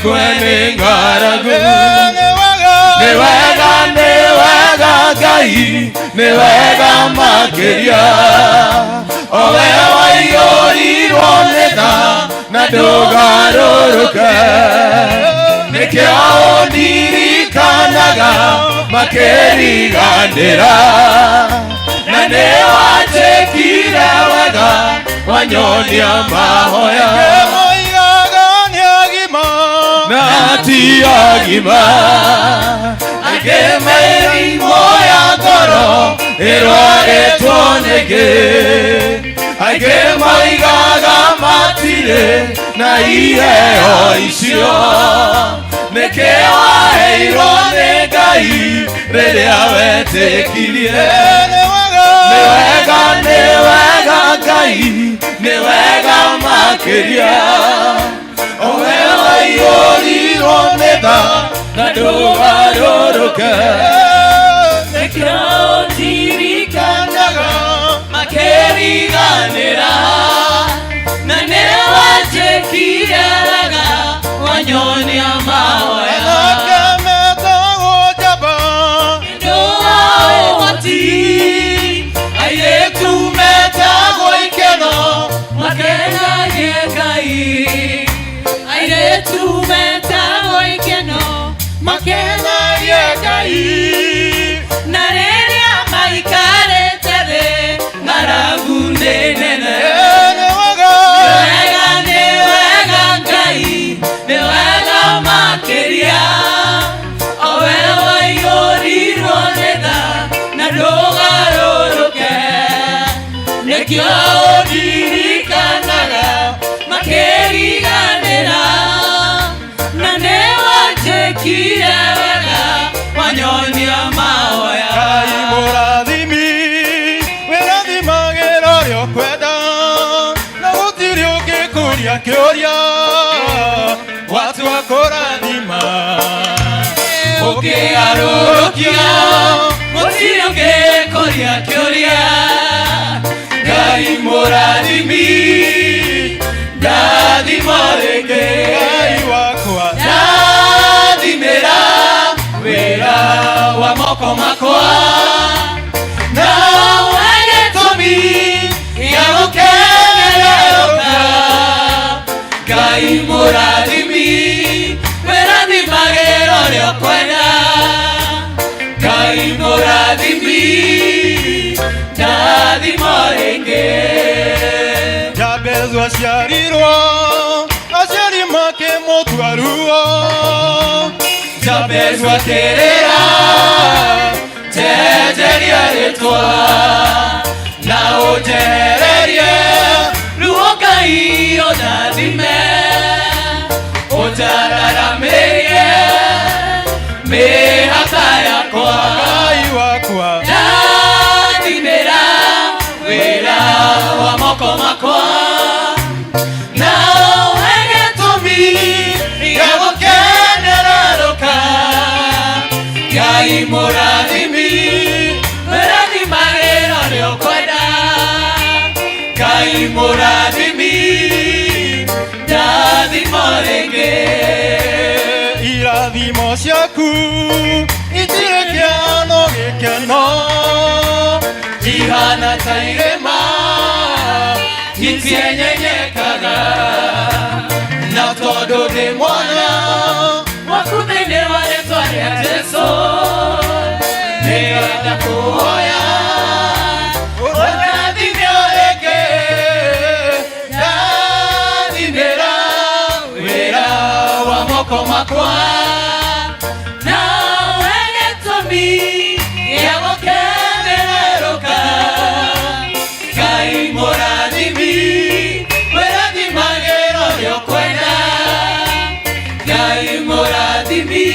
Njigue nĩ ng'aragu. Nĩ wega, nĩ wega Ngai, nĩ wega makĩria, o we waiyũrirwo nĩ tha na ndũgarũrũke. Nĩkĩo ũndirikanaga makĩriganĩra, na nĩ wanjĩkire wega wanyonia mahoya. Na ti agima, angĩ mĩrimũ ya ngoro ĩrwarĩtwo nĩngĩ, angĩ moigaga matirĩ na iheo icio. Nĩkĩ waheirwo nĩ Ngai rĩrĩa wetĩkirie? Nĩ wega, nĩ wega Ngai, nĩ wega makĩria, o we waiyũrirwo nĩ tha na ndũgarũrũke. Nĩkĩo ndirikanaga makĩriganĩra, na nĩ wanjĩkire wega wanyonia mahoya. Ũndũ wa ũhoti, airĩtu metagwo ikeno makenagie Ngai, airĩtu metagwo ikeno makenagie Ngai. Na rĩrĩa maikarĩte thĩ, ng'aragu nĩ nene. Nĩ wega, nĩ wega Ngai, nĩ wega makĩria, o we waiyũrirwo nĩ tha na ndũgarũrũke. Nĩkĩo ũndirikanaga makĩriganĩra, na nĩ wanjĩkire wega wanyonia mahoya. Ngai mũrathimi, wĩrathimagĩra ũrĩa ũkwenda, na gũtirĩ ũngĩkũria kĩũria watua kũrathima. Ũkĩgarũrũkia gũtirĩ ũngĩkũria kĩũria. Ngai mũrathimi, ndathima rĩngĩ. Ngai wakwa, Ndathimĩra wĩra wa moko makwa, na gĩtũmi gĩa gũkenererũka. Ngai mũrathimi, wĩrathimagĩra ũrĩa ũkwenda. Ngai mũrathimi, ndathimo rĩngĩ. Jabezu aciarirwo, aciari makĩmũtua ruo. Jabezu akĩrĩra, njenjeria rĩtwa na ũnjehererie ruo. Ngai ũndathime, ũnjararamĩrie mĩhaka yakwa. Ngai wakwa, Ndathimĩra wĩra wa moko makwa, na ũhe gĩtũmi gĩa gũkenererũka. Ngai mũrathimi, wĩrathimagĩra ũrĩa ũkwenda. Ngai mũrathimi, ndathimo rĩngĩ. Irathimo ciaku itirĩ kĩano, gĩkeno ihana ta irĩma itienyenyekaga, na tondũ ndĩ mwana waku thĩinĩ wa rĩtwa rĩa Jesu, nĩngwenda kũhoya ũndathime o rĩngĩ. Ndathimĩra wĩra wa moko makwa, na ũhe gĩtũmi gĩa gũkenererũka. Ngai mũrathimi, wĩrathimagĩra ũrĩa ũkwenda. Ngai mũrathimi,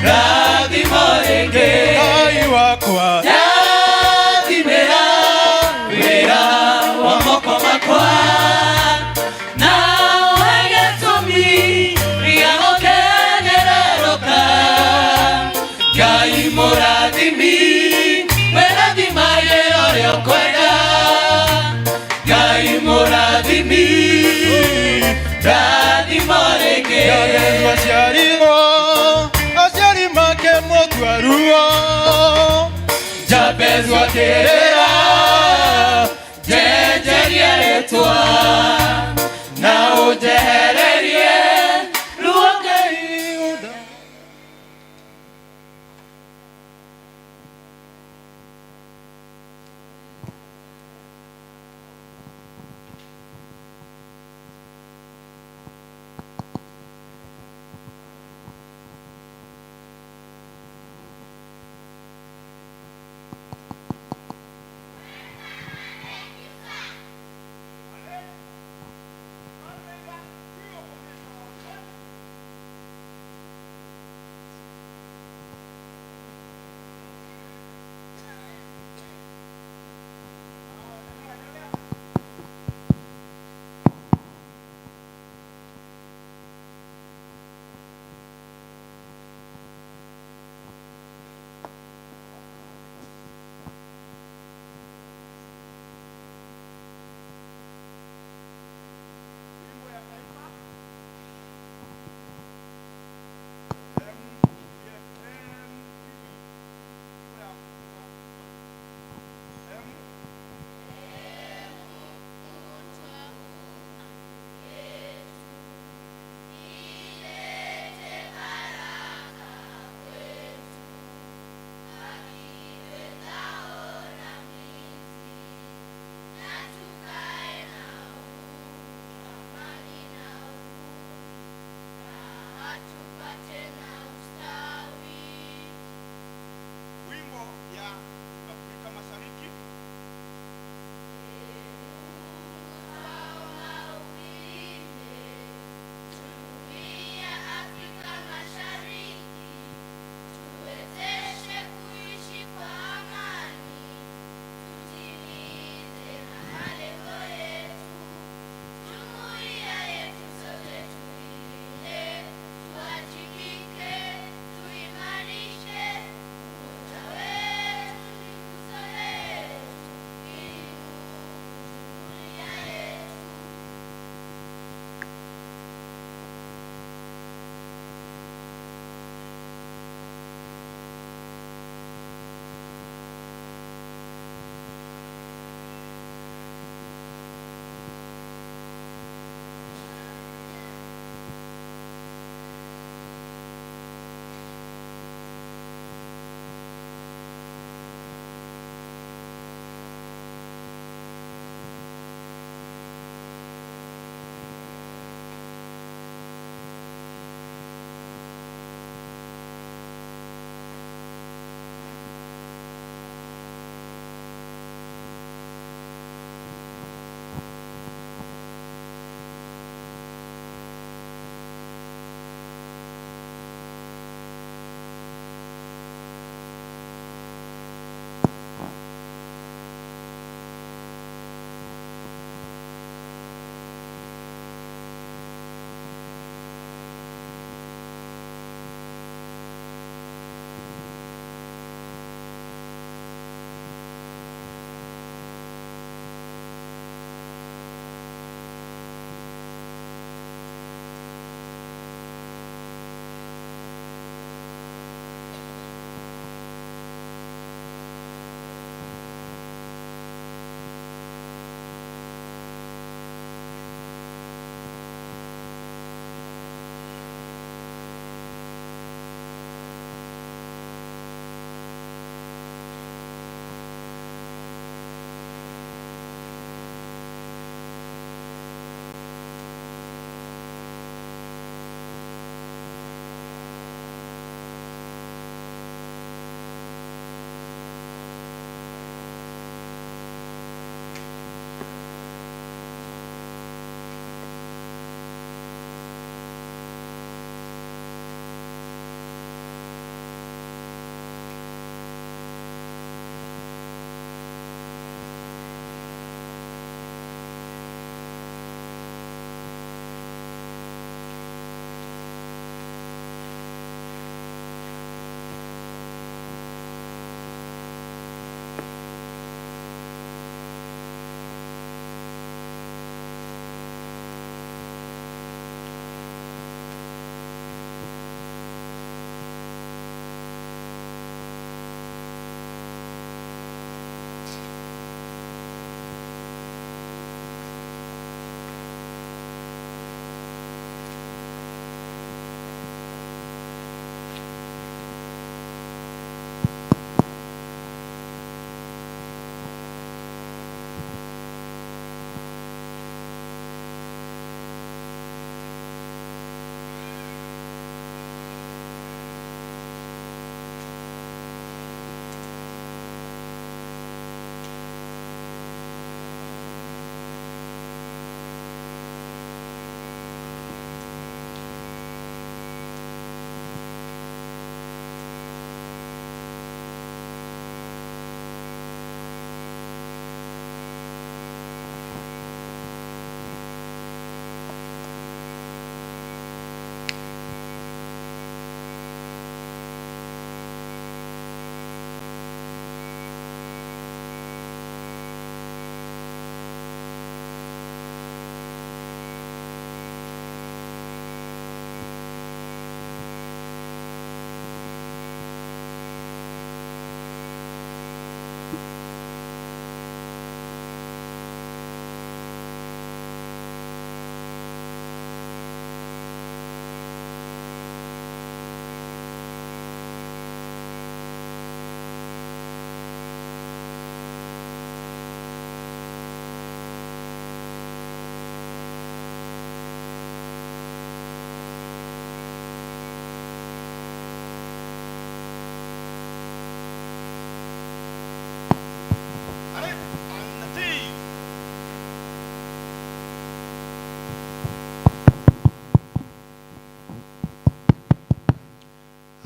rathimo rĩngĩ. Ngai wakwa, Ndathimĩra wĩra wa moko makwa, na ũhe gĩtũmi gĩa gũkenererũka. Ngai mũrathimi, wĩrathimagĩra ũrĩa ũkwenda. Ngai mũrathimi, rathimo rĩngĩ. Aciarirwo aciari make mũtua ruo. Jabezu akĩrĩra, njenjerie rĩtwa na ũnjehererie ruo. Ngai.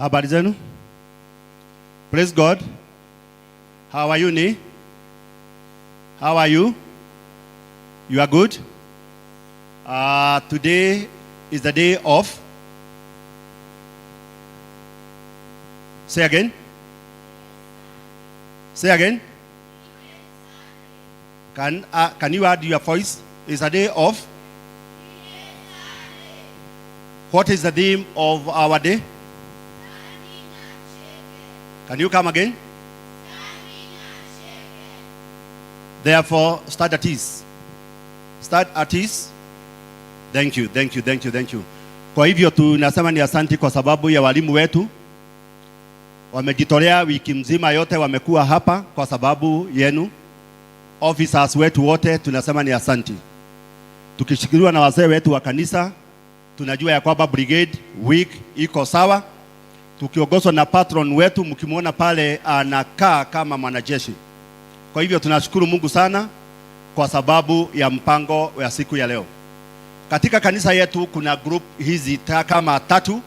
Habari zenu? Praise God. How are you, ni? How are you? You are good? Today is the day of. Say again. Say again. Can you add your voice? It's a day of. What is the theme of our day? Can you come again? Therefore, start at ease. Start at ease. Thank you, thank you, thank you, thank you. Kwa hivyo tunasema ni asanti kwa sababu ya walimu wetu wamejitolea wiki mzima yote, wamekuwa hapa kwa sababu yenu. Officers wetu wote tunasema ni asanti. Tukishikiliwa na wazee wetu wa kanisa, tunajua ya kwamba brigade week iko sawa, tukiongozwa na patron wetu, mkimwona pale anakaa kama mwanajeshi. Kwa hivyo tunashukuru Mungu sana kwa sababu ya mpango wa siku ya leo. Katika kanisa yetu kuna group hizi kama tatu.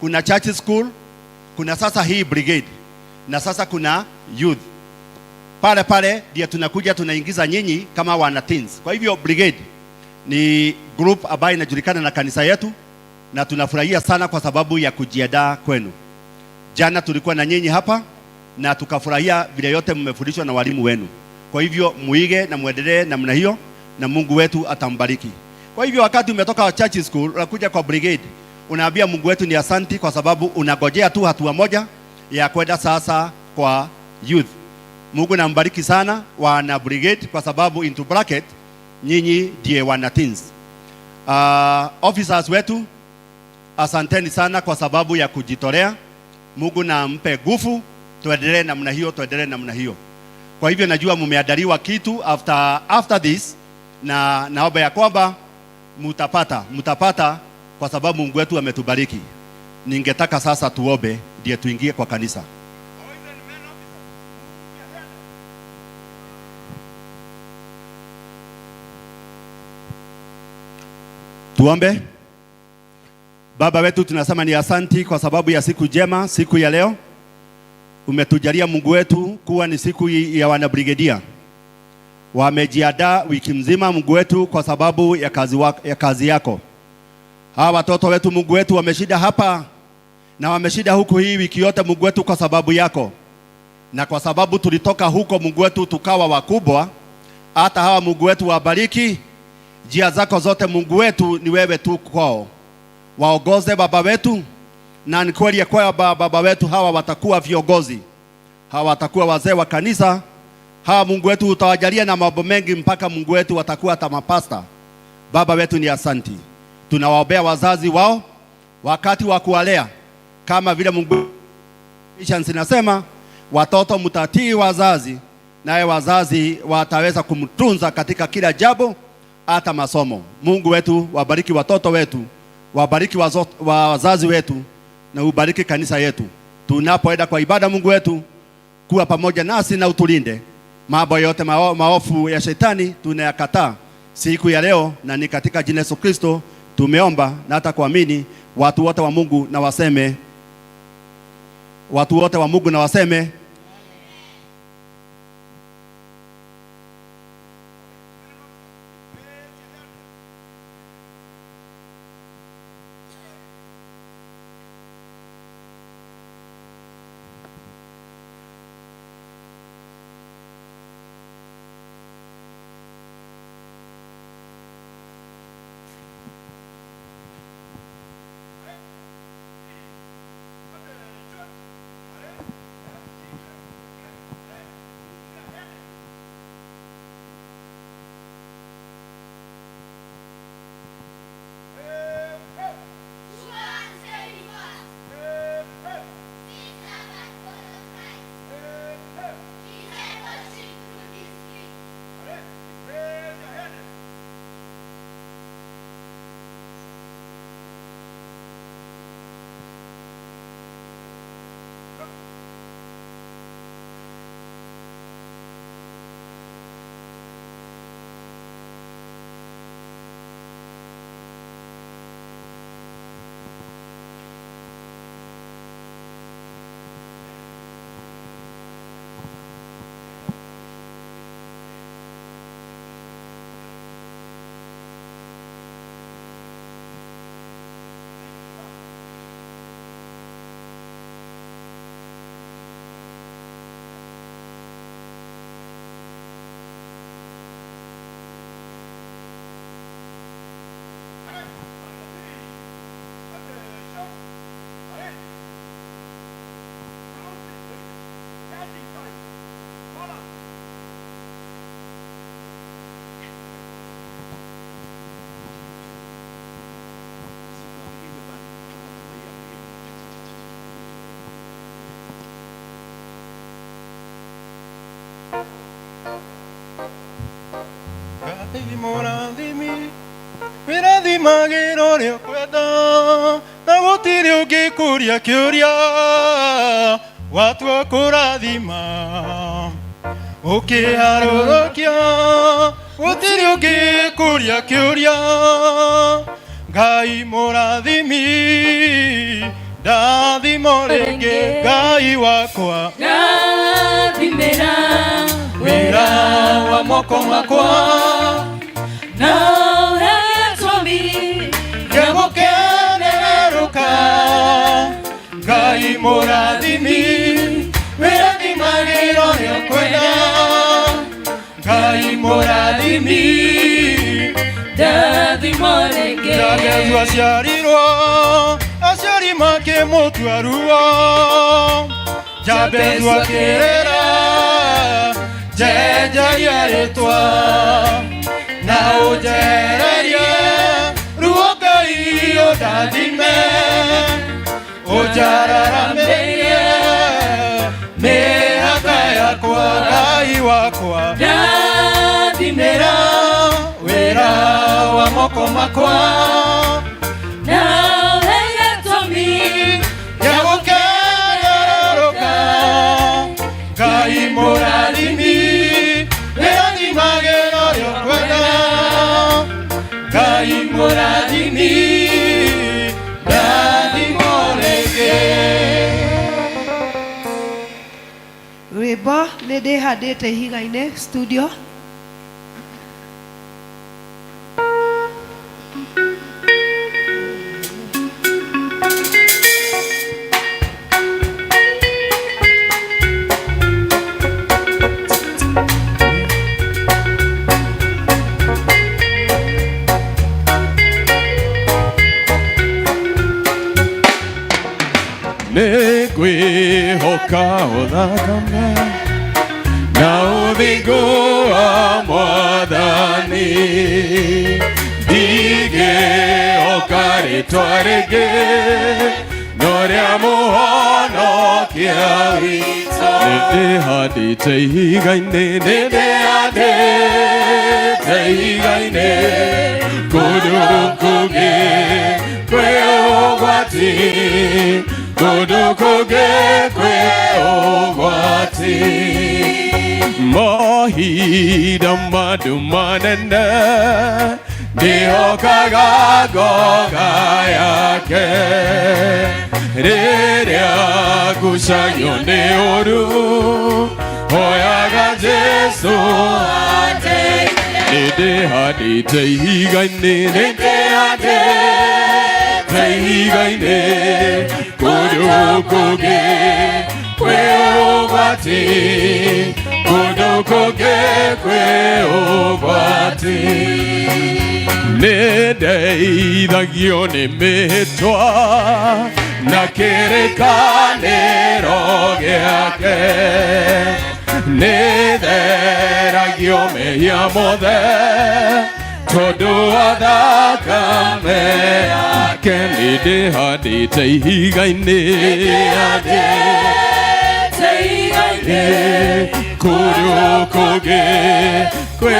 Kuna church school, kuna sasa hii brigade na sasa kuna youth. Pale pale ndio tunakuja tunaingiza nyinyi kama wana teens. Kwa hivyo brigade ni group ambayo inajulikana na kanisa yetu na tunafurahia sana kwa sababu ya kujiandaa kwenu. Jana tulikuwa na nyinyi hapa na tukafurahia vile yote mmefundishwa na walimu wenu. Kwa hivyo muige na muendelee namna hiyo na Mungu wetu atambariki. Kwa hivyo wakati umetoka church school unakuja kwa brigade, unaambia Mungu wetu ni asanti kwa sababu unagojea tu hatua moja ya kwenda sasa kwa youth. Mungu nambariki sana wana brigade kwa sababu into bracket nyinyi ndiye wana teens. Officers wetu asanteni sana kwa sababu ya kujitolea. Mungu na mpe nguvu, tuendelee namna hiyo, tuendelee namna hiyo. Kwa hivyo najua mmeandaliwa kitu after this, na naomba ya kwamba mutapata kwa sababu Mungu wetu ametubariki. Ningetaka sasa tuombe ndiye tuingie kwa kanisa. Tuombe. Baba wetu, tunasema ni asanti kwa sababu ya siku njema, siku ya leo. Umetujalia Mungu wetu kuwa ni siku ya wanabrigedia. Wamejiandaa wiki mzima Mungu wetu kwa sababu ya kazi yako. Hawa watoto wetu Mungu wetu wameshinda hapa na wameshinda huku hii wiki yote Mungu wetu kwa sababu yako. Na kwa sababu tulitoka huko Mungu wetu tukawa wakubwa, hata hawa Mungu wetu wabariki. Njia zako zote Mungu wetu ni wewe tu kwao. Waongoze baba wetu, na ni kweli ya kwamba baba wetu hawa watakuwa viongozi, hawa watakuwa wazee wa kanisa. Hawa Mungu wetu utawajalia na mambo mengi mpaka Mungu wetu watakuwa hata mapasta. Baba wetu ni asanti. Tunawaombea wazazi wao wakati wa kuwalea, kama vile Mungu inasema watoto mtatii wazazi, naye wazazi wataweza kumtunza katika kila jambo, hata masomo. Mungu wetu wabariki watoto wetu, wabariki wazazi wetu, na ubariki kanisa yetu. Tunapoenda kwa ibada, Mungu wetu kuwa pamoja nasi na utulinde. Mambo yote maofu ya shetani tunayakataa siku ya leo, na ni katika jina Yesu Kristo tumeomba na hata kuamini. Watu wote wa Mungu na waseme, watu wote wa Mungu na waseme. Wĩrathimagĩra ũrĩa ũkwenda na gũtirĩ ũngĩkũria kĩũria watua kũrathima ũkĩharũrũkia gũtirĩ ũngĩkũria kĩũria Ngai mũrathimi ndathimo rĩngĩ Ngai wakwa Rathimĩra wĩra wa moko makwa na ũhe gĩtũmi gĩa gũkenerũka Ngai mũrathimi wĩrathimagĩra ũrĩa ũkwenda Ngai mũrathimi ndathimo rĩngĩ Jabezu aciarirwo aciari makĩmũtua ruo Jabezu akĩrĩra njenjaria rĩtwa na ũnjehererie ruo Ngai ũndathime ũnjararamĩrie mĩhaka yakwa Ngai wakwa Rathimĩra wĩra wa moko makwa na ũhe gĩtũmi gĩa gũkenerũka Ngai mũrathimi wĩrathimagĩra ũrĩa ũkwenda Ngai mũrathimi ndathimo rĩngĩ. Rwĩmbo nĩ ndĩhandĩte ihiga-inĩ studio. Nĩngwĩhoka ũthakame na ũthingu wa Mwathani ndingĩhoka rĩtwa rĩngĩ no rĩa Mũhonokia witũ. Nĩndĩhandĩte ihiga-inĩ, nĩndĩhandĩte ihiga-inĩ kũndũ kũngĩ kwĩ ũgwati kũndũ kũngĩ kwĩ ũgwati mahinda mandũ manene ndĩhokaga ngoga yake rĩrĩa ngucagio nĩ ũru hoyaga Jesũ nĩndĩhandĩte ihiga-inĩ nĩndĩhandĩte ihiga-inĩ kũndũ kũngĩ kwĩ ũgwati kũndũ kũngĩ kwĩ ũgwati nĩndeithagio nĩ mĩhĩtwa na kĩrĩkanĩro gĩake nĩtheragio mehia mothe tondũ wa thakame yake nĩndĩhandĩte ihiga-inĩ kũndũ kũngĩ kwĩ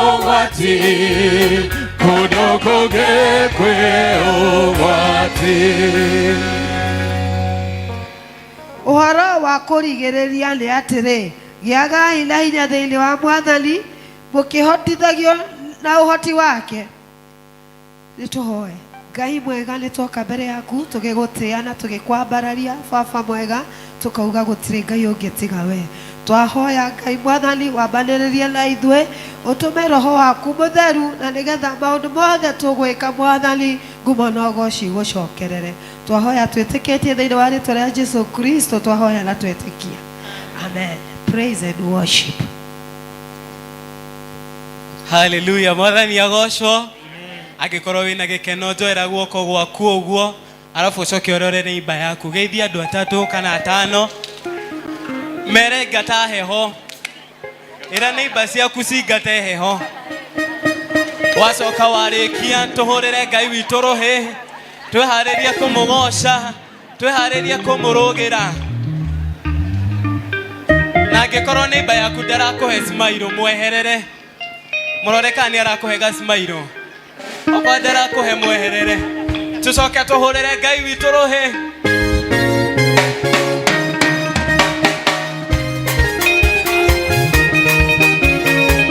ũgwati kũndũ kũngĩ kwĩ ũgwati. Ũhoro wa kũrigĩrĩria nĩ atĩrĩ, gĩagai na hinya thĩinĩ wa Mwathani mũkĩhotithagio na ũhoti wake. Nĩ tũhoe. Ngai mwega, nĩ twoka mbere yaku tũgĩgũtĩa na tũgĩkwambararia. Baba mwega, tũkauga gũtirĩ Ngai ũngĩ tiga we. Twahoya Ngai Mwathani wambanĩrĩrie na ithuĩ, ũtũme roho waku mũtheru na nĩgetha maũndũ mothe tũgwĩka Mwathani ngumo na ũgoci gũcokerere. Twahoya twĩtĩkĩtie thĩinĩ wa rĩtwa rĩa Jesu Kristo, twahoya na twetĩkia. Amen. Praise and worship. Haleluya, Mwathani agocwo. Angĩkorwo wĩna gĩkeno njoera guoko gwaku ũguo arabu ũcoke ũrore neighbor yaku geithia andũ atatũ kana atano mere ngata heho ĩra neighbor ciaku cingate heho wacoka warĩkia tũhũrĩre Ngai witũ rũhĩ twĩharĩrie kũmũgoca twĩharĩrie kũmũrũgĩra na angĩkorwo neighbor yaku ndarakũhe smile mweherere mũrore kana nĩ arakũhe ga smile. Okorwo ndarakũhe mweherere. Tũcoke tũhũrĩre Ngai witũ rũhĩ.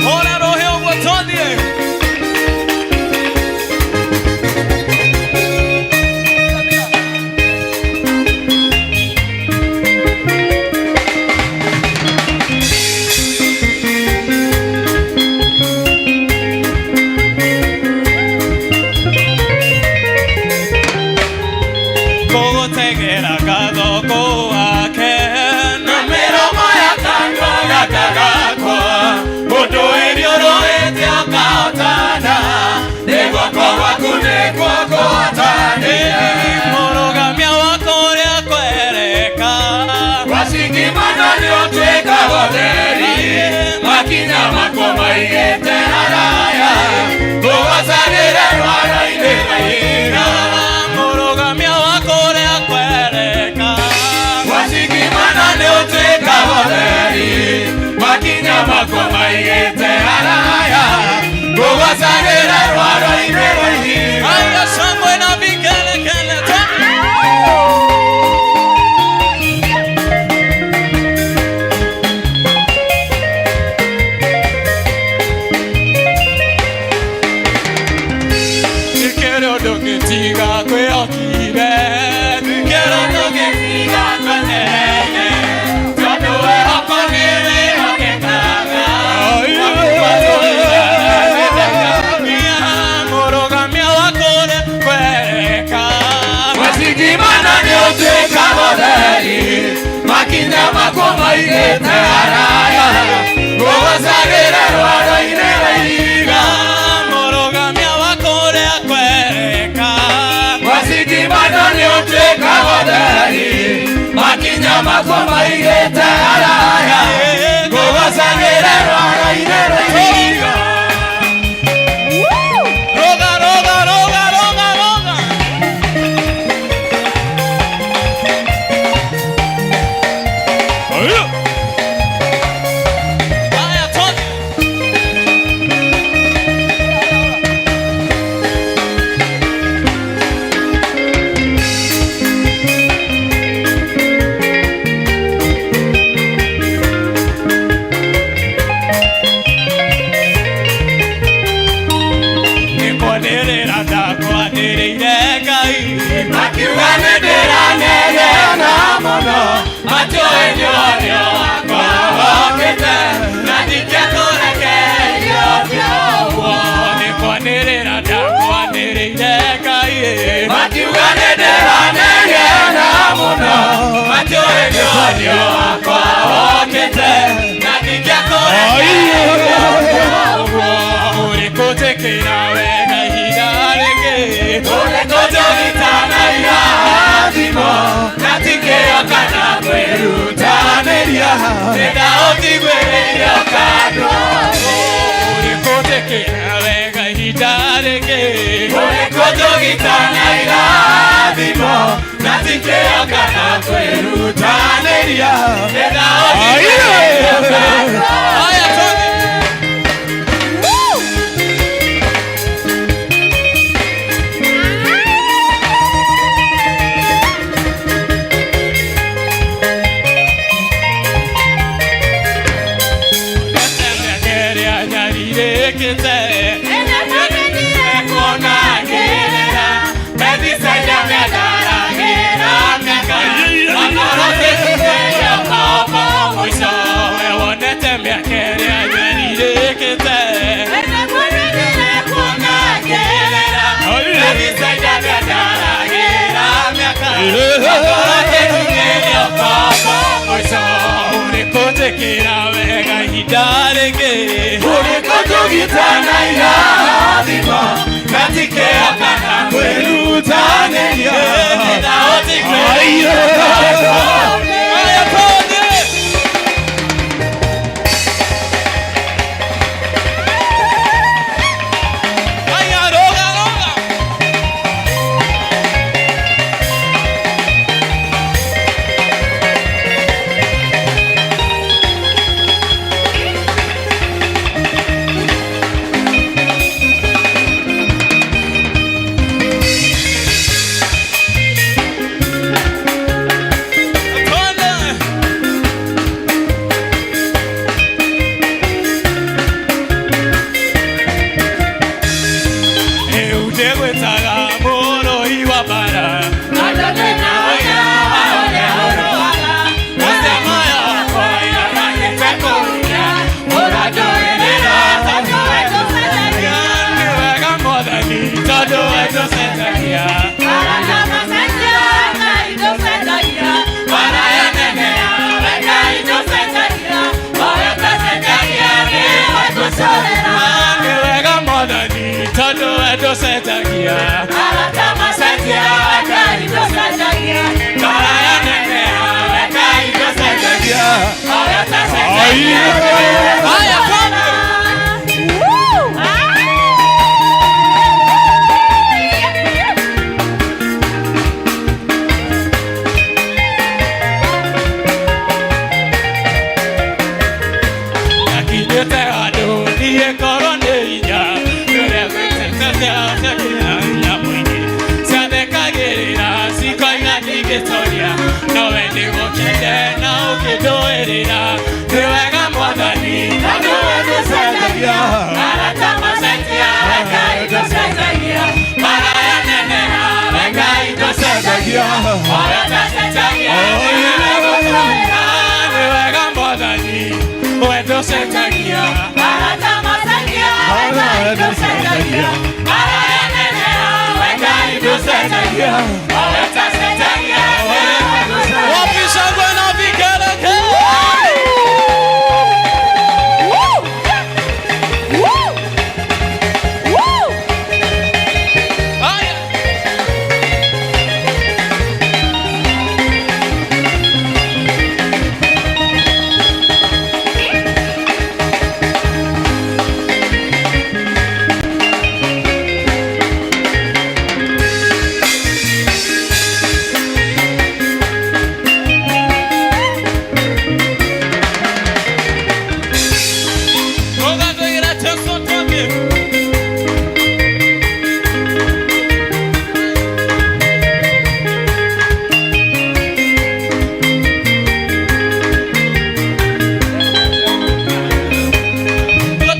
Hũra rũhĩ ũguo tũthiĩ. Kũgũtegera gathoko wake na mĩromo ya kanua gaka gakwa ũndũ ĩrĩũrũĩte ũkahotana nĩ guoko gwaku nĩkuo kũhotanire mũrũgamia wakwa ũrĩa kwereka Wacingimana nĩ ũtuĩkaga ũtheri makinya makwa maigĩte haraya ngũgocanĩre rwaro-inĩ rwa ihiga mũrũgamia wakwa ũrĩa kwereka Wacingimana nĩ ũtuĩkaga ũtheri makinya makwa maigĩte haraya ngũgocanĩre rwaro-inĩ rwa ihiga Aya shangwe na vigelegele twende. Ndikĩrĩ ũndũ ngĩtiga kwĩhokire, ndikĩrĩ ũndũ ngĩtiga kwetereire, tondũ wĩhoko nĩ wĩhokekaga. Mũrũgamia wakwa ũrĩa kwereka. Wacingimana nĩ ũtuĩkaga ũtheri makinya makwa maigĩte haraya ngũgocanĩre rwaro-inĩ rwa ihiga Mũrũgamia wakwa ũrĩa kwereka. Wacingimana nĩ ũtuĩkaga ũtheri makinya makwa maigĩte haraya ngũgocanĩre rwaro-inĩ rwa ihiga Roga, roga, roga, roga, roga. Haya, twende. Nĩkwanĩrĩra ndakwanĩrĩire Ngai. Makiuga nĩ ndĩranegena mũno matiũĩ nĩ ũrĩa wakwa wokĩte na ndingĩakũrekereria ũguo Nĩkwanĩrĩra ndakwanĩrĩire Ngai. Makiuga nĩ ndĩranegena mũno matiũĩ nĩ ũrĩa wakwa wokĩte na ndingĩakũrekereria ũguo Ũrĩ kũnjĩkĩra wega ihinda rĩngĩ. Ũrĩ kũnjũgitana irathimo na ti kĩo kana kwĩrutanĩria nĩndaũtigwĩrĩire kanua Ũrĩ kũnjĩkĩra wega ihinda rĩngĩ. Ũrĩ kũnjũgitana irathimo na ti kĩo kana kwĩrutanĩria nĩndaũtigwĩrĩire kanua Haya, twende. Ũrĩkũnjĩkĩra wega ihinda rĩngĩ. Ũrĩ kũnjũgitana irathimo na ti kĩo kana kwĩrutanĩria Haya, twende. Haya, roga, roga. ingĩtoria nowe nĩgũkende na ũkĩndũĩrĩra nĩ wega mwathani Na nĩwe tũcenjagia. Arata macenjia Ngai tũcenjagia maraya neneha Ngai tũcenjagia Oya tũcenjagia nĩ wega mwathani we tũcenjagia arata macenjia Ngai tũcenjagia maraya neneha Ngai tũcenjagia Oya tũcenjagia Wapi shangwe na vigelegele? Haya. Rogatwĩra Jesu twambie.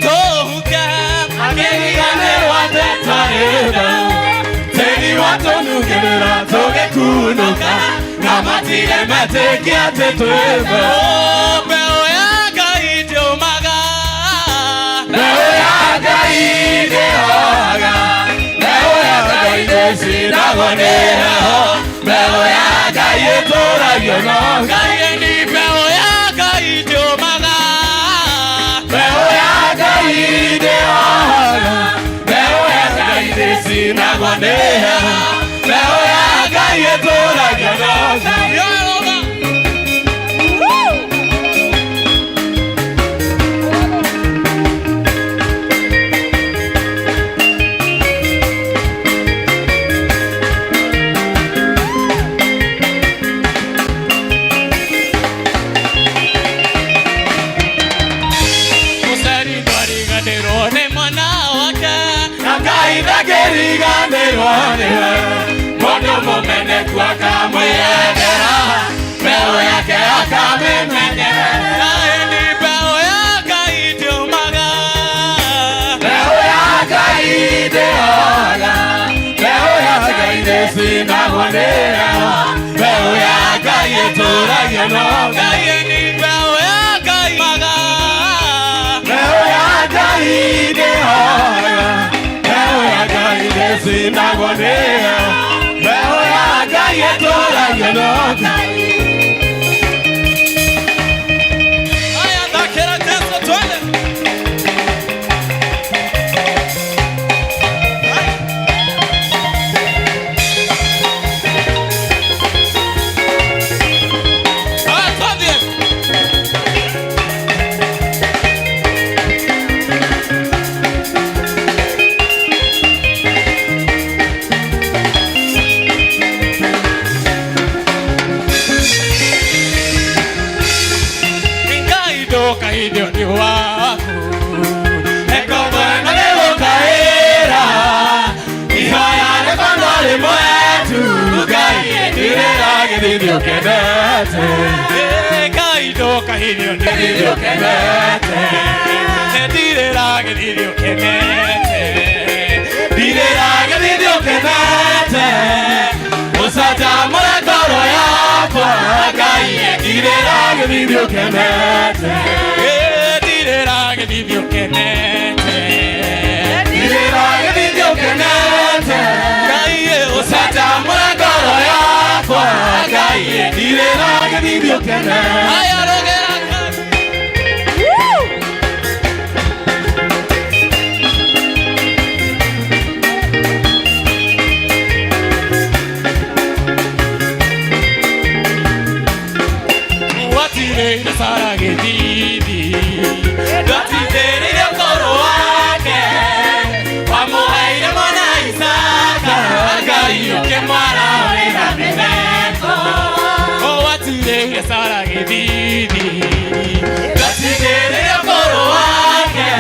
Tũhuke. Akĩriganĩrwo atĩ twarĩ mbeũ, tĩri watũnungĩrĩra tũgĩkunũka, na matirĩ metĩkia atĩ twĩ mbeũ. Oh, mbeũ ya Ngai ndĩũmaga. Mbeũ ya Ngai ndĩhohaga, mbeũ ya Ngai ndĩcinagwo nĩ heho, mbeũ ya Ngai ĩtũragio no Ngai. Ngai ni mbeũ ya Ngai ndĩũmaga. Mbeũ ya Ngai ndĩhohaga, mbeũ ya Ngai ndĩcinagwo nĩ heho, mbeũ ya Ngai ĩtũragio no Ngai. Yoga. Mũceri ndwariganĩrwo nĩ mwana wake. Na Ngai ndangĩriganĩrwo nĩwe, mũndũ mũmeneku akamwĩyendera, mbeũ yake akamĩmenyerera. Ngai ni mbeũ ya Ngai ndĩũmaga. Mbeũ ya Ngai ndĩhohaga, mbeũ ya Ngai ndĩcinagwo nĩ heho, mbeũ ya Ngai ĩtũragio no Ngai. Ngai ni mbeũ ya Ngai maga. Mbeũ ya Ngai ndĩhohaga, mbeũ ya Ngai ndĩcinagwo nĩ heho, mbeũ ya Ngai ĩtũragio no Ngai. Haya, thakĩra Jesu twende. Haya. Haya, twende. Ngai ndũkaithio nĩ waku. Ekongwena nĩgũkaĩra, ihoya rĩakwa no rĩmwe tu, Ngai ndirĩra gĩthithi ũkenete, Ngai ndũkaithio nĩ gĩthithi ũkenete, Ndirĩra gĩthithi ũkenete. ndirĩra gĩthithi ũkenete, ũcanjamũre ngoro yakwa, Ngai ndirĩra gĩthithi ũkenete, Ndirĩra gĩthithi ũkenete. ndirĩra gĩthithi ũkenete, Ngai ũcanjamũre ngoro yakwa, Ngai ndirĩra gĩthithi ũkenete. Haya, rũgĩra Ngai. Watirĩire Sara gĩthithi. Ndwatirĩrĩire ũkũrũ wake, wamũheire mwana Isaka, Ngai ũkĩmwarahũrĩra mĩtheko. Oh, watirĩire Sara gĩthithi. Ndwatirĩrĩire ũkũrũ wake,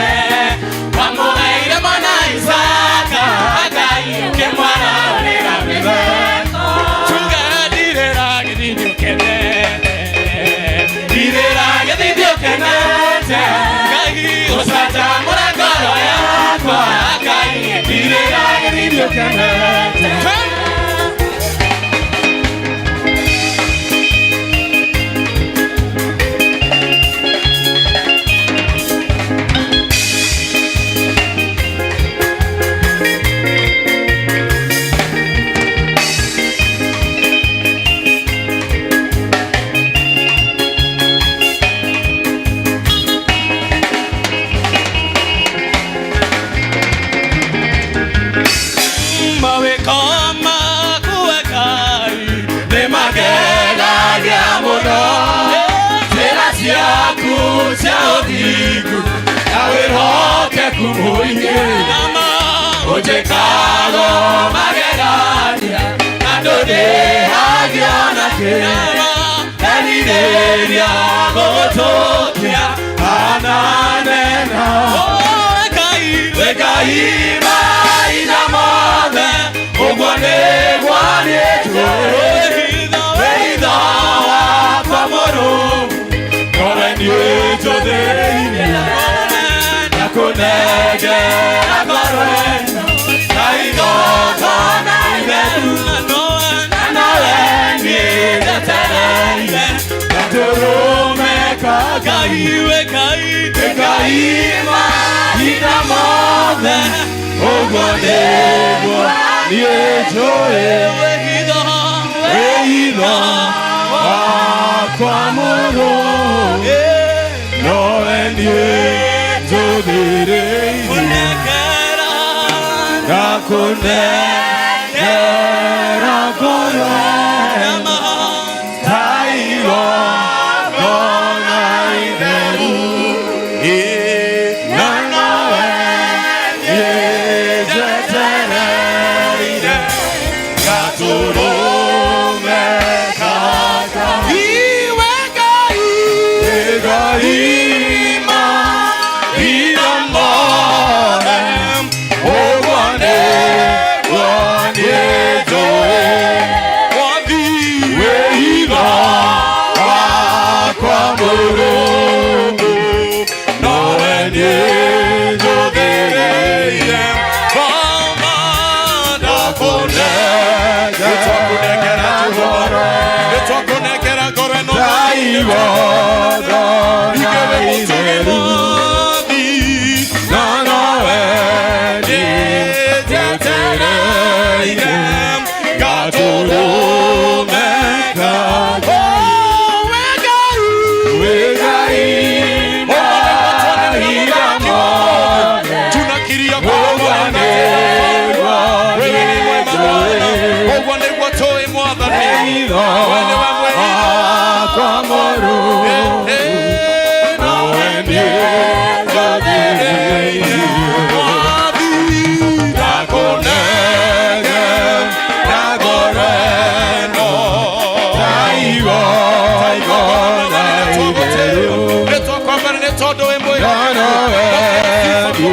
wamũheire mwana Isaka, Ngai ũkĩmwarahũrĩra mĩtheko. Tuga ndirĩra Niĩ kenete. Mawĩko maku Ngai nĩ magegagia mũno, njĩra ciaku cia ũthingu na wĩhokeku mũingĩ ũnjĩkago magegania na ndũndĩhagia na kĩrĩra nderirĩria gũgũtũkia ananena Ngai mahinda mothe ũguo nĩguo niĩ njũĩ wĩitho wakwa mũrũmu nowe niĩ njũthĩrĩirie na kũnengera ngoro ĩno na igongona itheru na nowe niĩ njetereire gatũrũme ka Ngai Ngai mahinda mothe ũguo nĩguo niĩ njũĩ wĩitho wakwa mũrũmu nowe niĩ njũthĩrĩirie na kũnengera ngoro ĩno ta igongona itheru na nowe niĩ njetereire gatũrũme ka Ngai. Ngai mahinda mothe ũguo nĩguo niĩ njũĩ wĩitho wakwa mũrũmu nowe niĩ njũthĩrĩirie ndakũnengera ngoro Nĩtwakũnengera ngoro ĩno ta igongona itheru na nowe niĩ njetereire gatũrũme ka Ngai. Wĩ Ngai mahinda mothe tunakiria ũguo nĩguo wewe ni mwema Bwana, ũguo nĩguo tũĩ Mwathani. wĩitho wakwa mũrũmu nowe niĩ njũthĩrĩirie ndakũnengera ngoro ĩno ta igongona itheru Nĩtwakwambara nĩ tondũ wĩ mwega. na nowe niĩ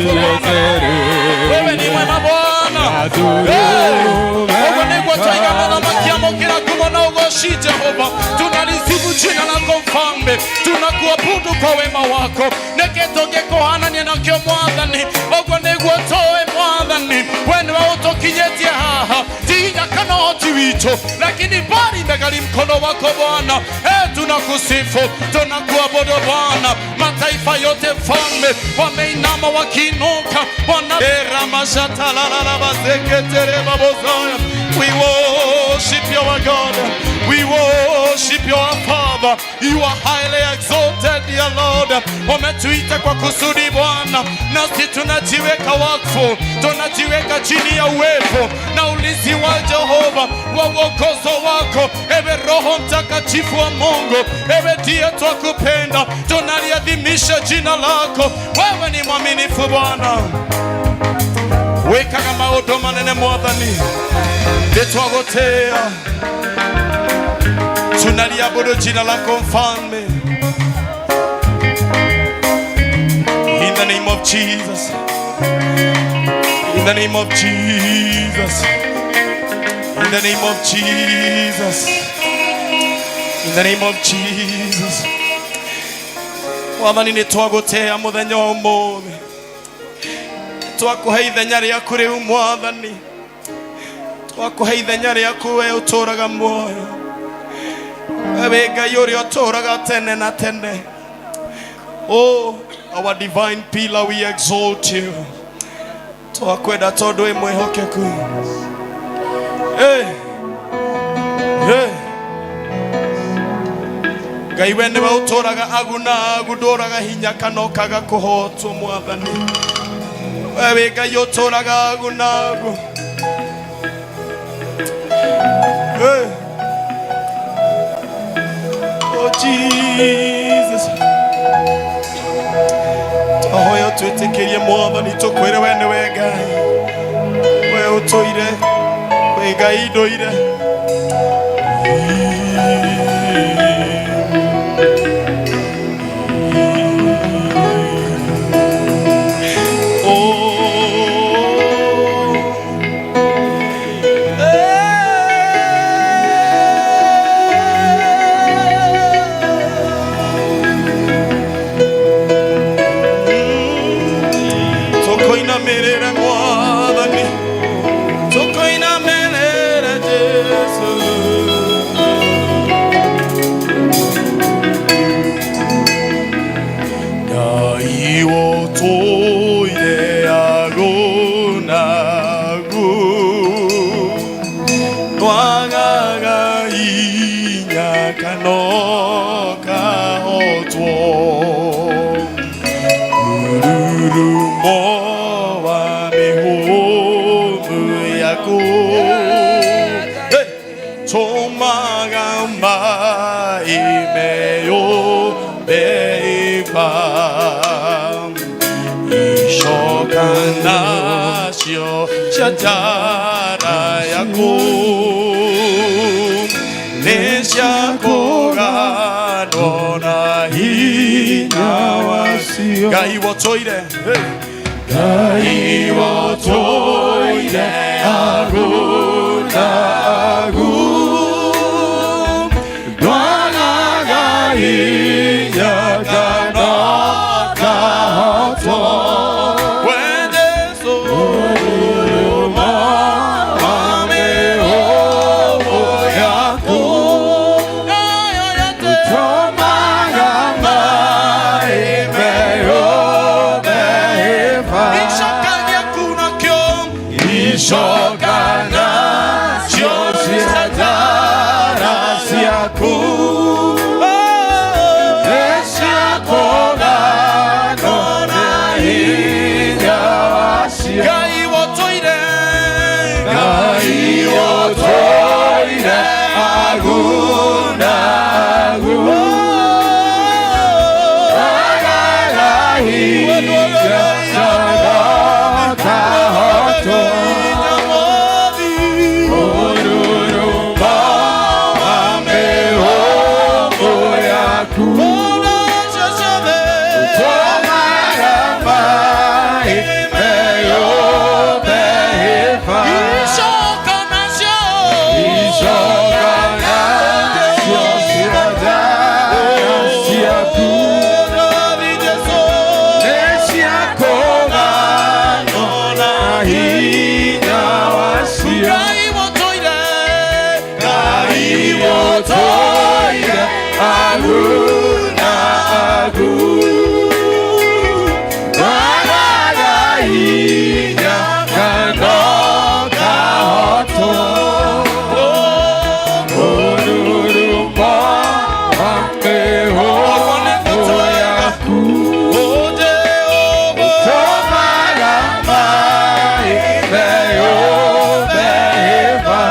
njetereire Wewe ni mwema Bwana. Ũguo nĩguo twaiga mũthamaki amũkĩra ngumo na ũgoci Jehova. Tunalisifu jina lako Mfalme, tunakuabudu kwa wema wako. Nĩkĩ tũngĩkũhanania nakĩo Mwathani? Ũguo nĩguo tũĩ Mwathani, we nĩwe ũtũkinyĩtie haha, ti hinya kana ũhoti witũ, lakini bali imegharimu mkono wako Bwana. Tunakusifu, tunakuabudu Bwana. Mataifa yote Mfalme wameinama wakiinuka Bwana. We worship your God. We worship your Father. You are highly exalted, dear Lord. Umetuita kwa kusudi Bwana, nasi tunajiweka wakfu, tunajiweka chini ya uwepo na ulinzi wa Jehova wa uongozo wako. Ewe Roho Mtakatifu wa Mungu, ewe ndiye twakupenda, tunaliadhimisha jina lako. Wewe ni mwaminifu Bwana, wikaga maũndũ manene Mwathani, nĩtwagũtĩĩa, tunaliabudu jina lako Mfalme. In the name of Jesus. In the name of Jesus. In the name of Jesus. In the name of Jesus. Mwathani nĩ twagũtĩĩa mũthenya wa ũmũthĩ. Twakũhe ithenya rĩaku rĩu Mwathani, twakũhe ithenya rĩaku we ũtũũraga muoyo, we wĩ Ngai ũrĩa ũtũũraga tene na tene. Oh, our divine pillar, we exalt you. Twakwenda tondũ wĩ mwĩhokeku. Hey, hey. Ngai we nĩwe ũtũũraga agu na agu, ndũraga hinya kana ũkaga kũhotwo Mwathani. We wĩ Ngai ũtũũraga agu na agu. Hey. Oh Jesus. Ahoya twĩtĩkĩrie Mwathani tũkwĩre we nĩwe Ngai. We ũtũire, wĩ Ngai ndũire. Tukoinamirira Mwathani, tukoinamirira Jesu. Ngai wotoire agunagu, twagaga inya kana ũkahotwo. Mũrurumo wa mĩhũmũ yaku, hey! Tũmaga maĩ meyũmbe iba, icoka nacio cia njara yaku nĩ cia kũganwo na hinya wacio. Ngai wotoire, hey! Ngai wotoire agu na agu, ndwagaga hinya kana ũkahotwo. We Jesu, wa mĩhũmũ yaku, tũmaga maĩ meyũmbe iba. Icoka gĩaku nakĩo, icoka nacio cia njara ciaku nĩ cia kũganwo na hinya wacio. Ngai wotoire, Ngai wotoire agu na agu, ndwagaga hinya kana ũkahotwo. Mũrurumo wa mĩhũmũ yaku tũmaga maĩ meyũmbe iba. Icoka nacio cia njara ciaku nĩ cia kũganwo na hinya wacio. Ngai wotoire, Ngai wotoire agu na agu, ndwagaga hinya kana ũkahotwo. Mũrurumo wa mĩhũmũ yaku tũmaga maĩ meyũmbe iba.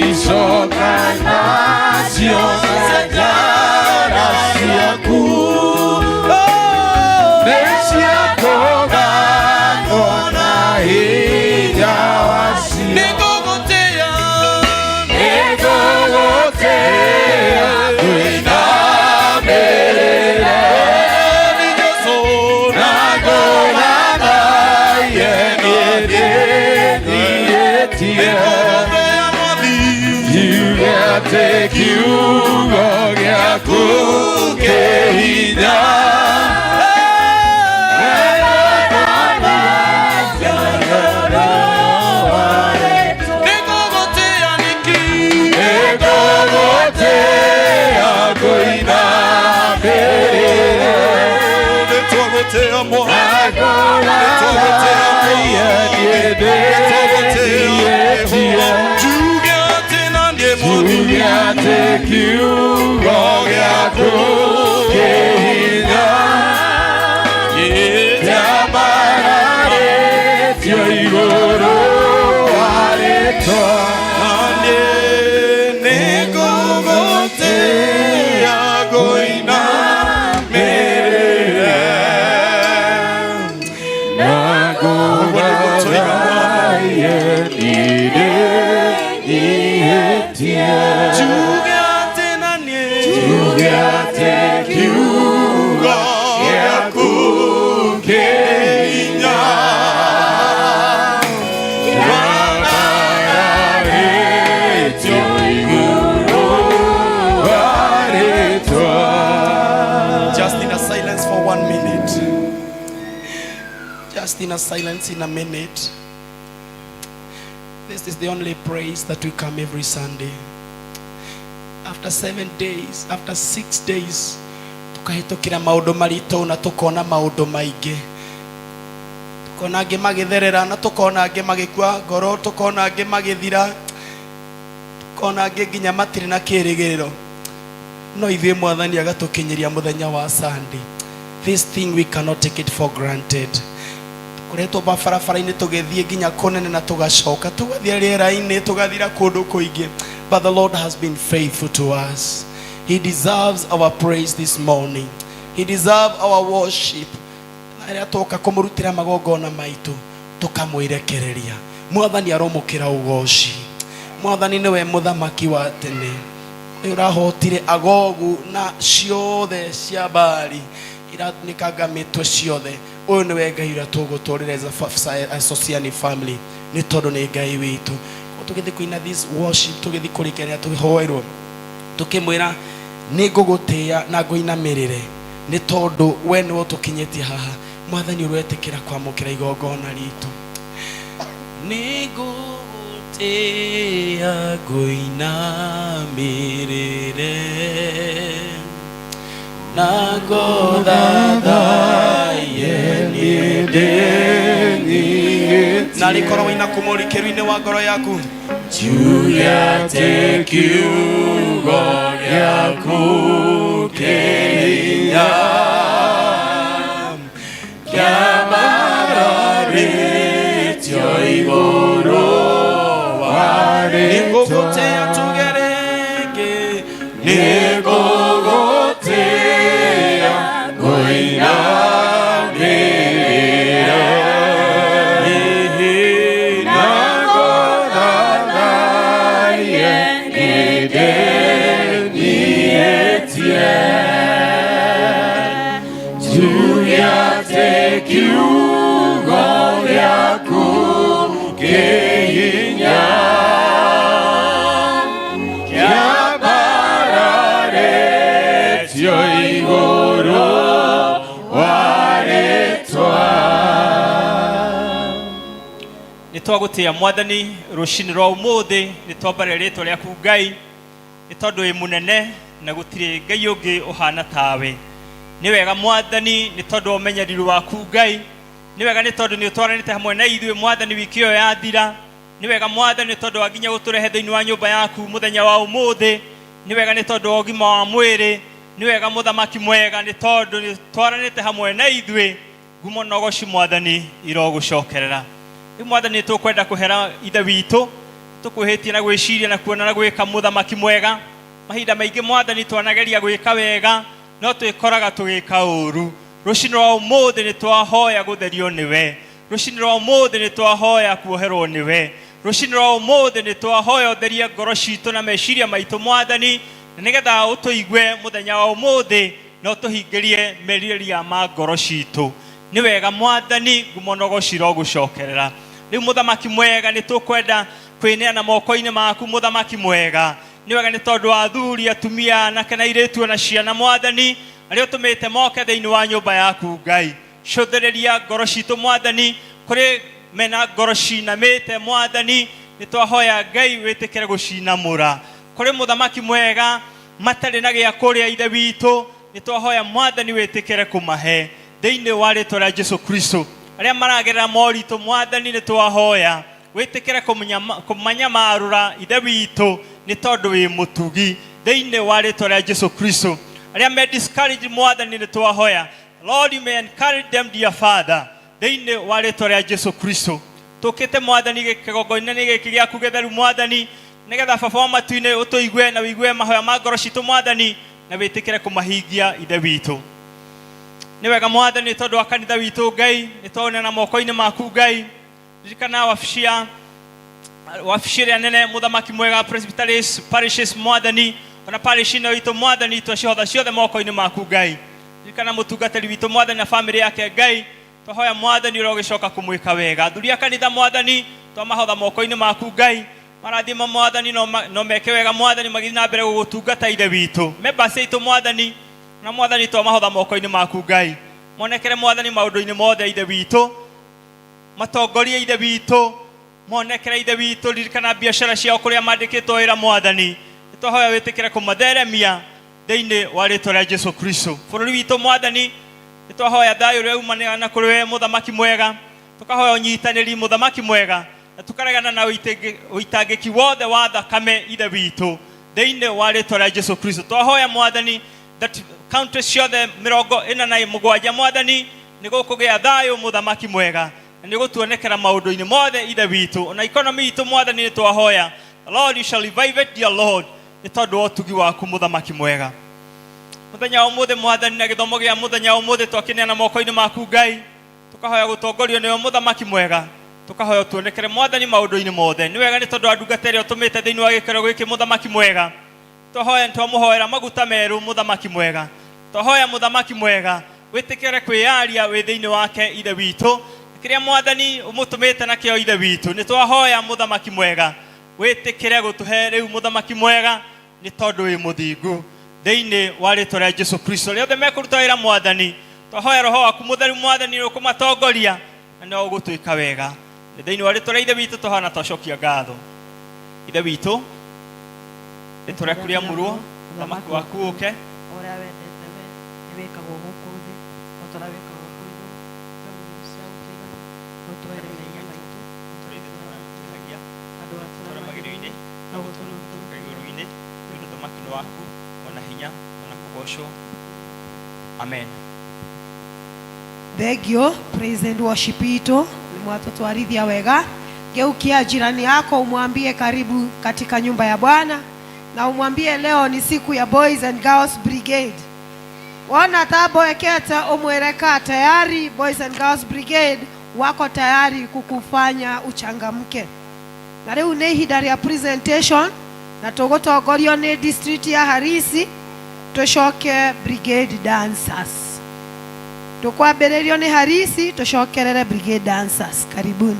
Icoka nacio cia njara ciaku nĩ cia kũganwo na hinya wacio. Nĩngũgũtĩĩa ngwinamĩrĩre na ngũthathaiye niĩ ndĩnyiihĩtie, njuge atĩ kiugo gĩaku kĩ hinya. Just in a silence for 1 minute. Just in a silence in a minute. This is the only praise that we come every Sunday. After 7 days, after 6 days, tukahĩtũkĩra maũndũ maritũ na tukona maũndũ maingĩ. Tukona angĩ magĩtherera na tukona angĩ magĩkua ngoro, tukona angĩ magĩthira, tukona angĩ nginya matirĩ na kĩrĩgĩrĩro. No ithuĩ Mwathani agatũkinyĩria mũthenya wa Sunday. This thing we cannot take it for granted. Tũkoretwo mabarabara-inĩ tũgĩthiĩ nginya kũnene na tũgacoka, tũgathiĩ rĩera-inĩ, tũgathira kũndũ kũingĩ. But the Lord has been faithful to us. He deserves our praise this morning. He deserves our worship. Na rĩrĩa twoka kũmũrutĩra magongona maitũ, tũkamwĩrekereria. Mwathani aromũkĩra ũgoci. Mwathani nĩwe mũthamaki wa tene. Ũyũ ũrahotire agogu na ciothe cia mbari iratũnĩkanga mĩtwe ciothe. Ũyũ nĩwe Ngai ũrĩa tũgũtũrĩra as a Sosiani family, nĩ tondũ nĩ Ngai witũ. Koguo tũgĩthiĩ kũina this worship, tũgĩthiĩ kũrĩkĩrĩria tũkĩhoerwo, tũkĩmwĩra nĩ ngũgũtĩĩa na ngũinamĩrĩre, nĩ tondũ we nĩwe ũtũkinyĩtie haha. Mwathani ũretĩkĩra kwamũkĩra igongona ritũ. Nĩ ngũgũtĩĩa ngũinamĩrĩre na ngũthathaiye niĩ ndĩnyihĩtie. Na rĩkorwo wĩna kũmũrikĩru-inĩ wa ngoro yaku. Njuge kiugo gĩaku kĩhinya kĩambararĩtio igũrũ wa rĩtwa. Nĩngũgũtĩĩa tuge rĩngĩ. Nĩngũgũtĩĩa ngũinamĩrĩre na ngũthathaiye niĩ ndĩnyihĩtie. Njuge atĩ kiugo gĩaku kĩhinya kĩambararĩtio igũrũ wa rĩtwa. Nĩ twagũtĩĩa Mwathani rũcinĩ rwa ũmũthĩ, nĩ twambarĩra rĩtwa rĩaku Ngai, nĩ tondũ wĩ mũnene na gũtirĩ Ngai ũngĩ ũhana tawe. Nĩ wega Mwathani nĩ tondũ wa ũmenyereri waku Ngai, nĩ wega nĩ tondũ nĩ ũtwaranĩte hamwe na ithuĩ Mwathani wiki ĩyo yathira. Nĩ wega Mwathani nĩ tondũ wa nginya gũtũrehe thĩinĩ wa nyũmba yaku mũthenya wa ũmũthĩ. Nĩ wega nĩ tondũ wa ũgima wa mwĩrĩ. Nĩ wega mũthamaki mwega nĩ tondũ nĩ ũtwaranĩte hamwe na ithuĩ. Ngumo na ũgoci Mwathani irogũcokerera. Rĩu Mwathani nĩ tũkwenda kũhera ithe witũ, tũkwĩhĩtie na gwĩciria na kuona na gwĩka mũthamaki mwega. Mahinda maingĩ Mwathani twanageria gwĩka wega, no twĩkoraga tũgĩka ũru. Rũcinĩ rwa ũmũthĩ nĩ twahoya gũtherio nĩwe. Rũcinĩ rwa ũmũthĩ nĩ twahoya kuoherwo nĩwe. Rũcinĩ rwa ũmũthĩ nĩ twahoya ũtherie ngoro citũ na meciria maitũ Mwathani, na nĩgetha ũtũigue mũthenya wa ũmũthĩ na ũtũhingĩrie merirĩria ma ngoro citũ. Nĩ wega Mwathani, ngumo na ũgoci irogũcokerera. Rĩu mũthamaki mwega nĩ tũkwenda kwĩneana moko-inĩ maku mũthamaki mwega. Nĩ wega nĩ tondũ wa athuri, atumia, anake na airĩtu na ciana Mwathani, arĩa ũtũmĩte moke thĩinĩ wa nyũmba yaku Ngai. Cũthĩrĩria ngoro citũ Mwathani, kũrĩ mena ngoro cinamĩte Mwathani, nĩ twahoya Ngai wĩtĩkĩre gũcinamũra. Kũrĩ mũthamaki mwega matarĩ na gĩa kũrĩa ithe witũ, nĩ twahoya Mwathani wĩtĩkĩre kũmahe thĩinĩ wa rĩtwa rĩa Jesu Kristo. Arĩa maragerera moritũ Mwathani nĩ twahoya wĩtĩkĩre kũmanyamarũra Ithe witũ, nĩ tondũ wĩ mũtugi, thĩinĩ wa rĩtwa rĩa Jesu Kristo. Arĩa me discouraged Mwathani nĩ twahoya, Lord, you may encourage them, dear Father, thĩinĩ wa rĩtwa rĩa Jesu Kristo. Tũkĩte Mwathani kĩgongona-inĩ gĩkĩ gĩaku gĩtheru Mwathani, nĩgetha Baba wa matu-inĩ ũtũigue na wĩigue mahoya ma ngoro citũ Mwathani, na wĩtĩkĩre kũmahingia Ithe witũ. Nĩ wega Mwathani tondũ wa kanitha witũ Ngai, nĩ twaũneana moko-inĩ maku Ngai. Ririkana wabici ya wabici ĩrĩa nene Mũthamaki mwega, presbyteries, parishes Mwathani, ona parish ĩno itũ Mwathani, twacihotha ciothe moko-inĩ maku Ngai. Ririkana mũtungatĩri witũ Mwathani na bamĩrĩ yake Ngai, twahoya Mwathani ũrĩa ũgĩcoka kũmwĩka wega. Athuri a kanitha Mwathani, twamahotha moko-inĩ maku Ngai, marathima Mwathani, no meke wega Mwathani, magĩthiĩ na mbere gũgũtungata Ithe witũ. Members aitũ Mwathani, na Mwathani twamahotha moko-inĩ maku Ngai, monekere Mwathani maũndũ-inĩ mothe Ithe witũ, matongorie Ithe witũ, monekere Ithe witũ. Ririkana biacara ciao kũrĩa mandĩkĩtwo wĩra Mwathani, nĩtwahoya wĩtĩkĩre kũmatheremia thĩinĩ wa rĩtwa rĩa Jesu Kristo. Bũrũri witũ Mwathani, nĩtwahoya thayũ ũrĩa umanaga na kũrĩ we Mũthamaki mwega, tũkahoya ũnyitanĩri Mũthamaki mwega, na tũkaregana na ũitangĩki wothe wa thakame Ithe witũ, thĩinĩ wa rĩtwa rĩa Jesu Kristo. Twahoya Mwathani that county ciothe 47 Mwathani nĩ gũkũgĩa thayũ Mũthamaki mwega, na nĩ gũtuonekera maũndũ-inĩ mothe Ithe witũ. Ona economy itũ Mwathani nĩ twahoya, Lord, you shall revive it, dear Lord, nĩ tondũ wa ũtugi waku Mũthamaki mwega. Mũthenya wa ũmũthĩ Mwathani, na gĩthomo gĩa mũthenya wa ũmũthĩ twakĩneana moko-inĩ maku Ngai, tũkahoya gũtongorio nĩwe Mũthamaki mwega, tũkahoya ũtuonekere Mwathani maũndũ-inĩ mothe. Nĩ wega nĩ tondũ wa ndungata ĩrĩa ũtũmĩte thĩinĩ wa gĩkĩro gĩkĩ Mũthamaki mwega, twahoya twamũhoera maguta merũ Mũthamaki mwega, twahoya Mũthamaki mwega wĩtĩkĩre kwĩyaria wĩ thĩinĩ wake Ithe witũ, kĩrĩa Mwathani ũmũtũmĩte nakĩo Ithe witũ, nĩ twahoya Mũthamaki mwega wĩtĩkĩre gũtũhe rĩu Mũthamaki mwega, nĩ tondũ wĩ mũthingu, thĩinĩ wa rĩtwa rĩa Jesu Kristo. Rĩothe mekũruta wĩra Mwathani, twahoya Roho waku Mũtheru Mwathani nĩ ũkũmatongoria na nĩ ũgũtwĩka wega, nĩ thĩinĩ wa rĩtwa rĩa Ithe witũ twahoya na twacokia ngatho. Ithe witũ, rĩtwa rĩaku rĩamũrwo, ũthamaki waku ũke, ũrĩa wendete we nĩ wĩkagwo gũkũ thĩ o ta ũrĩa wĩkagwo kũu igũrũ. Tũhe irio cia gũtũigana, na ũtũohere mehia maitũ twĩhagia andũ arĩa tũrĩa magerio-inĩ, no gũtũrũkia igũrũ-inĩ, nĩ ũndũ ũthamaki nĩ waku, ona hinya, ona kũgocwo. Amen. Thank you. Praise and worship itũ nĩ mwatũtwarithia wega. Geukia jirani yako umwambie karibu katika nyumba ya Bwana, na umwambie leo ni siku ya Boys and Girls Brigade. Wona taboekete umwire kaa tayari, Boys and Girls Brigade wako tayari kukufanya uchangamke. Na rĩu nĩ ihinda rĩa presentation, na tũgũtongorio nĩ district ya Harisi, tũcoke brigade dancers. Tũkwambĩrĩrio nĩ Harisi, tũcokerere brigade dancers. Karibuni.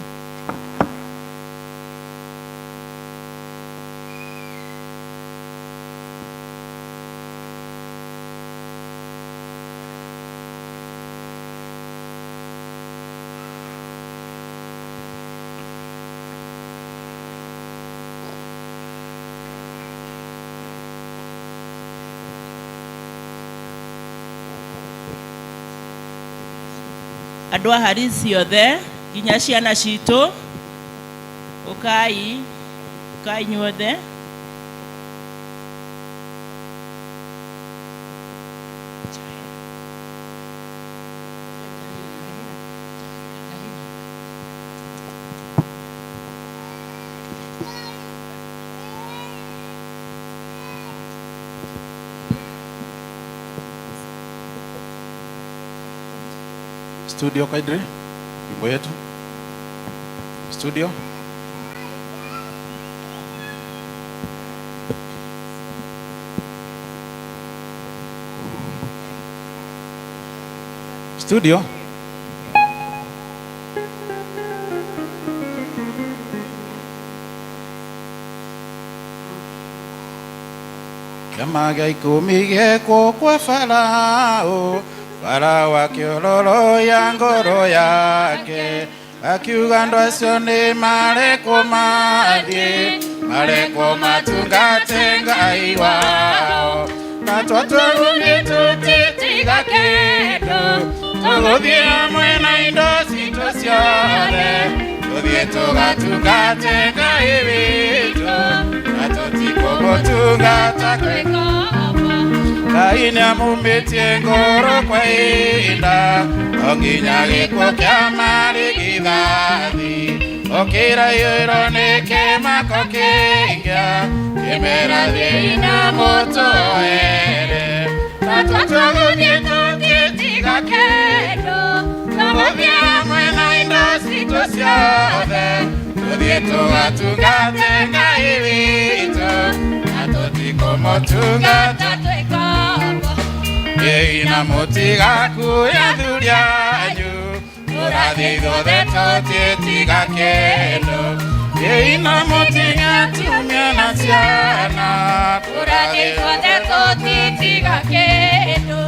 Andũ a Harisi othe nginya ciana citũ, ũkai ũkai inyuothe. Studio kindly, wimbo yetu studio. Studio. Kĩama gĩa ikũmi gĩekwo kwa Farao, Farao akĩororoia ngoro yake, akiuga andũ acio nĩ marekwo mathiĩ, marekwo matungate Ngai wao. Na twatwarwo nĩ tũtitiga kĩndũ, Tũgũthiĩ hamwe na indo citũ ciothe, tũthiĩ tũgatungate Ngai witũ, na tũtikũmũtungata twĩ Ngai nĩamumĩtie ngoro kwa ihinda, o nginya gĩkuũ kĩa marigithathi. Ũkĩra iyũirwo nĩ kĩmako kĩingĩ, kĩmera thĩna mũtũere. Na tũtũgũthiĩ tũngĩtiga kĩndũ, tũgũthiĩ hamwe na indo citũ ciothe, tũthiĩ tũgatungate Ngai witũ, na tũtikũmũtungata Ĩĩ na mũtigakuya athuri anyu, tũrathiĩ ithuothe tũtiĩtiga kĩndũ. Ĩĩ na mũtigatumia na ciana, tũrathiĩ ithuothe tũtitiga kĩndũ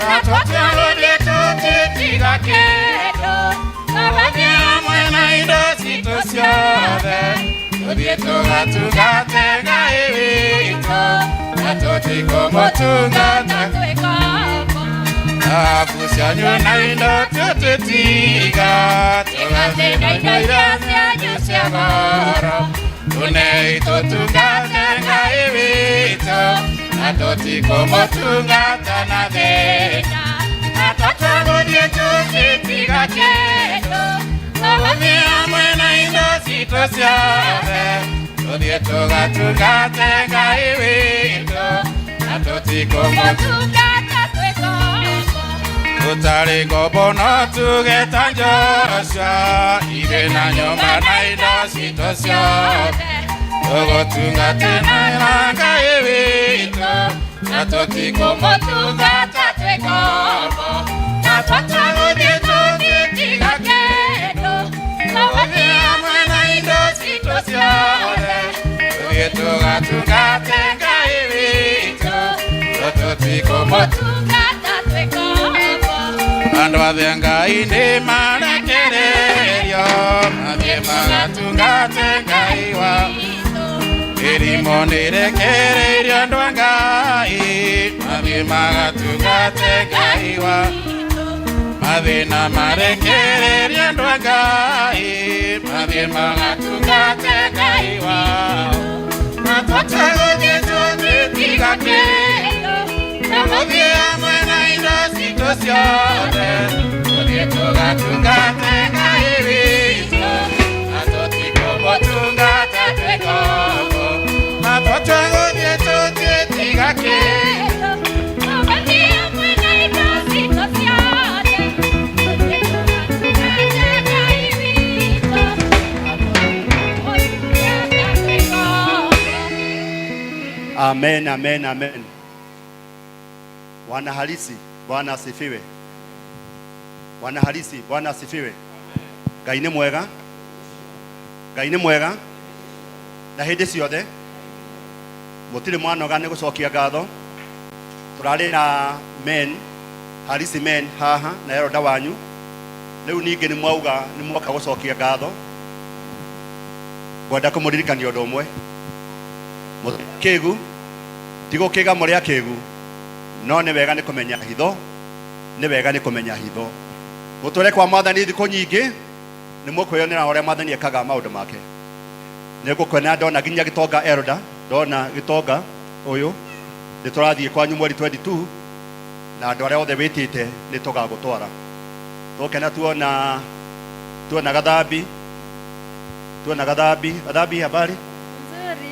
na tũtũgũthiĩ tũtiĩtiga kĩndũ, tũgathiĩ hamwe na indo citũ ciothe, tũthiĩ tũgatungate Ngai witũ, na tũtikũmũtungata thahabu cianyu na indo tũtũtiga, tũgathiĩ na indo iria cianyu cia goro, tũnei tũtungate Ngai witũ, na tũtikũmũtungata na thĩna. Na tũtũgũthiĩ tũtitiga kĩndũ, tũgũthiĩ hamwe na indo citũ ciothe, tũthiĩ tũgatungate Ngai witũ, na tũtikũmũtungata tũtarĩ ngombo no tuge ta Joshua, ithuĩ na nyũmba na indo citũ ciothe, tũgũtungatĩra na Ngai witũ, na tũtikũmũtungata twĩ ngombo, na tũtũgũthiĩ tũtitiga kĩndũ, tũgũthiĩ hamwe na indo citũ ciothe, tũthiĩ tũgatungate Ngai witũ, na tũtikũmũtungata andũ othe Ngai nĩ marekererio mathiĩ magatungate Ngai wao. Mĩrimũ nĩrekereirio andũ a Ngai mathiĩ magatungate Ngai wao. Mathĩna marekererio andũ a Ngai mathiĩ magatungate Ngai wao. Na tũtũgũthiĩ tũtitiga kĩndũ, tũgũthiĩ hamwe na indo citũ ciothe, tũthiĩ tũgatungate Ngai witũ, na tũtikũmũtungata twĩ ngombo. Na tũtũgũthiĩ tũtitiga kĩndũ, tũgũthiĩ hamwe na indo citũ ciothe, tũthiĩ tũgatungate Ngai witũ, na tũtikũmũtungata twĩ ngombo. Amen, amen, amen. Wana halisi, Bwana asifiwe. Wana halisi, Bwana asifiwe. Ngai nĩ mwega, Ngai nĩ mwega na hĩndĩ ciothe. Mũtirĩ mwanoga nĩ gũcokia ngatho. Tũrarĩ na men halisi men haha na elder wanyu. Rĩu ningĩ nĩ mwauga nĩ mwoka gũcokia ngatho. Ngwenda kũmũririkania ũndũ ũmwe. Kĩgu ti gũkĩga mũrĩ akĩgu, no nĩ wega nĩ kũmenya hitho, nĩ wega nĩ kũmenya hitho. Mũtũre kwa Mwathani thikũ nyingĩ, nĩ mũkwĩyonera ũrĩa Mwathani ekaga maũndũ make. Nĩ ngũkwena ndona nginya gĩtonga elder, ndona gĩtonga ũyũ, nĩ tũrathiĩ kwanyu mweri 22, na andũ arĩa othe wĩtĩte nĩ tũgagũtwara. Tũkena tuona tuona Gathambi, tuona Gathambi, Gathambi habari? Nzuri.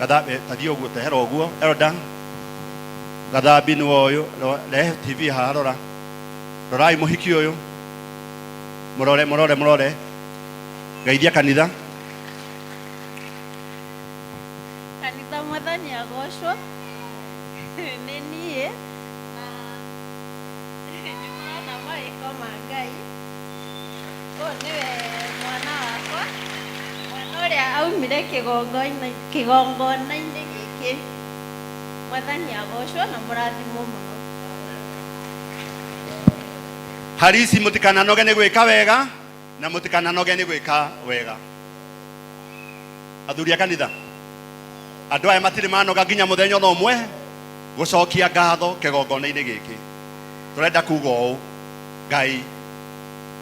Gathambi, tathiĩ ũguo tehera ũguo elder. Gathambi nĩwe ũyũ, rehe TV haha rora. Rorai mũhiki ũyũ. Mũrore, mũrore, mũrore. Geithia kanitha. Kanitha Mwathani agocwo. Nĩ niĩ na nĩ mũrona mawĩko ma Ngai. Ũyũ nĩwe mwana wakwa, mwana ũrĩa aumire kĩgongona-inĩ gĩkĩ. Mwathani agocwo na mũrathimwo mũno. Harisi mũtikananoge nĩ gwĩka wega na mũtikananoge nĩ gwĩka wega. Athuri a kanitha, andũ aya matirĩ manoga nginya mũthenya ona ũmwe gũcokia ngatho kĩgongona-inĩ gĩkĩ. Tũrenda kuga ũũ, Ngai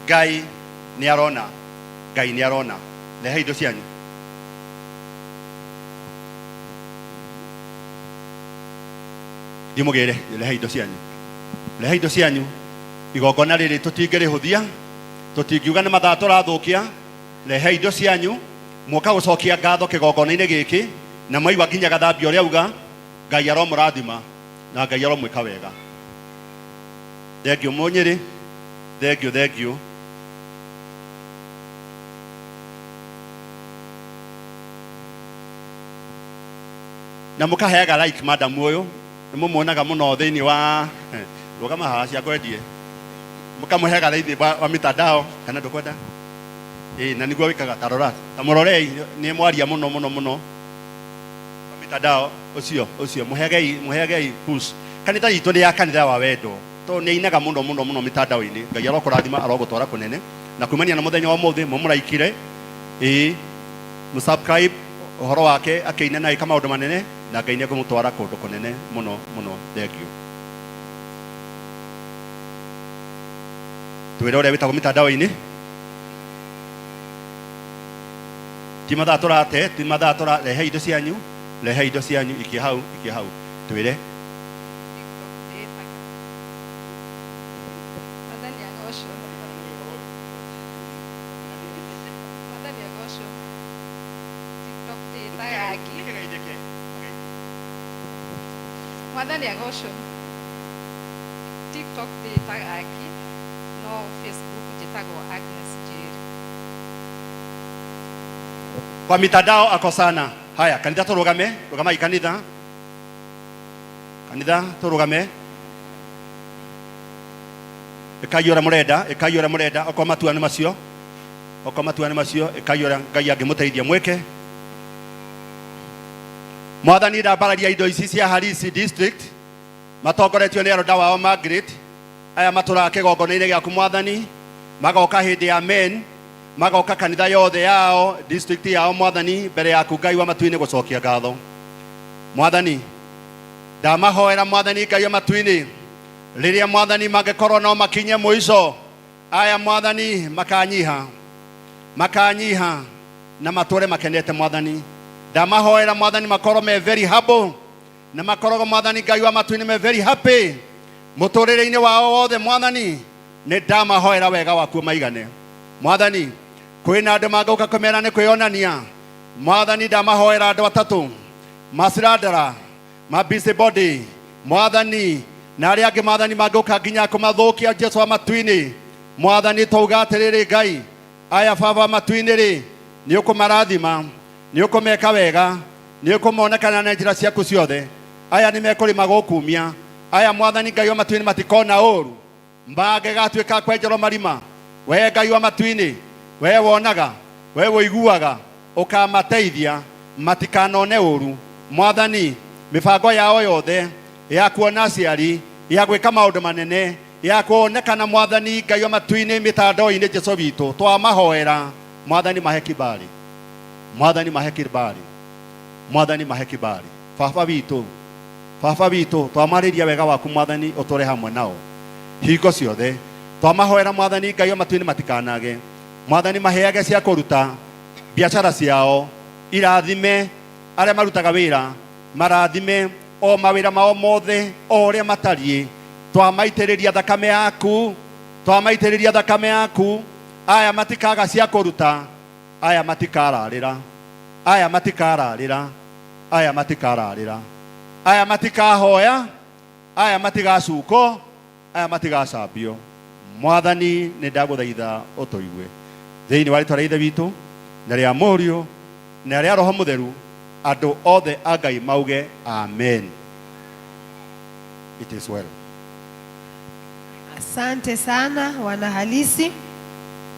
Ngai nĩ arona, Ngai nĩ arona. Rehe indo cianyu. Thiĩ mũgĩre, rehe indo cianyu, rehe indo cianyu. Igongona rĩrĩ tũtingĩrĩhũthia, tũtingiuga nĩ mathaa tũrathũkia. Rehe indo cianyu, muoka gũcokia ngatho kĩgongona-inĩ gĩkĩ, na mwaigua nginya gathambia ũrĩa auga. Ngai aromũrathima na Ngai aromwĩka wega. Thengiũ Mũnyĩrĩ, thengiũ, thengiũ. Na mũkaheaga like madam ũyũ, nĩ mũmuonaga mũno thĩinĩ wa rũgama haha cia ngwendie, mũkamũheaga thĩinĩ wa mitandao kana ndũkwenda? Ĩĩ, na nĩguo wĩkaga. Ta rora, ta mũrorei, nĩ mwaria mũno mũno mũno wa mitandao ũcio ũcio, mũheagei, mũheagei push. Kanitha itũ nĩ ya kanitha wa wendo, tondũ nĩ ainaga mũno mũno mũno mitandao-inĩ. Ngai arokũrathima, arogũtwara kũnene. Na kumania na mũthenya wa ũmũthĩ mũmũraikire, ĩĩ, mũsubscribe ũhoro wake akĩina na agĩka maũndũ manene, na Ngai nĩ ekũmũtwara kũndũ kũnene mũno mũno. Thengiũ. Twĩre ũrĩa wĩtagwo mitandao-inĩ. Ti mathaa tũrate, ti mathaa tũra, rehe indo cianyu, rehe indo cianyu, ikia hau, ikia hau. Twĩre. Mwathani agocwo. Mwathani agocwo. TikTok ndĩtaga Angi. Mwathani agocwo. TikTok ndĩtaga Angi, no Facebook njĩtagwo Agnes Njeri. Kwa mitandao ako sana. Haya, kanitha tũrũgame, rũgamai kanitha. Kanitha tũrũgame. Ĩkai ũrĩa mũrenda, ĩkai ũrĩa mũrenda, okorwo matua nĩ macio, okorwo matua nĩ macio, ĩkai ũrĩa Ngai angĩmũteithia mwĩke. Mwathani, ndambararia indo ici cia Harisi district matongoretio nĩ aroda wao Margaret, aya matũraga kĩgongona-inĩ gĩaku Mwathani, magoka hĩndĩ ya men, magoka kanitha yothe yao district yao Mwathani, mbere yaku Ngai wa matu-inĩ gũcokia ngatho. Mwathani, ndamahoera Mwathani Ngai wa matu-inĩ, rĩrĩa Mwathani mangĩkorwo no makinye mũico, aya Mwathani makanyiha, makanyiha na matũre makenete Mwathani. Ndamahoera Mwathani makorwo me very humble, na makoragwo Mwathani Ngai wa matu-inĩ me very happy mũtũrĩre-inĩ wao wothe Mwathani. Nĩ ndamahoera wega waku maigane Mwathani. Kwĩna andũ mangĩũka kũmera nĩ kwĩonania Mwathani, ndamahoera andũ atatũ masirandara ma busy body Mwathani, na arĩa angĩ Mwathani mangĩũka nginya kũmathũkia Jesu wa matu-inĩ Mwathani, twauga atĩrĩrĩ Ngai, aya baba matu-inĩ rĩ, nĩ ũkũmarathima, nĩ ũkũmeka wega, nĩ ũkũmonekana na njĩra ciaku ciothe. Aya nĩ mekũrĩma gũkumia aya Mwathani Ngai wa matu-inĩ, matikona ũru mangĩgatuĩka kwenjerwo marima. We Ngai wa matu-inĩ, we wonaga, we ũiguaga, ũkamateithia matikanone ũru Mwathani. Mĩbango yao yothe ya kuona aciari, ya gwĩka maũndũ manene, ya kuonekana Mwathani Ngai wa matu-inĩ mĩtandao-inĩ, Jesu witũ, twamahoera Mwathani mahe kibali, Mwathani mahe kibali, Mwathani mahe kibali. Baba witũ, Baba witũ, twamarĩria wega waku Mwathani, ũtũre hamwe nao hingo ciothe. Twamahoera Mwathani Ngai wa matu-inĩ matikanage Mwathani, maheage cia kũruta biacara ciao, irathime arĩa marutaga wĩra, marathime o mawĩra mao mothe o ũrĩa matariĩ. Twamaitĩrĩria thakame yaku, twamaitĩrĩria thakame yaku. Aya matikaga cia kũruta, aya matikararĩra, aya matikararĩra, aya matikararĩra, aya matikahoya, aya matigacuko, aya matigacambio. Mwathani, nĩ ndagũthaitha ũtũigue thĩinĩ wa rĩtwa rĩa Ithe witũ na rĩa Mũriũ na rĩa Roho Mũtheru. Andũ othe a Ngai mauge amen. It is well. Asante sana wanahalisi.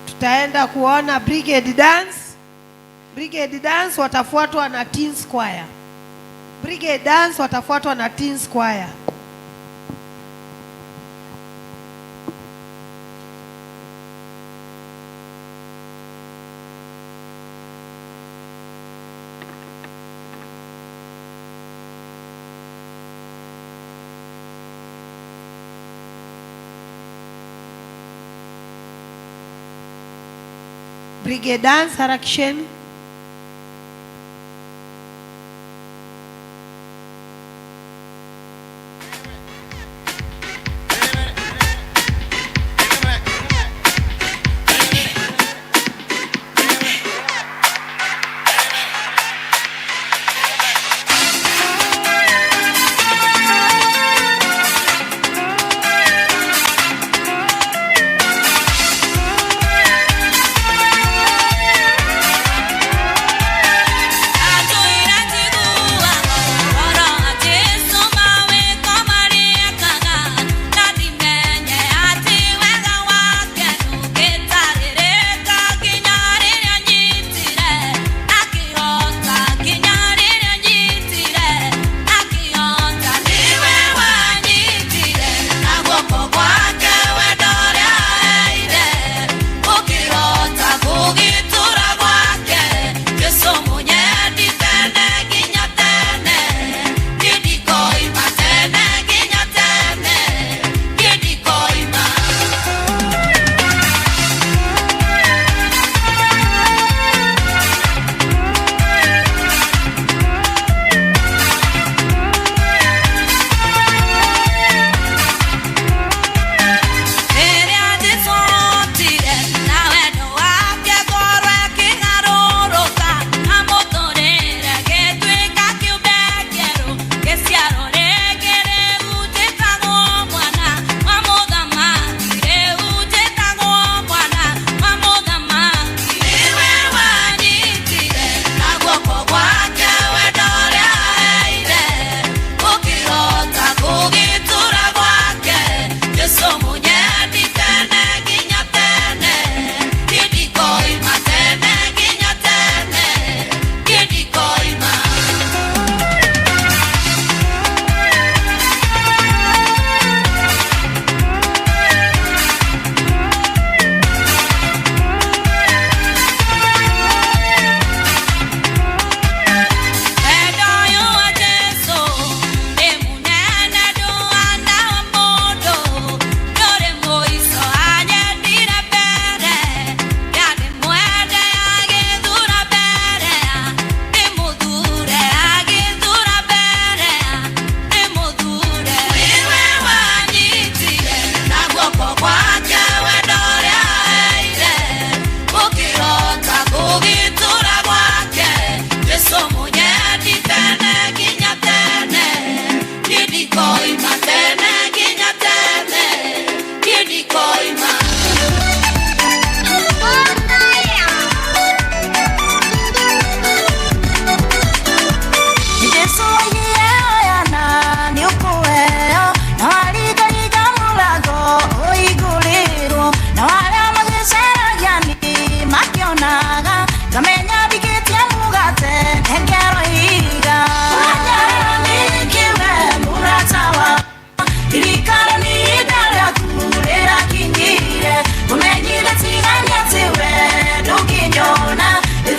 Tutaenda kuona brigade dance. Brigade dance watafuatwa na teens choir. Brigade dance watafuatwa na teens choir. Brigade dance harakisheni.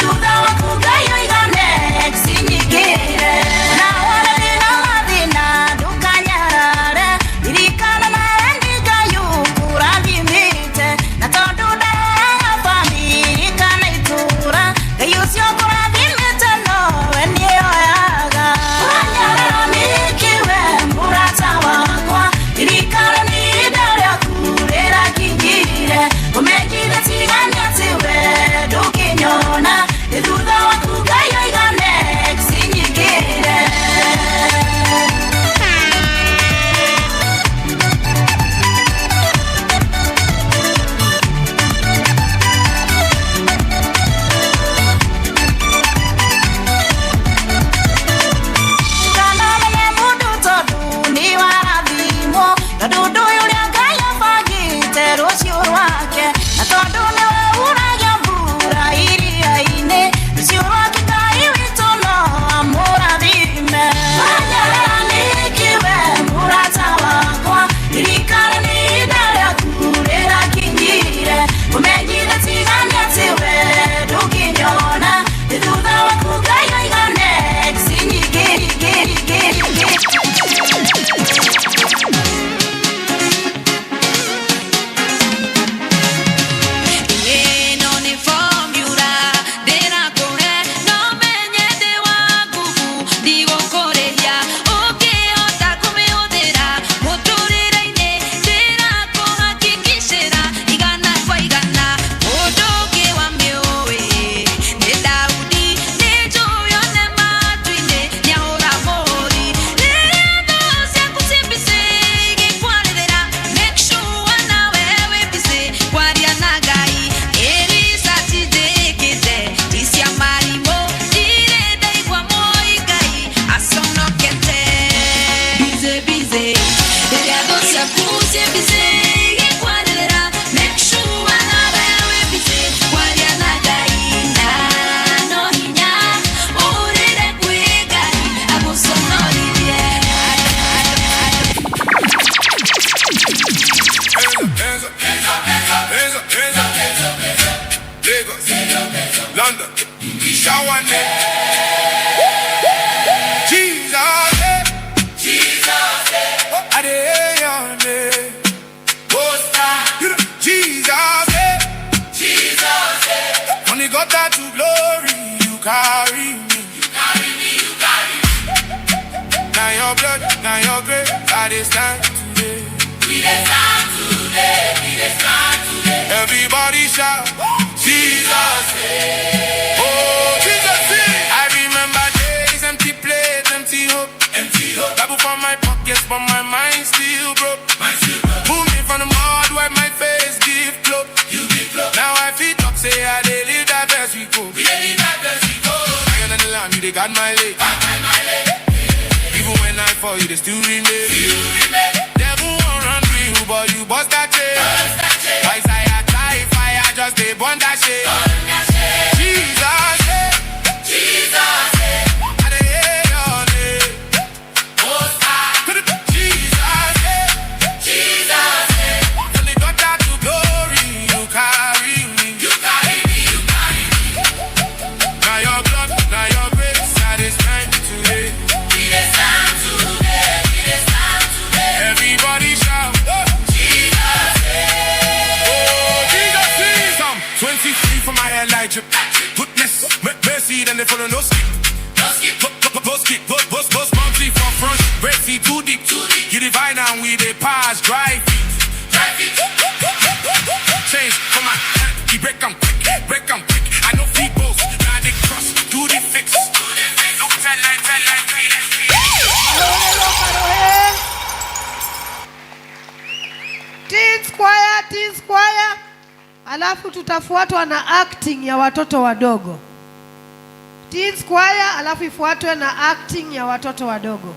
Thutha waku Ngai oigane cinyingĩre na Teens choir, alafu tutafuatwa na acting ya watoto wadogo. Teens choir, alafu ifuatwe na acting ya watoto wadogo.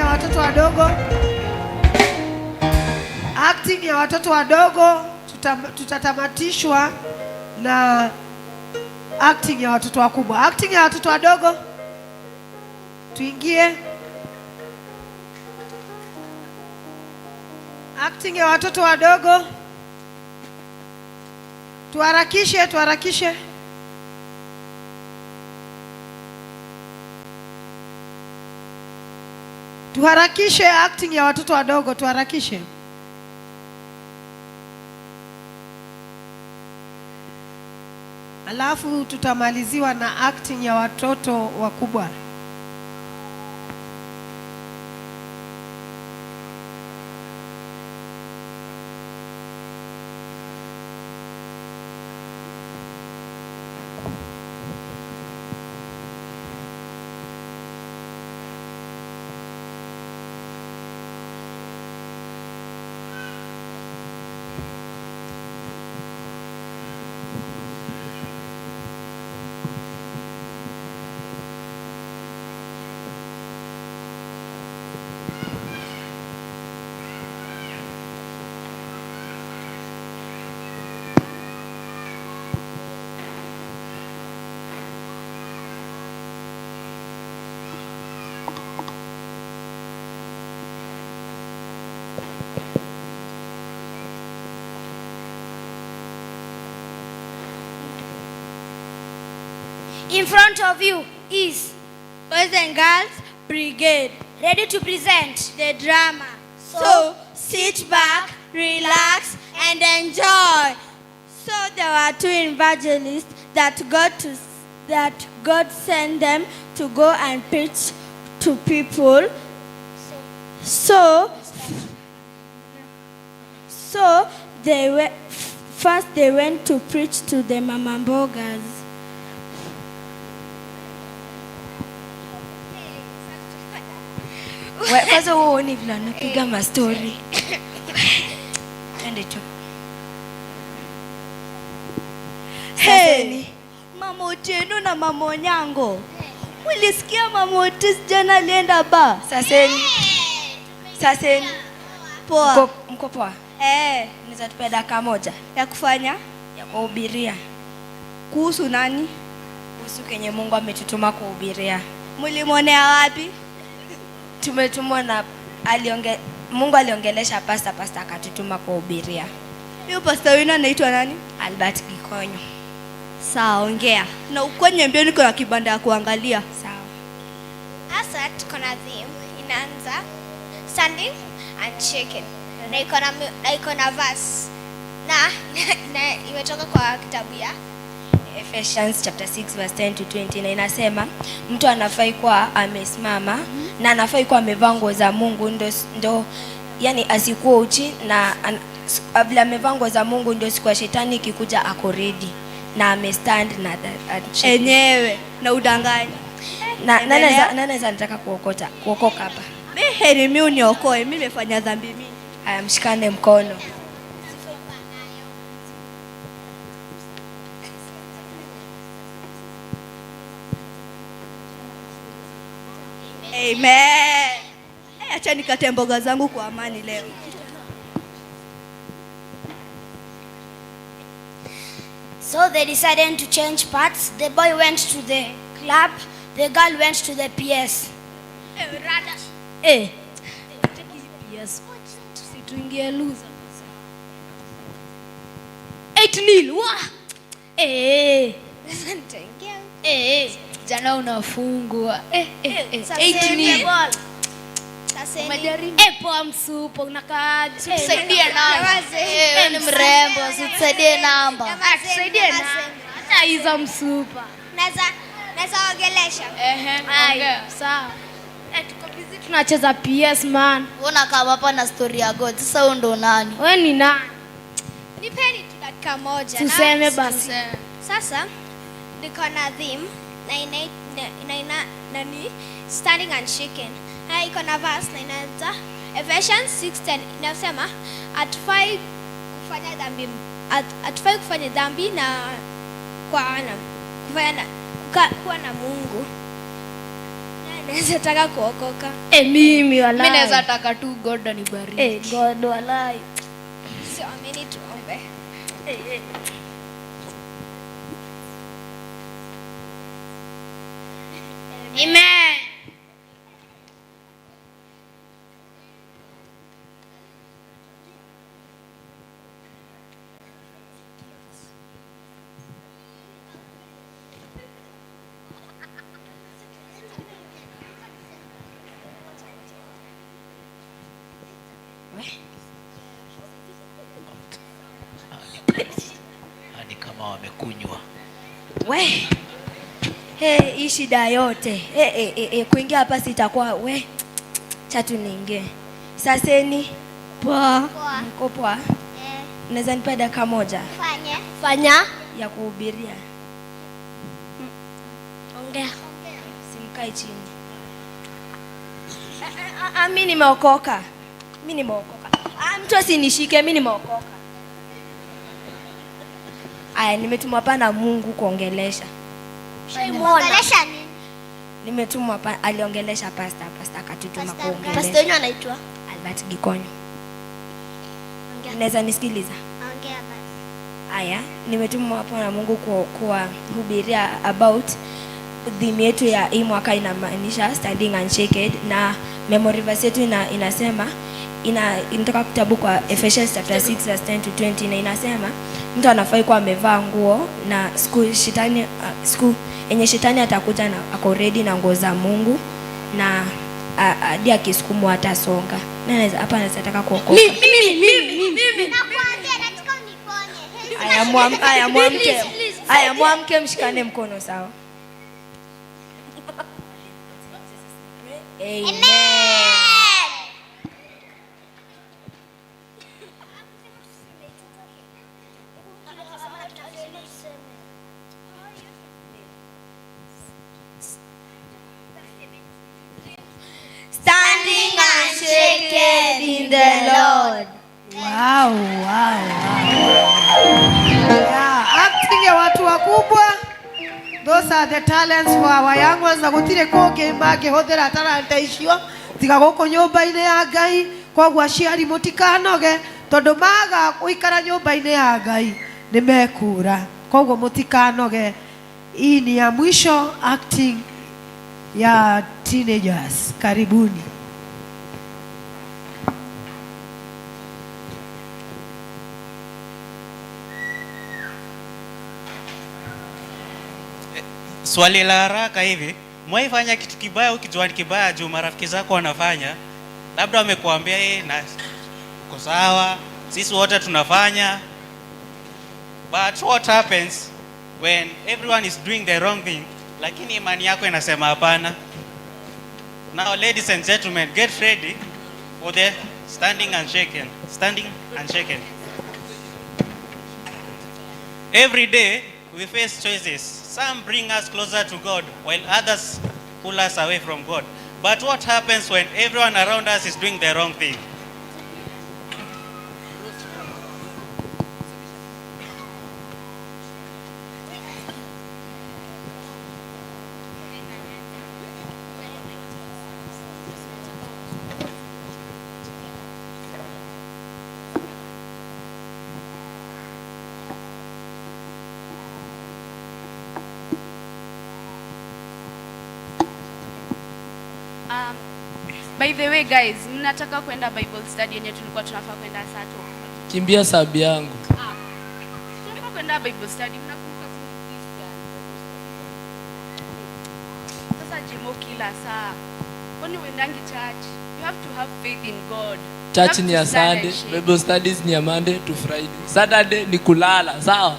watoto wadogo. Acting ya watoto wadogo tutatamatishwa na acting ya watoto wakubwa. Acting ya watoto wadogo tuingie. Acting ya watoto wadogo tuharakishe, tuharakishe. Tuharakishe acting ya watoto wadogo, tuharakishe. Alafu tutamaliziwa na acting ya watoto wakubwa. In front of you is Boys and Girls Brigade, ready to present the drama. So sit back, relax, and enjoy. So there were two evangelists that God sent them to go and preach to people. So they were, first they went to preach to the mamambogas. Kwanza wewe ni vile anapiga mastori. Twende tu. Hey, Mama Otieno na Mama Onyango. Ulisikia Mama Otis jana alienda bar? Saseni. Saseni. Poa. Mko poa? Eh, unaweza tupea dakika moja ya kufanya? Ya kuhubiria. Kuhusu nani? Kuhusu kenye Mungu ametutuma kuhubiria. Mlimonea wapi? Tumetumwa na Mungu aliongelesha pastor, pastor akatutuma kuhubiria. Huyo pastor wenu anaitwa nani? Albert Gikonyo. Sawa, ongea. Na uko niambie niko na kibanda ya kuangalia. Sawa. Asa tuko na theme inaanza standing and shaking. Na iko na verse. Na imetoka kwa kitabu ya Ephesians chapter 6 verse 10 to 20, na inasema mtu anafai kuwa amesimama na anafai kuwa amevaa nguo za Mungu ndo yani asikuwe uchi, na vile amevaa nguo za Mungu ndio siku ya shetani ikikuja ako ready na amestand na enyewe na udanganya. Na nani anaweza nataka kuokoka hapa? Mimi heri mimi uniokoe, mimi nimefanya dhambi mingi. Haya, mshikane mkono. Amen. Hey, acha nikate mboga zangu kwa amani leo. So they decided to change parts. The boy went to the club, the girl went to the PS. Eh. PS. Tuingie loser. 8-0. Wah. Eh. Eh. Jana unafungwa. 8-0. Umejaribu. Poa msupo unakaa. Tusaidie namba. Wewe ni mrembo, tusaidie namba. Tusaidie namba. Hata hizo msupa. Naweza ongelesha. Ongea. Sawa. Tuko busy tunacheza PS man. Unaona kama hapa na story ya God. Sasa wewe ndo nani? Wewe ni nani? Nipeni tu dakika moja. Tuseme basi. Sasa niko na theme na ni standing and shaking. Hai iko na verse na inaanza Ephesians 6:10 inasema hatufai kufanya dhambi, hatufai kufanya dhambi na kwa na kufanya na kuwa na Mungu. Naweza taka kuokoka. Eh, mimi walai. Mimi naweza taka tu God anibariki. Eh, God walai. So amini tuombe. Eh, eh. Amen. Ni kama wamekunywa. We. Hey, hii shida yote. Hey, hey, hey, hey, kuingia hapa sitakuwa we. Chatu niingie. Saseni. Poa. Mko poa? Unaweza nipa dakika moja Fanya. Fanya ya kuhubiria. Ongea. Simkae chini. Mimi nimeokoka. Mimi nimeokoka. Ah, mtu asinishike, mimi nimeokoka. Aya, nimetumwa hapa na Mungu kuongelesha. Ongelesha nini? Nimetumwa hapa, aliongelesha pastor, pastor akatutuma kuongelesha. Pastor wenyu anaitwa? Albert Gikonyo. Unaweza nisikiliza? Ongea basi. Aya, nimetumwa hapa na Mungu kuwahubiria about theme yetu ya hii mwaka inamaanisha standing unshaken, na memory verse yetu inasema inatoka kitabu kwa Ephesians chapter 6 verse 10 to 20, na inasema mtu anafai kuwa amevaa nguo na siku shetani, siku yenye shetani atakuja na ako ready na nguo za Mungu na hadi akisukumwa atasonga. Na hapa anaweza taka kuokoka. Mimi. Nakuambia nataka uniponye. Aya, mwamke. Please, please. Aya, mwamke mshikane mkono sawa. Amen. Standing unshaken in the Lord. Wow, wow, wow. Yeah, acting ya watu wakubwa. Those are the talents for our young ones. Na gutire kungi mangĩhũthĩra talanta icio tiga gũkũ nyũmba-inĩ ya Ngai. Koguo aciari mũtikanoge tondũ maga gũikara nyũmba-inĩ ya Ngai nĩ mekũra. Koguo mũtikanoge. Hii ni ya mwisho acting ya teenagers. Karibuni. Swali la haraka hivi, mwaifanya kitu kibaya ukijua ni kibaya juu marafiki zako wanafanya, labda wamekuambia na uko sawa, sisi wote tunafanya. But what happens when everyone is doing the wrong thing, lakini imani yako inasema hapana? Now ladies and gentlemen, get ready for the standing and shaken. Standing and shaken. Every day we face choices. Some bring us closer to God, while others pull us away from God. But what happens when everyone around us is doing the wrong thing? By the way guys, mnataka kwenda Bible study yenye tulikuwa tunafaa kwenda saa 2? Kimbia sabi yangu. Tunafaa kwenda Bible study, mnakumbuka si ni Christian. Sasa Jemo kila saa. Kwani uendangi church? You have to have faith in God. You Church have ni to ya stand Sunday, and shake. Bible studies ni ya Monday to Friday. Saturday ni kulala, sawa?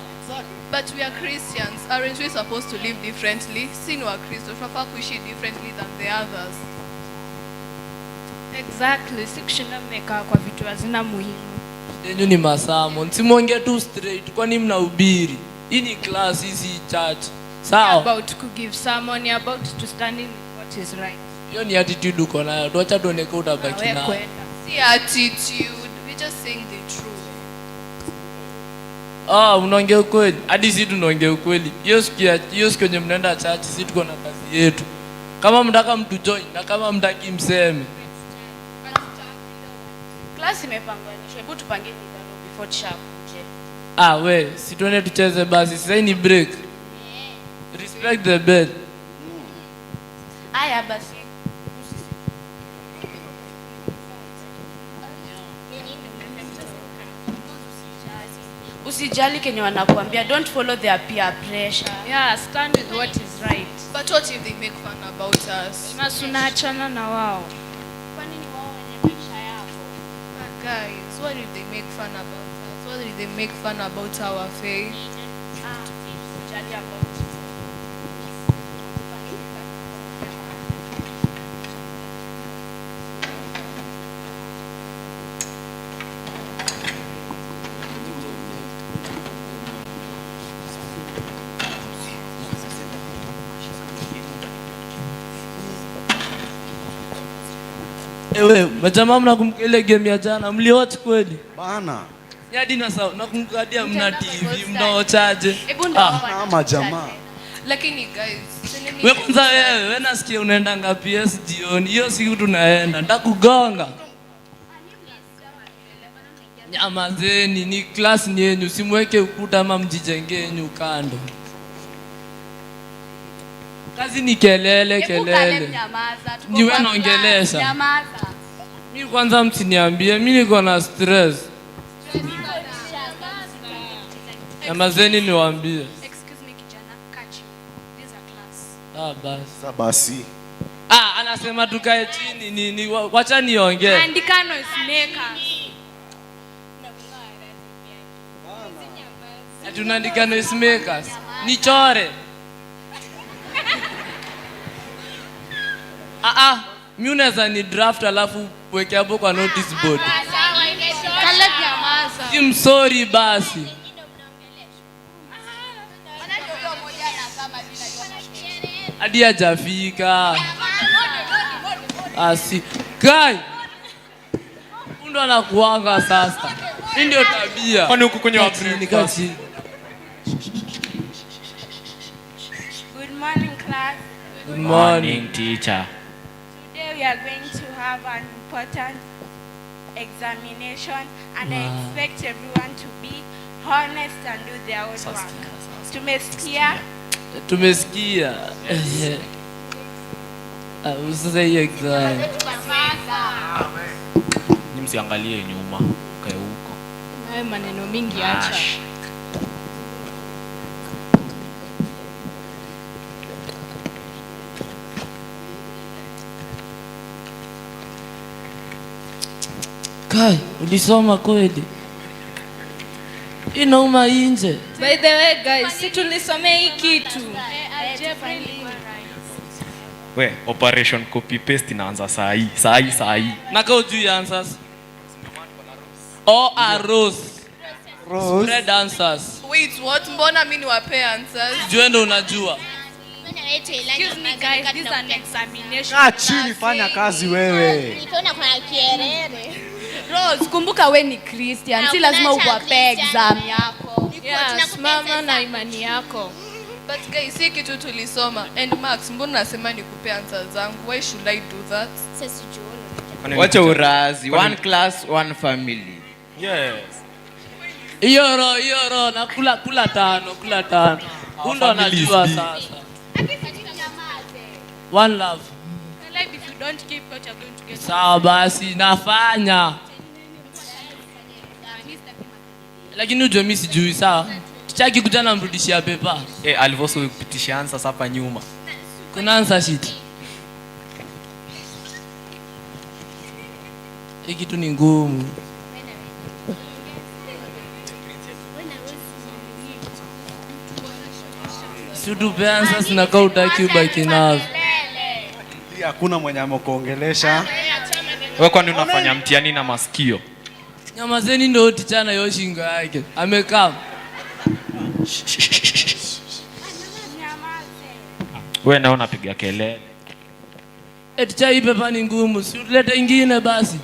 But we are Christians. Aren't we supposed to live differently? Si ni wa Kristo, tunafaa kuishi differently than the others. Exactly. Si kushinda mmekaa kwa vitu hazina muhimu. Yenyu ni masamo. Msimuongee tu straight, kwani mnahubiri? Hii ni class, hii si church. Sawa? About to give sermon, about to stand in what is right. Hiyo ni attitude uko nayo. Tuacha tuone kama utabaki Wewe nayo. kwenda. Si attitude. We just saying the truth. Unaongea ukweli. Hadi si tunaongea ukweli. Hiyo siku yenye mnaenda church, si tuko na kazi yetu. Kama mtaka mtu join na kama mtaki mseme. Class imepanganishwa. Hebu tupangeni daro before teacher akuje. Ah, we, si tuende tucheze basi. Sasa hii ni break. Respect the bell. Aya basi. Usijali kenye wanakuambia, don't follow their peer pressure. Yeah, stand with what is right. But what if they make fun about us? Na tunaachana na wao. Kwani ni wao wenye maisha yako? But guys, what if they make fun about us? What if they make fun about our faith? Ah, usijali about it. Ewe, majamaa mnakumbuka ile game ya jana? Mliwatch kweli? Bana. Hadi na sawa, nakumbuka hadi hamna TV, mnaochaje? Hebu ndio Ah. Ama jamaa. Lakini guys, tuendeni We kwanza wewe, we nasikia unaendanga PS jioni. Hiyo siku tunaenda, nitakugonga. Nyamazeni, ni class ni yenyu, simweke ukuta ama mjijenge yenyu kando. Kazi ni kelele Hebu Caleb kelele. nyamaza. Tuko Ni wewe kwa class, naongelesha. Nyamaza. Mi kwanza msiniambie, mi niko na stress. Nyamazeni niwaambie. Excuse me kijana, kaa chini. This is a class. Ah, basi. Sasa basi. Ah, anasema tukae chini ni, ni wacha niongee. Andika noise maker. Ati unaandika noise makers. Nichore. Ah ah, mi unaweza ni draft alafu weke hapo kwa notice board. Caleb nyamaza. Si msori basi. Hadi hajafika. Asi. Kai. Ndo anakuanga sasa. Hii ndio tabia. Kwani huku kunywa Kaa chini, kaa breakfast? chini. Good morning, class. Good morning. teacher. Today we are going to have an important examination, and I Wow. expect everyone to be honest and do their own work. Tumesikia? Tumesikia. Ah, sasa hii exam. Ni msiangalie nyuma, kae huko. Nawe maneno mingi acha. Kai, ulisoma kweli? Inauma inje. By the way guys, si tulisomea hii kitu. We, operation copy paste inaanza saa hii, saa hii, saa hii. Na kama hujui answers. O a rose. Spread answers. Wait, what? Mbona mi niwapee answers? Jue ndo unajua. Excuse me guys, this is an examination. Kaa chini fanya kazi wewe. Nikaona kuna kierere. Rose, kumbuka we ni Christian, si lazima Hakuna cha uwapee Christian. exam yako. Yeah, simama na imani yako. But guys, si kitu tulisoma. And Max, mbona unasema nikupe answers zangu? Why should I do that? Sasa sijui. Wacha urazi. One class, one family. Yes. Hiyo roho, hiyo roho na kula kula tano, kula tano. Huyu ndo family is anajua big. sasa. One love. Caleb, if you don't keep what you're going to get. Sawa basi nafanya. Lakini ujue mimi sijui sawa. Ticha kuja namrudishia paper. Eh, alivyoso kupitisha answers hapa nyuma. Kuna answer sheet. Hii kitu ni ngumu. Si utupe answers na kaa hutaki ubaki nazo. Hakuna mwenye amekuongelesha. Wewe kwani unafanya mtihani na masikio? Nyamazeni ndio ticha na hiyo shingo yake. Amekaa. Wewe nao unapiga kelele. Eh, ticha hii paper ni ngumu. Si ulete ingine basi.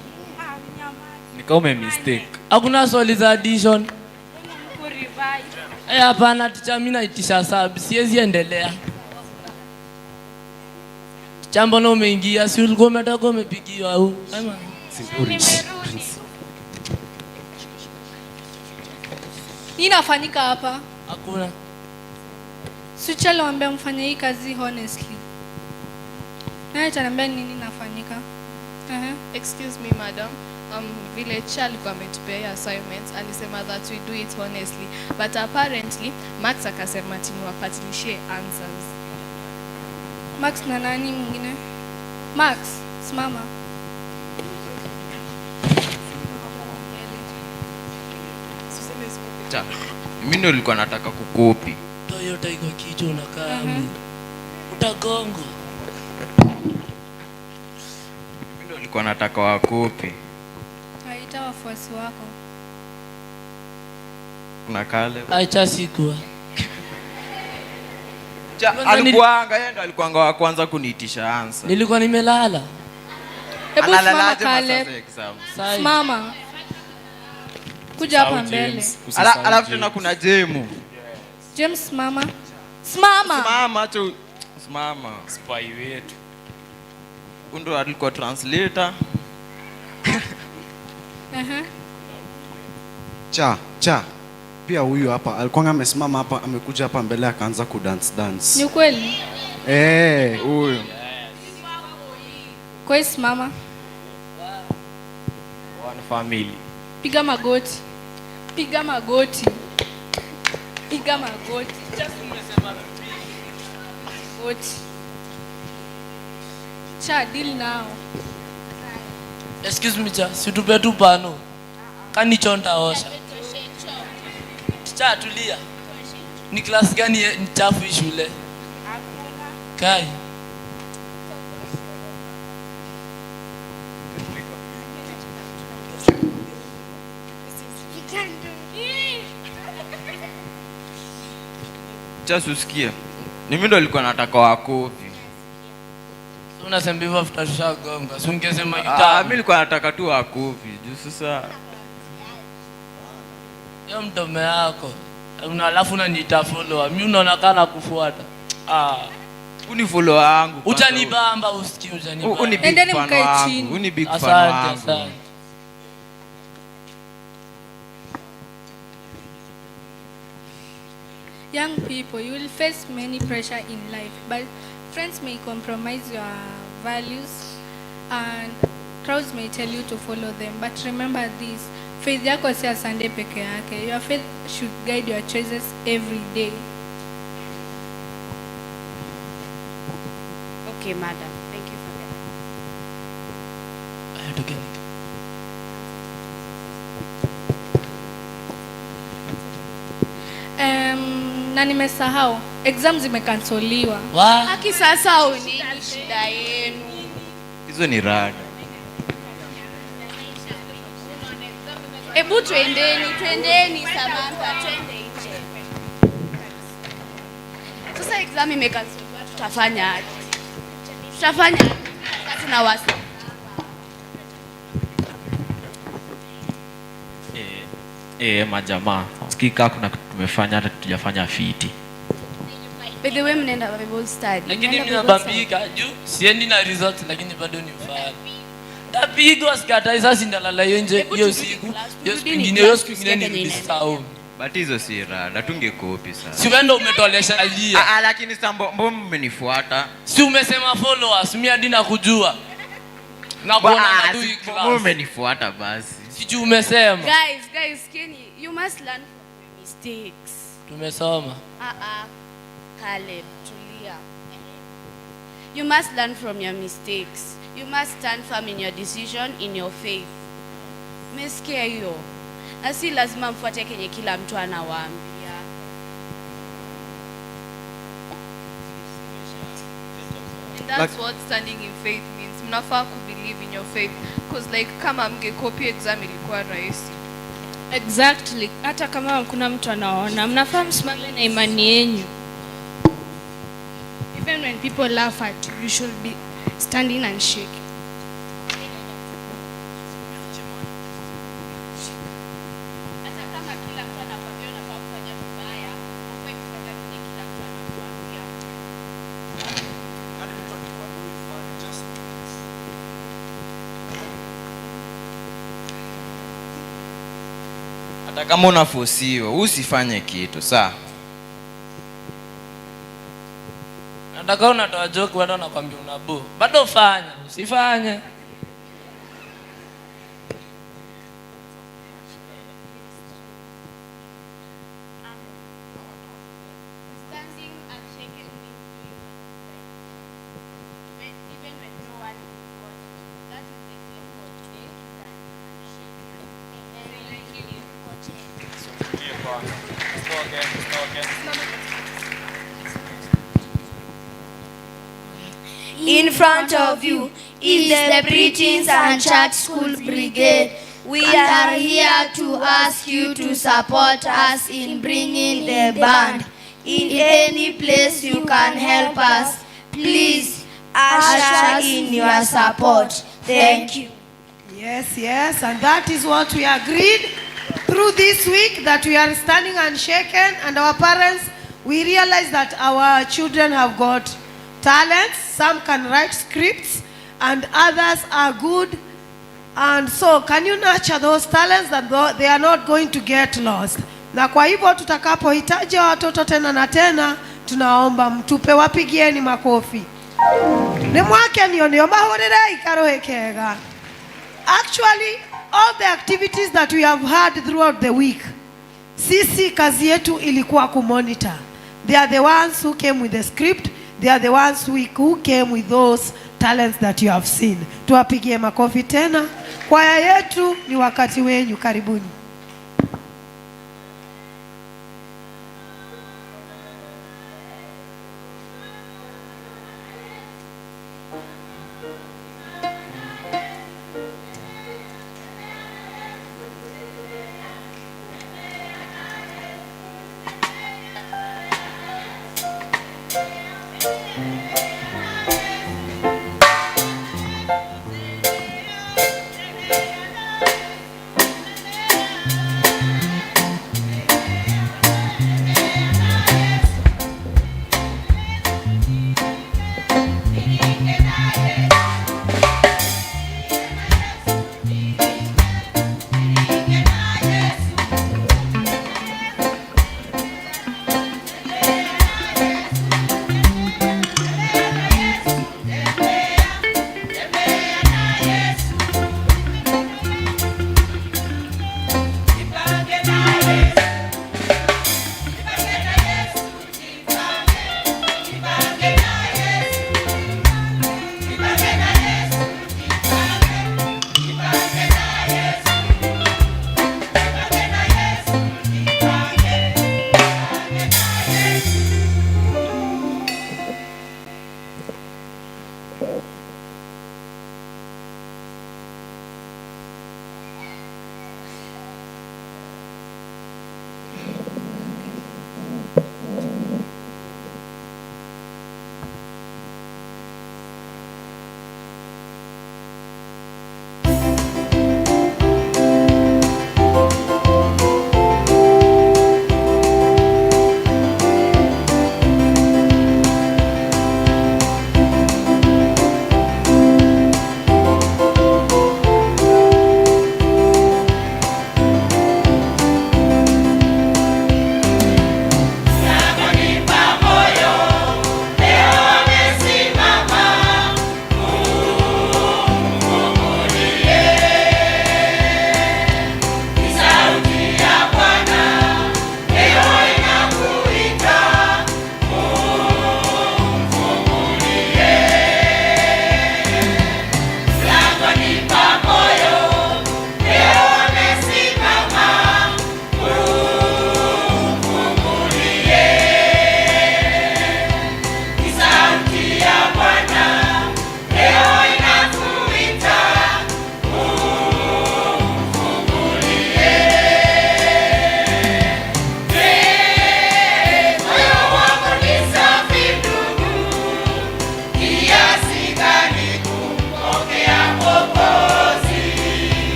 Ni kama ume mistake. Hakuna swali za addition. Eh, hapana ticha, mimi naitisha sub, siwezi endelea. Chambo na umeingia, si ulikuwa umetoka umepigiwa au? Ama Nini nafanyika hapa? Hakuna. Switch aliwaambia mfanye hii kazi honestly. Naye ataniambia nini nafanyika? Uh-huh. Excuse me, madam. Vile Cha alikuwa ametupea hii assignments, alisema that we do it honestly. But apparently, Max akasema ati niwapatilishie answers. Max na nani mwingine? Max, simama. Cha, mimi ndo nilikuwa nataka kukopi. Toyota iko kichwa unakaa. Utagongwa. Mimi ndo nilikuwa nataka wakopi. Aita wafuasi wako. Kuna kale. Acha sikuwa. Cha, alikuanga yeye ndo alikuanga wa kwanza kuniitisha answer. Nilikuwa nimelala. Hebu simama Analalaje masaa Caleb. za exam? Simama. Kuja hapa mbele. Alafu tena kuna Jemu. James simama. Simama. Simama tu. Simama. Spy wetu. Huyu ndo alikuwa translator. Uh-huh. Cha pia huyu hapa alikuwa amesimama hapa, amekuja hapa mbele akaanza kudance dance. Ni ukweli? Eh, huyu. Kwa hiyo simama. One family. Piga magoti. Piga magoti. Piga magoti. Magoti. Cha, deal now. Excuse me cha, si tupe tu pano. Kani chonta osha. Cha, tulia. Ni class gani ni chafu hii shule? Kai. Cha, usikie. Ni mimi ndo nilikuwa nataka wakopi. So unasema hivyo after tushagonga. Si ungesema kitambo. Mimi nilikuwa nataka tu wakopi. Juu sasa Hiyo mdomo yako. Una alafu unaniita follower. Mimi unaona kana kufuata. Uni follower wangu kwanza. Utanibamba usikii, utanibamba. Uni big Endeni fan mkae wangu. chini. Uni big fan Asante, wangu. asante. Young people, you will face many pressure in life, but friends may compromise your values and crowds may tell you to follow them. But remember this, faith yako si ya Sunday peke yake. Your faith should guide your choices every day. Okay, madam. Thank you for that. Aya, tokeni. Na nimesahau, exam zimekansoliwa. Haki sasa au nini shida yenu? Hizo ni rada. Ebu twendeni, twendeni Samantha, twende nje. Sasa exam imekansoliwa, tutafanya aje? Tutafanya aje? Sasa tuna wasi. Majamaa, sikii kaa kuna kitu tumefanya hata tujafanya fiti. By the way, mnaenda Bible study. Lakini Mnaenda mimi Bible nabambika study. juu siendi na results, lakini bado ni mfano. Tapigwa sikatai, sasa ndalala hiyo nje Hebu hiyo turudi siku. class, Hiyo siku turudini nyingine, hiyo class, siku nyingine tusikie kenye nirudi inaendelea. sawa. But hizo si rada, tungekopi sasa. Si wewe ndio umetolesha lia. Lakini sasa mbona mmenifuata? Si umesema followers, mimi hadi nakujua. Na kuona na tu hii class. Mbona umenifuata basi? Sijui umesema. Guys, guys, Kenny, you must learn from your mistakes. Tumesoma. Caleb, tulia. You must learn from your mistakes. You must stand firm in your decision, in your faith. Umesikia hiyo? Na si lazima mfuate kenye kila mtu anawaambia. And that's what standing in faith means. Mnafaa kubelieve in your faith. Because kama mngekopi exam ilikuwa rahisi. Exactly. Hata kama hakuna mtu anaona, mnafaa msimame na imani yenu. Even when people laugh at you, you should be standing and shaking. Hata kama kila mtu anakuambia unafaa kufanya vibaya, hufai kufanya kile kila mtu anakuambia. Hata kama unafosiwa, usifanye kitu, saa. Nataka unatoa joke bado nakwambia unabu. Bado fanya, usifanye. Standing unshaken means doing what is right, even when no one is watching. That is the theme for today, standing unshaken. Thank you. In front of you is the Preachings and Church School Brigade. We are here to ask you to support us in bringing the band. In any place you can help us, please usher in your support. Thank you. Yes, yes, and that is what we agreed through this week, that we are standing unshaken, and our parents, we realize that our children have got talents. Some can write scripts and others are good. And so can you nurture those talents that they are not going to get lost? Na kwa hivyo tutakapohitaji watoto tena na tena, tunaomba mtupe, wapigieni makofi. Nĩ mwakenio nĩo mahũrĩre ikaruhĩ kega. Actually, all the activities that we have had throughout the week, sisi kazi yetu ilikuwa kumonitor. They are the ones who came with the script. They are the ones who came with those talents that you have seen. Tuwapigie makofi tena. Kwaya yetu ni wakati wenyu, karibuni.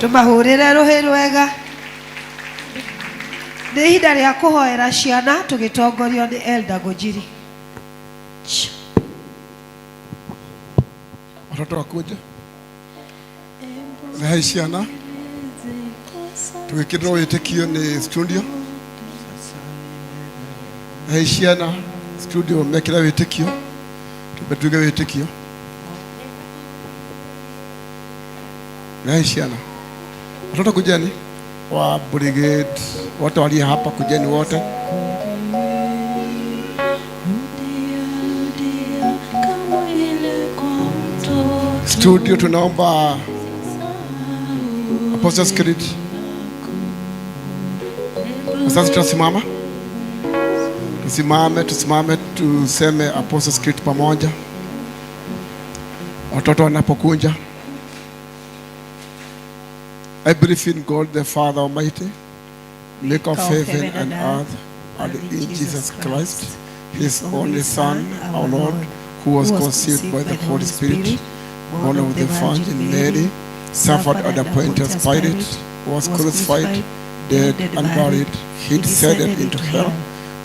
Tũmahũrĩre rũhĩ rwega. Nĩ ihinda rĩa kũhoera ciana tũgĩtongorio nĩ Elder Ngũnjiri. Watoto wakuje rehei ciana tũgĩkĩrĩrwo wĩtĩkio nĩ studio. Rehei ciana studio mekĩre wĩtĩkio, tumbe tuge wĩtĩkio. Rehei ciana. Watoto kujeni wa brigade wote walio hapa, kujeni wote. Studio tunaomba Apostles Creed. Sasa tutasimama, tusimame, tusimame tuseme Apostles Creed pamoja, watoto wanapokunja. I believe in God the Father Almighty, maker of heaven and earth, and in Jesus Christ, his only Son, our Lord, who was conceived by the Holy Spirit, born of the Virgin Mary, suffered under Pontius Pilate, was crucified, dead and buried. He descended into hell.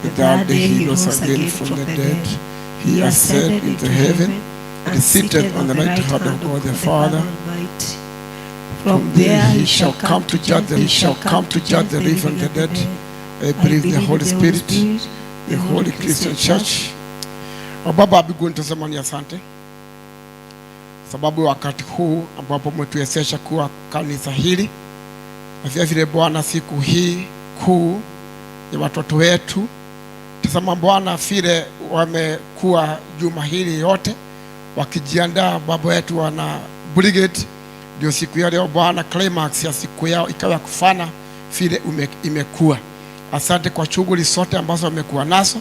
The third day he rose again from the dead. He ascended into heaven And seated on the right hand of God the Father. Almighty. From there he shall come to judge the, he shall come to judge the living and the dead. I believe the Holy Spirit, the Holy Christian Church. O Baba wa mbinguni, tunasema ni asante sababu wakati huu ambapo umetuwezesha kuwa kanisa hili, na vile vile Bwana, siku hii kuu ya watoto wetu. Tazama Bwana, vile wamekuwa juma hili yote wakijiandaa, baba wetu wana brigade, ndio siku ya leo Bwana, climax ya siku yao ikawa kufana vile imekuwa. Asante kwa shughuli zote ambazo wamekuwa nazo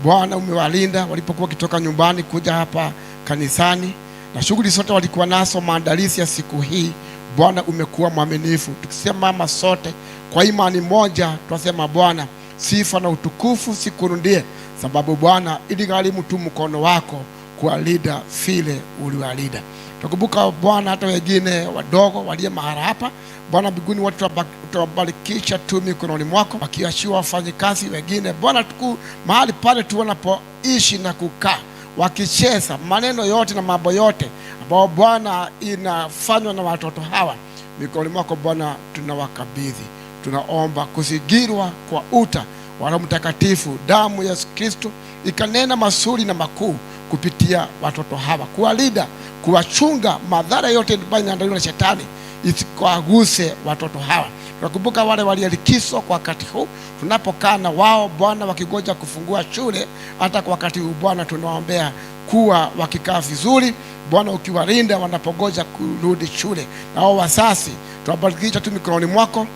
Bwana, umewalinda walipokuwa wakitoka nyumbani kuja hapa kanisani, na shughuli zote walikuwa nazo, maandalizi ya siku hii. Bwana, umekuwa mwaminifu. Tukisimama sote kwa imani moja, twasema Bwana, sifa na utukufu sikurudie, sababu Bwana iligharimu tu mkono wako kuwalinda vile uliwalinda. Tukumbuka Bwana hata wengine wadogo walio mahala hapa Bwana mbinguni, watu utawabarikisha tu mikononi mwako, wakiashiwa wafanyikazi wengine Bwana, tuku mahali pale tu wanapoishi na kukaa wakicheza maneno yote na mambo yote ambayo Bwana inafanywa na watoto hawa mikononi mwako Bwana, tunawakabidhi. Tunaomba kuzingirwa kwa uta wa Roho Mtakatifu, damu ya Yesu Kristo ikanena mazuri na makuu kupitia watoto hawa, kuwalinda, kuwachunga madhara yote ambayo inaandaliwa na shetani isikawaguse watoto hawa. Tunakumbuka wale waliolikiswa kwa wakati huu, tunapokaa na wao Bwana, wakingoja kufungua shule, hata kwa wakati huu Bwana tunawaombea kuwa wakikaa vizuri Bwana, ukiwalinda wanapongoja kurudi shule. Na wao wasasi tuwabarikisha tu mikononi mwako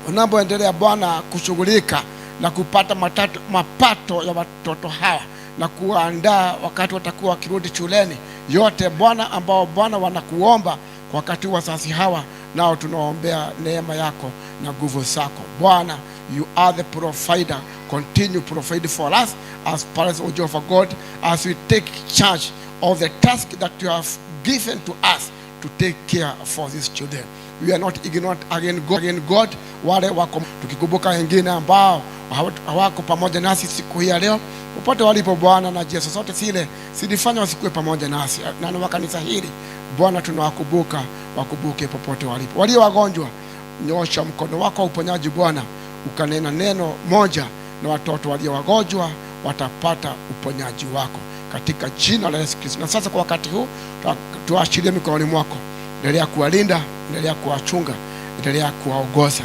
unapoendelea Bwana kushughulika na kupata mapato ya watoto hawa na kuwaandaa wakati watakuwa wakirudi shuleni. Yote Bwana ambao Bwana wanakuomba kwa wakati wa wazazi hawa, nao tunaombea neema yako na nguvu zako Bwana. You are the provider. Continue provide for us as parents of Jehovah God, as we take charge of the task that you have given to us to take care for these children. We are not ignorant again God, again God, wale wako tukikumbuka wengine ambao hawako pamoja nasi siku hii ya leo, popote walipo Bwana, na Yesu zote zile zilifanya wasikuwe pamoja nasi na wa kanisa hili Bwana, tunawakumbuka, wakumbuke popote walipo. Walio wagonjwa, nyosha mkono wako wa uponyaji Bwana, ukanena neno moja na watoto walio wagonjwa watapata uponyaji wako katika jina la Yesu Kristo. Na sasa kwa wakati huu tuachilie mikononi mwako, endelea kuwalinda, endelea kuwachunga, endelea kuwaongoza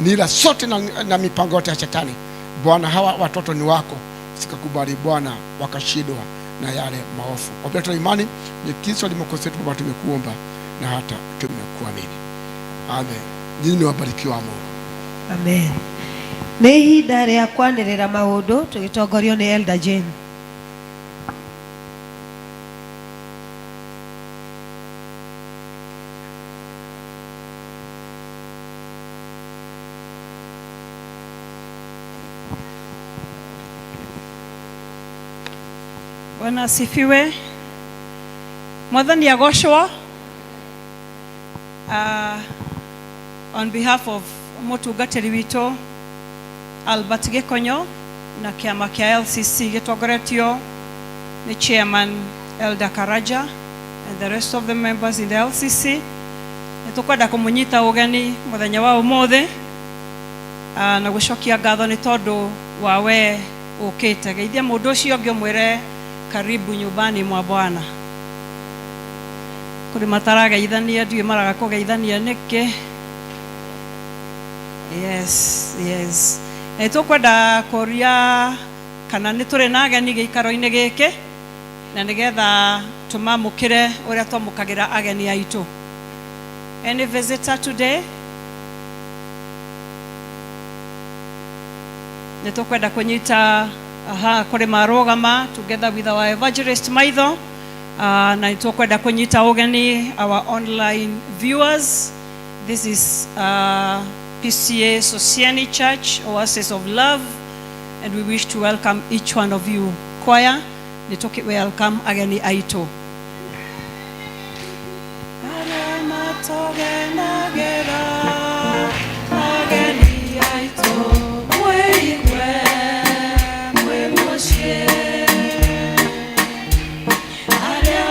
nila sote na mipango yote ya shetani Bwana. Hawa watoto ni wako, usikakubali Bwana wakashindwa na yale maovu. Kwa vile tuna imani ni Kristo ni Mwokozi wetu, Baba, tumekuomba na hata tumekuamini. Amen. Nyinyi ni wabarikiwa wa Mungu. Amen. Nĩ ihinda rĩa kwanĩrĩra maũndũ tũgĩtongorio nĩ Elder Jane. Bwana asifiwe. Mwathani agocwo. On behalf of mũtungatĩri witũ Albert Gĩkonyo na kĩama kĩa LCC gĩtongoretio nĩ chairman Elder Karaja and the rest of the members in the LCC, nĩ tũkwenda kũmũnyita ũgeni mũthenya wa ũmũthĩ, na gũcokia ngatho nĩ tondũ wa we ũkĩte. Geithia mũndũ ũcio ũngĩ ũmwĩre karibu nyumbani mwa Bwana. Kũrĩ matarageithania, ndiũĩ maraga kũgeithania nĩkĩ. Yes, yes. Nĩ tũkwenda kũria kana nĩ tũrĩ na ageni gĩikaro-inĩ gĩkĩ, na nĩgetha tũmamũkĩre ũrĩa twamũkagĩra ageni aitũ. Any visitor today? Nĩ tũkwenda kũnyita aha kũrĩ marũgama together with our evangelist Maitho, na nĩ tũkwenda kũnyita ũgeni our online viewers. This is PCA Sosiani Church, Oasis of Love, and we wish to welcome each one of you. Choir, nĩ tũkĩ welcome ageni aitũ. Arĩa matogenagĩra ageni aitũ, mwĩigue mwĩ mũciĩ. Arĩa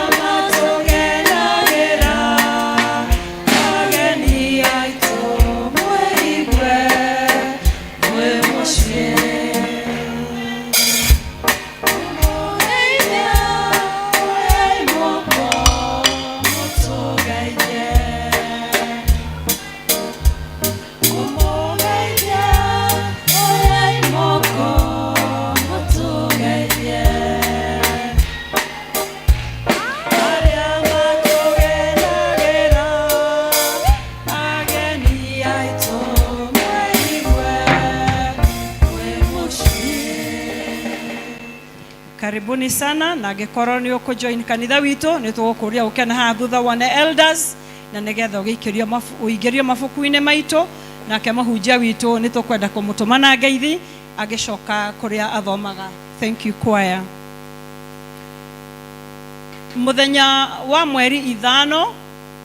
Karibuni sana, na angĩkorwo nĩ ũkũjoin kanitha witũ nĩ tũgũkũria ũke na haha thutha wone elders na nĩgetha ũgĩikĩrio ũingĩrio mabuku-inĩ maitũ. Nake mũhunjia witũ nĩ tũkwenda kũmũtũma na ngeithi agĩcoka kũrĩa athomaga. Thank you choir. Mũthenya wa mweri 5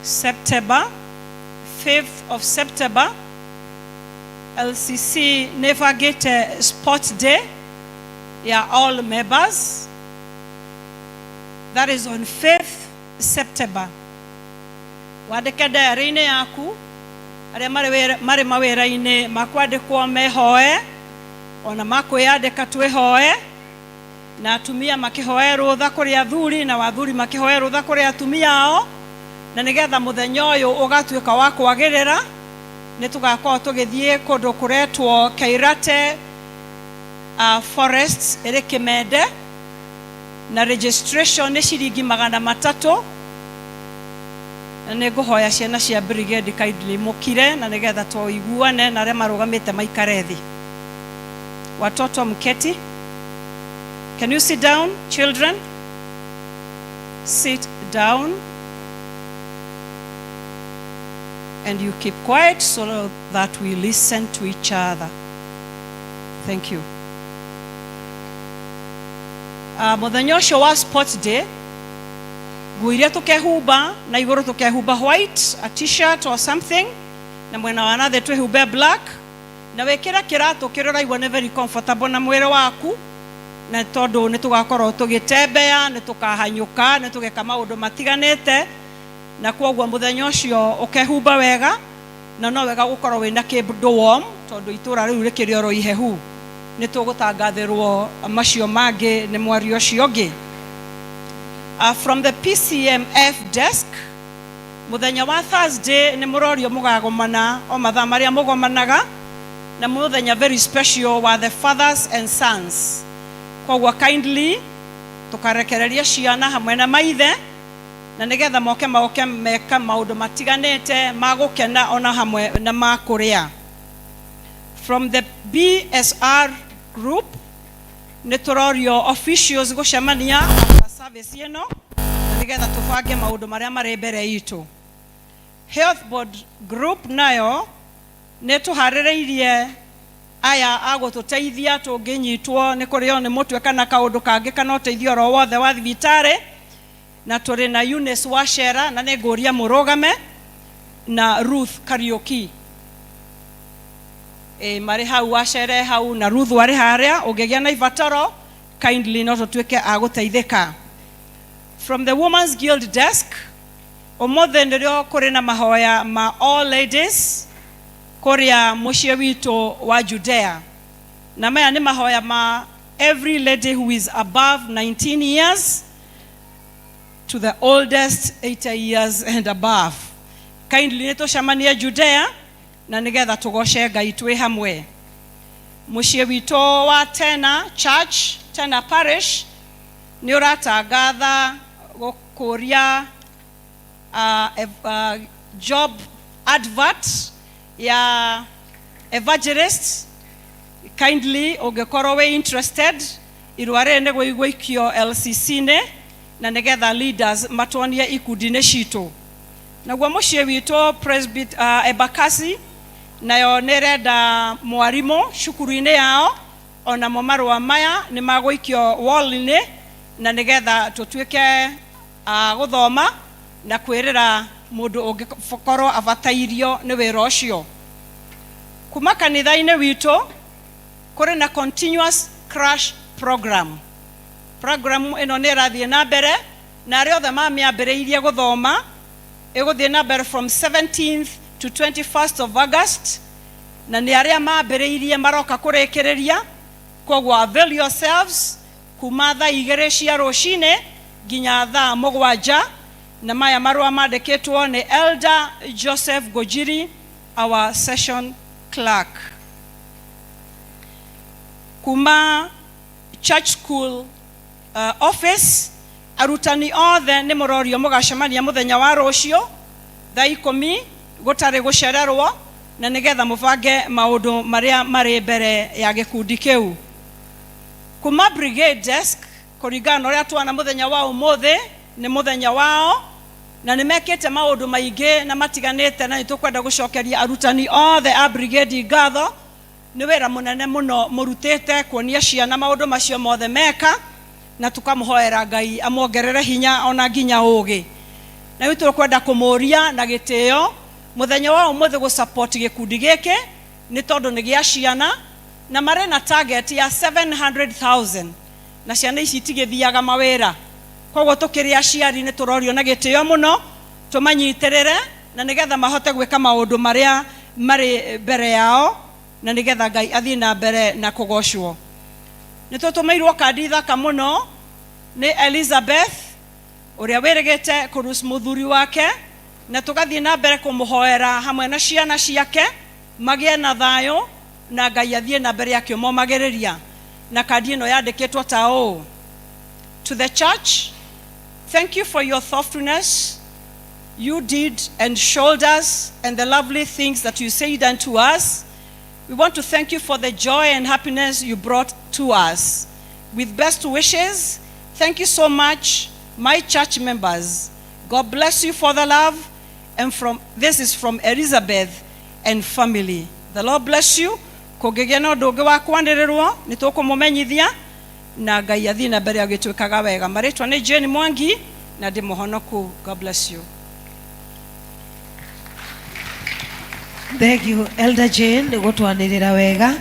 September, 5th of September, LCC nĩ ĩbangĩte sport day ya all members. That is on 5th September. Wandĩke diary-inĩ yaku, arĩa marĩ mawĩra-inĩ ma kwandĩkwo mehoe, ona ma kwĩyandĩka twĩhoe, na atumia makĩhoe rũtha kũrĩ athuri, na athuri makĩhoe rũtha kũrĩ atumia ao, na nĩgetha mũthenya ũyũ ũgatuĩka wa kwagĩrĩra. Nĩ tũgakorwo tũgĩthiĩ kũndũ kũretwo Kairate Forest ĩrĩ Kĩmende, na registration nĩ ciringi 300. Na nĩ ngũhoya ciana cia brigade kindly mũkire, na nĩgetha tũiguane na arĩa marũgamĩte maikare thĩ. Watoto mketi. Can you sit down, children? Sit down. And you keep quiet so that we listen to each other. Thank you. Mũthenya ũcio wa sports day, nguo iria tũkehumba na igũrũ, tũkehumba white, a t-shirt or something, na mwena wa nathĩ twĩhumbe black, na wĩkĩre kĩratũ kĩrĩa ũraigua nĩ very comfortable na mwĩrĩ waku, na tondũ nĩ tũgakorwo tũgĩtembea, nĩ tũkahanyũka, nĩ tũgeka maũndũ matiganĩte, na kwoguo mũthenya ũcio ũkehumba wega, na no wega gũkorwo wĩna kĩndũ warm, tondũ itũra rĩu rĩkĩrĩ oro ihehu. Nĩ tũgũtangathĩrwo macio mangĩ nĩ mwario ũcio ũngĩ. From the PCMF desk, mũthenya wa Thursday nĩ mũrorio mũgagomana o mathaa marĩa mũgomanaga, na mũthenya very special wa the fathers and sons. Koguo kindly tũkarekereria ciana hamwe na maithe, na nĩgetha moke meka maũndũ matiganĩte ma gũkena ona hamwe na ma kũrĩa. From the BSR group, nĩ tũrorio officials gũcemania after service ĩno, na nĩgetha tũbange maũndũ marĩa marĩ mbere itũ. Health Board group nayo nĩ tũharĩrĩirie aya a gũtũteithia tũngĩnyitwo nĩ kũrĩo nĩ mũtwe kana kaũndũ kangĩ kana ũteithio oro wothe wa thibitarĩ, na tũrĩ na Eunice Wachera, na nĩ ngũria mũrũgame, na Ruth Kariuki. Marĩ hau, Wachere hau na Ruth arĩ harĩa. Ũngĩgĩa na ibataro, kindly no tũtuĩke a gũteithĩka. From the Women's Guild desk, ũmũthĩ nĩrĩo kũrĩ na mahoya ma all ladies kũrĩa mũciĩ witũ wa Judea, na maya nĩ mahoya ma every lady who is above 19 years to the oldest 80 years and above. Kindly nĩ tũcemanie Judea, na nĩgetha tũgoce Ngai twĩ hamwe. Mũciĩ witũ wa Tena Church, Tena Parish, nĩ ũratangatha gũkũria job advert ya evangelist. Kindly ũngĩkorwo wĩ interested, irũa rĩrĩ nĩ gũigũikio LCC-inĩ, na nĩgetha leaders matuonie ikundi-inĩ citũ. Naguo mũciĩ witũ Presbyt Embakasi nayo nĩ ĩrenda mwarimũ cukuru-inĩ yao, onamo marũa maya nĩ magũikio wall-inĩ, na nĩgetha tũtuĩke a gũthoma na kwĩrĩra mũndũ ũngĩkorwo abatairio nĩ wĩra ũcio. Kuma kanitha-inĩ witũ kũrĩ na continuous crash program. Program ĩno nĩ ĩrathiĩ na mbere, na arĩa othe mamĩambĩrĩirie gũthoma, ĩgũthiĩ na mbere from 17th to 21st of August, na nĩ arĩa mambĩrĩirie maroka kũrĩkĩrĩria. Koguo avail yourselves kuma thaa 2 cia rũcinĩ nginya thaa 7, na maya marũa mandĩkĩtwo nĩ Elder Joseph Gojiri, our session clerk. Kuma church school office, arutani othe nĩ mũrorio mũgacemania mũthenya wa rũciũ thaa 10 gũtarĩ gũcererwo, na nĩgetha mũbange maũndũ marĩa marĩ mbere ya gĩkundi kĩu. Kuma brigade desk, Kũringana na ũrĩa tuona mũthenya wa ũmũthĩ nĩ mũthenya wao, na nĩ mekĩte maũndũ maingĩ na matiganĩte, na nĩ tũkwenda gũcokeria arutani othe a brigade ngatho nĩ wĩra mũnene mũno mũrutĩte kuonia ciana maũndũ macio mothe meka, na tũkamũhoera Ngai amuongerere hinya ona nginya ũgĩ. Na rĩu tũkwenda kũmũria na gĩtĩo mũthenya wa ũmũthĩ gũ support gĩkundi gĩkĩ nĩ tondũ nĩ gĩa ciana na marĩ na target ya 700,000 na ciana ici itigĩthiaga mawĩra. Koguo tũkĩrĩ aciari nĩ tũrorio na gĩtĩo mũno tũmanyitĩrĩre na nĩgetha mahote gwĩka maũndũ marĩa marĩ mbere yao na nĩgetha Ngai athiĩ na mbere na kũgocwo. Nĩ tũtũmĩirwo kandi thaka mũno nĩ Elizabeth ũrĩa wĩrĩgĩte kũrus mũthuri wake, na tũgathiĩ na mbere kũmũhoera hamwe na ciana ciake magĩe na thayũ na Ngai athiĩ na mbere akĩmomagĩrĩria. Na kandi ĩno yandĩkĩtwo ta ũũ: To the church, thank you for your thoughtfulness you did and showed us and the lovely things that you said unto us. We want to thank you for the joy and happiness you brought to us. With best wishes, thank you so much, my church members. God bless you for the love. And from this is from Elizabeth and family. The Lord bless you. Kũngĩgĩa na ũndũ ũngĩ wa kwanĩrĩrwo nĩ tũkũmũmenyithia, na Ngai athiĩ na mbere agĩtwĩkaga wega. Marĩtwa nĩ Jane Mwangi na ndĩ mũhonoku. God bless you. Thank you Elder Jane nĩ gũtwanĩrĩra wega.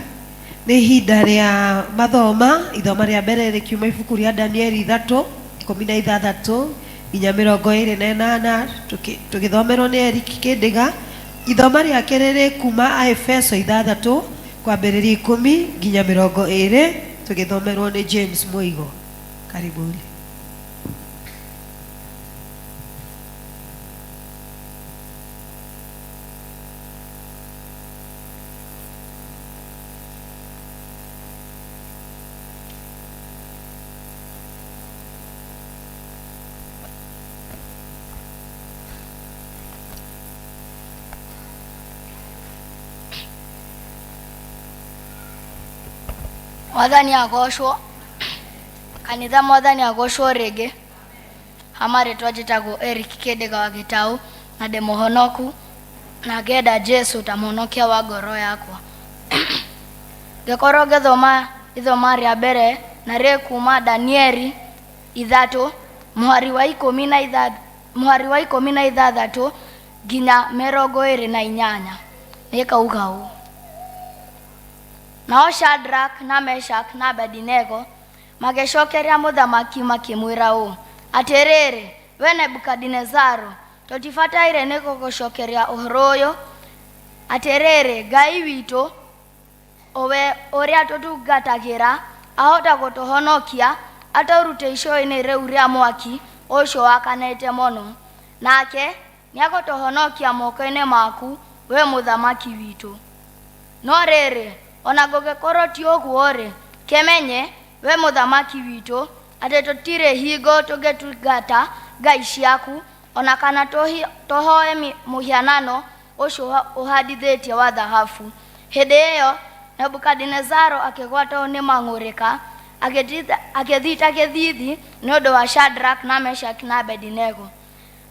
Nĩ ihinda rĩa mathoma, ithoma rĩa mbere rĩkiuma ibuku rĩa Danieli 3:16 nginya 28, tũgĩthomerwo nĩ Eric Kĩndĩga. Ithoma rĩa kerĩ rĩ kuma Aefeso 6 kwambĩrĩria 10 nginya 20, tũgĩthomerwo nĩ James Mũigo. Karibuni. Mwathani agocwo, kanitha mwathani agocwo rĩngĩ. Ha marĩtwa njĩtagwo Eric Kĩndĩga wa Gĩtaũ na ndĩ mũhonoku na ngenda Jesu ta mũhonokia wa ngoro yakwa. Ngĩkorwo ngĩthoma ithoma rĩa mbere na rĩ kuma Danieli 3 mũhari wa ikũmi na itha, mũhari wa 16 nginya 28, nĩkauga ũũ: Nao Shadrach na Meshach na Abednego magĩcokeria mũthamaki makĩmwĩra ũũ: Atĩrĩrĩ, we Nebukadinezaru, tũtibataire nĩ gũgũcokeria ũhoro ũyũ. Atĩrĩrĩ, Ngai witũ owe ũrĩa tũtungatagĩra ahota gũtũhonokia atũrute icua-inĩ rĩu rĩa mwaki ũcio wakanĩte mũno, nake nĩagũtũhonokia moko-inĩ maku, we mũthamaki witũ. No rĩrĩ, ona gũgĩkorwo ti ũguo-rĩ, kĩmenye, we mũthamaki witũ, atĩ tũtirĩ hingo tũngĩtungata ngai ciaku, ona kana tũhoe mũhianano ũcio ũhandithĩtie wa thahabu. Hĩndĩ ĩyo Nebukadinezaro akĩgwatwo nĩ mang'ũrĩka, agĩthita gĩthithi nĩ ũndũ wa Shadrach na Meshach na Abednego.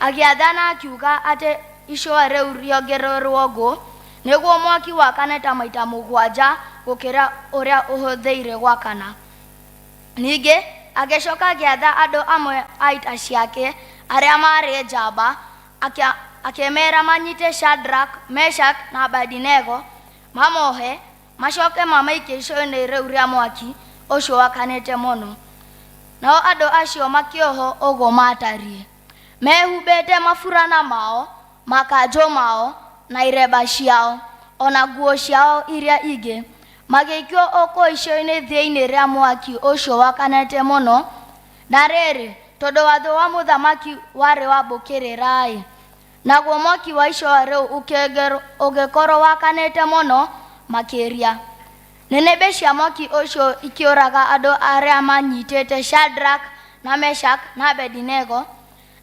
Agĩathana akiuga atĩ icua rĩu rĩongererwo ngũ, nĩguo mwaki wakane ta maita 7 gũkĩra ũrĩa ũhũthĩire gwakana. Ningĩ agĩcoka agĩatha andũ amwe a ita ciake arĩa maarĩ njamba, akĩmeera manyite Shadrach, Meshach na Abednego, mamohe, macoke mamaikie icua-inĩ rĩu rĩa mwaki ũcio wakanĩte mũno. Nao andũ acio makĩohwo ũguo maatariĩ, mehumbĩte maburana mao, makanjũ mao, na iremba ciao, ona nguo ciao iria ingĩ, magĩikio o kũu icua-inĩ thĩinĩ rĩa mwaki ũcio wakanĩte mũno. Na rĩrĩ, tondũ watho wa mũthamaki warĩ wa mbũkĩrĩra-ĩ, naguo mwaki wa icua rĩu ũgĩkorwo wakanĩte mũno makĩria. Nĩnĩmbĩ cia mwaki ũcio ikĩũraga andũ arĩa maanyitĩte Shadrach na Meshach na Abednego.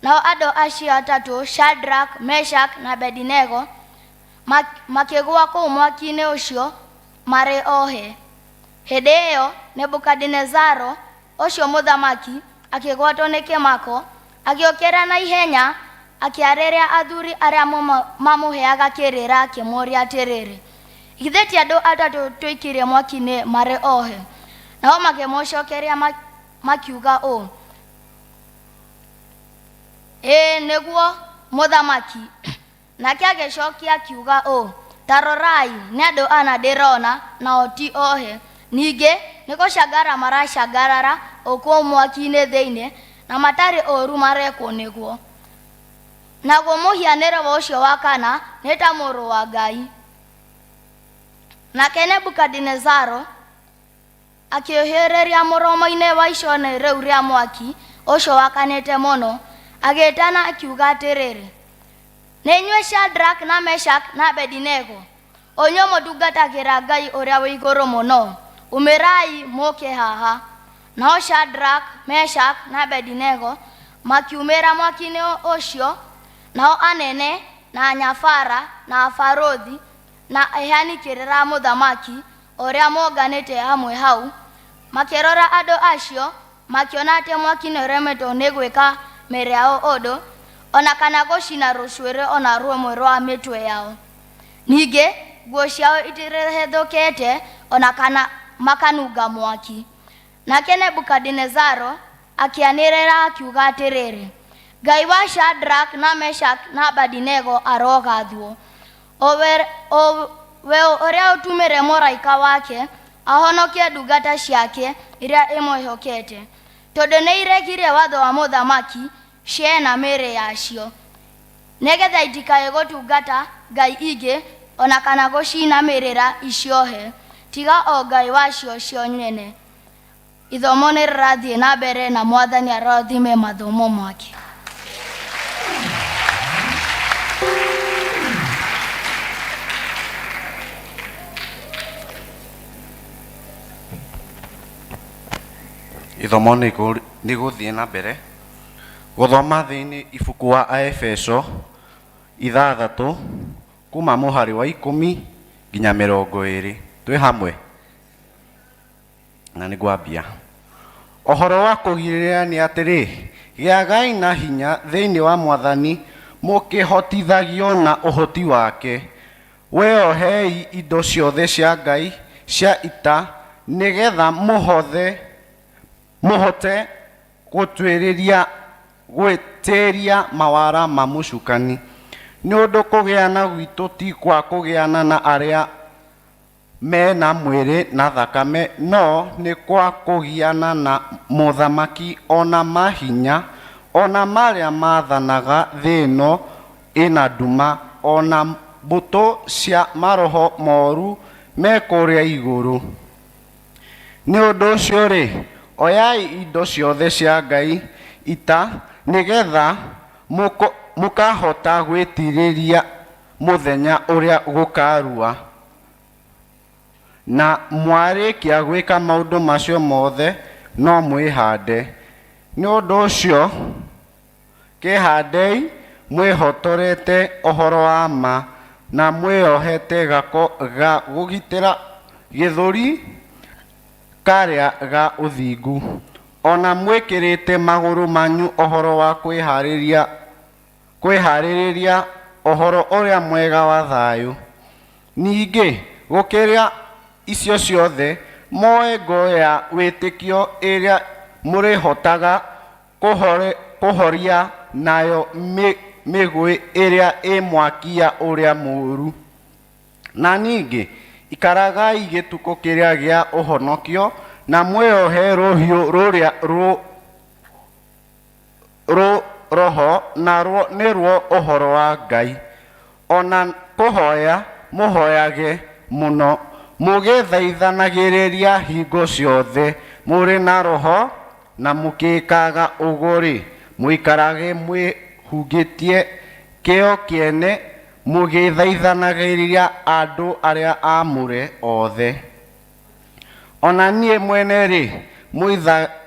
Nao andũ acio atatũ, Shadrach, Meshach na Abednego, makĩgũa kũu mwaki-inĩ ũcio marĩ ohe. Hĩndĩ ĩyo Nebukadinezaro ũcio mũthamaki akĩgwatwo nĩ kĩmako, agĩũkĩra na ihenya, akĩarĩria athuri arĩa mamũheaga kĩrĩra akĩmoria atĩrĩrĩ, githĩ ti andũ atatũ tũikirie mwaki-inĩ marĩ ohe? Nao makĩmũcokeria makiuga ũũ, ĩĩ nĩguo mũthamaki. Nake agĩcokia akiuga ũũ, Ta rorai, nĩ andũ ana ndĩrona, nao ti ohe. Ningĩ, nĩ gũcangarara maracangarara o kũu mwaki-inĩ thĩinĩ, na matarĩ ũũru marekwo nĩguo. Naguo mũhianĩre wa ũcio wa kana nĩ ta mũrũ wa ngai. Nake Nebukadinezaro Akĩũhĩrĩria mũromo-inĩ wa icone rĩu rĩa mwaki ũcio wakanĩte mũno, agĩĩtana akiuga atĩrĩrĩ, Nĩ inyuĩ Shadraka na Meshaki na Abedinego, o inyuĩ mũtungatagĩra Ngai Ũrĩa wĩ Igũrũ Mũno, umĩrai mũũke haha. Nao Shadraka, Meshaki, na Abedinego makiumĩra mwaki-inĩ ũcio, nao anene, na anyabara, na abarũthi, na aheani kĩrĩra a mũthamaki, o ũrĩa monganĩte hamwe hau, makĩrora andũ acio, makĩona atĩ mwaki nĩũremetwo nĩ gwĩka mĩĩrĩ yao ũndũ, o na kana gũcina rũcuĩrĩ o na rũmwe rwa mĩtwe yao. Ningĩ nguo ciao itirehethũkĩte o na kana makanunga mwaki. Nake Nebukadinezaro akĩanĩrĩra akiuga atĩrĩrĩ, Ngai wa Shadraka na Meshaki na Abedinego arogathwo, o we ũrĩa ũtũmire mũraika wake ahonokie ndungata ciake iria imwĩhokete, tondũ nĩiregire watho wa mũthamaki ciena mĩĩrĩ yacio, nĩgeetha itikae gũtungata ngai ingĩ o na kana gũcinamĩrĩra iciohe, tiga o Ngai wacio cio nyene. Ithomo nĩ rĩrathiĩ na mbere na Mwathani arathime mathomo make. Ithomo nĩ gũthiĩ na mbere gũthoma thĩinĩ ibuku wa Aefeso ithathatũ kuma mũhari wa ikũmi nginya mĩrongo ĩrĩ. Twĩ hamwe? Na nĩ ngwambia. Ũhoro wa kũgirĩrĩria nĩ atĩrĩ, gĩagai na hinya thĩinĩ wa Mwathani mũkĩhotithagio na ũhoti wake. Wĩohei indo ciothe cia Ngai cia ita nĩgetha mũhothe mũhote gũtuĩrĩria gwĩtĩria mawara ma mũcukani. Nĩ ũndũ kũgĩana gwitũ ti kwa kũgĩana na arĩa me na mwĩrĩ na thakame, no nĩ kwa kũgiana na mothamaki o na mahinya, o na marĩa maathanaga thĩ ĩno ĩna nduma, o na mbũtũ cia maroho moru me kũrĩa igũrũ. Nĩ ũndũ ũcio-rĩ, oyai indo ciothe cia Ngai ita, nĩ getha mũkahota gwĩtiirĩria mũthenya ũrĩa gũkarua. Na mwarĩkia gwĩka maũndũ macio mothe, no mwĩhande. Nĩ ũndũ ũcio, kĩĩhandei mwĩhotorete ũhoro wa ma, na mwĩohete gako ga gũgitĩra gĩthũri karĩa ga ũthingu, o na mwĩkĩrĩte magũrũ manyu ũhoro wa kwĩhaarĩria kwĩhaarĩrĩria ũhoro ũrĩa mwega wa thayũ. Ningĩ, gũkĩra icio ciothe, moe ngo ya wĩtĩkio ĩrĩa mũrĩhotaga kũhoria nayo mĩgwĩ ĩrĩa ĩ mwaki ya ũrĩa mũũru. Na ningĩ, ikaragai gĩtukũ kĩrĩa gĩa ũhonokio, na mwĩohe rũhiũ rũrĩa rũ Roho, naruo nĩruo ũhoro wa Ngai. O na kũhoya mũhoyage mũno, mũgĩthaithanagĩrĩria hingo ciothe mũrĩ na Roho, na mũgĩĩkaga ũguo-rĩ, mũikarage mwĩhungĩtie kĩo kĩene mũgĩthaithanagĩrĩria andũ arĩa aamũre othe. O na niĩ mwene-rĩ,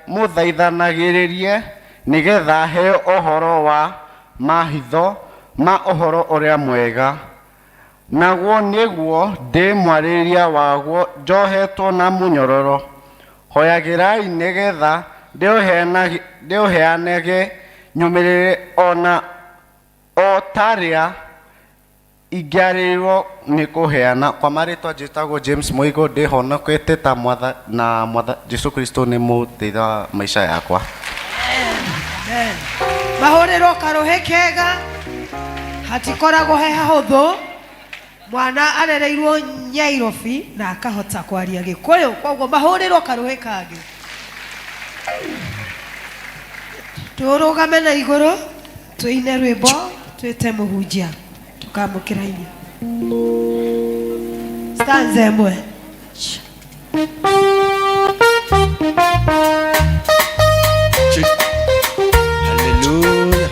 mũthaithanagĩrĩrie nĩ getha heo ũhoro wa mahitho ma Ũhoro-ũrĩa-Mwega, naguo nĩguo ndĩ mwarĩrĩria waguo njohetwo na mũnyororo. Hoyagĩrai nĩ getha Ndĩũheanage nyũmĩrĩre ona o ta rĩa ingĩarĩirwo nĩ kũheana. Kwa marĩtwa njĩtagwo James Mũigo, ndĩhonokete ta mwatha na mwatha Jesu Kristo nĩ mũteithia wa maisha yakwa. Amen. Mahũrĩrwo karũhĩ kega hatikoragwo he hahũthũ mwana arereirwo Nyairobi na akahota kwaria Gĩkũyũ koguo mahũrĩrwo karũhĩ kangĩ. Tũrũgame na igũrũ tũine rwĩmbo twĩte mũhunjia tũkamũkĩra inya stanza ĩmwe. Hallelujah.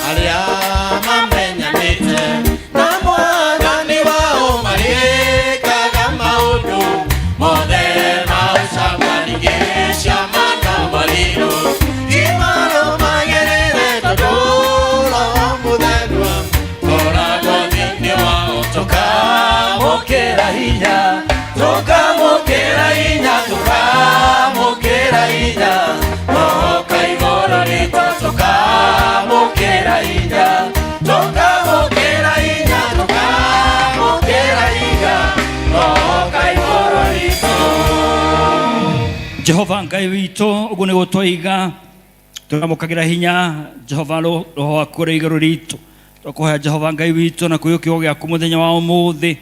Arĩa mamenyanĩte na mwathani wao marĩkaga maũndũ mothe ma ũcamba ningĩ ciama na morirũ imarũmagĩrĩre tondũ Roho Mũtheru akoragwo thĩinĩ wao. Tũkamũkĩra hinya, tũkamũkĩra hinya, tũkamũkĩra hinya Roho igũrũ ritũ, tũkamũkĩra hinya, tũkamũkĩra hinya, tũkamũkĩra hinya Roho igũrũ ritũ. Jehova Ngai witũ, ũguo nĩguo twaiga tũramũkagĩra hinya Jehova roho waku ũrĩ igũrũ ritũ. Tũkũhoya Jehova Ngai witũ na kũiyũ kiugo gĩaku mũthenya wa ũmũthĩ,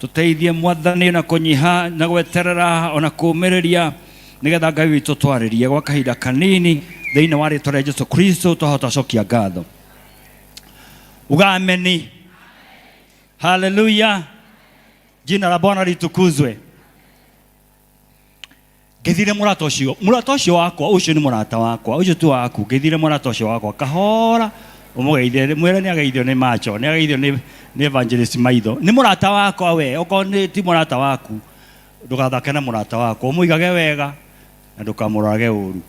tũteithie Mwathani na kũnyiha na gweterera ona kũũmĩrĩria nĩgetha Ngai witũ twarĩrie gwa kahinda kanini thĩinĩ wa rĩtwa rĩa Jesu Kristo twahota cokia ngatho. Uga ameni. Haleluya. Jina la Bwana litukuzwe. Ngĩthire mũrata ũcio, mũrata ũcio wakwa, ũcio nĩ mũrata wakwa, ũcio ti waku. Ngĩthire mũrata ũcio wakwa kahora, ũmũgeithie, mwĩre nĩ ageithio nĩ macho, nĩ ageithio nĩ evangelist maitho. Nĩ mũrata wakwa we, okorwo nĩ ti mũrata waku, ndũgathake na mũrata wakwa, ũmũigage wega na ndũkamũrorage ũru.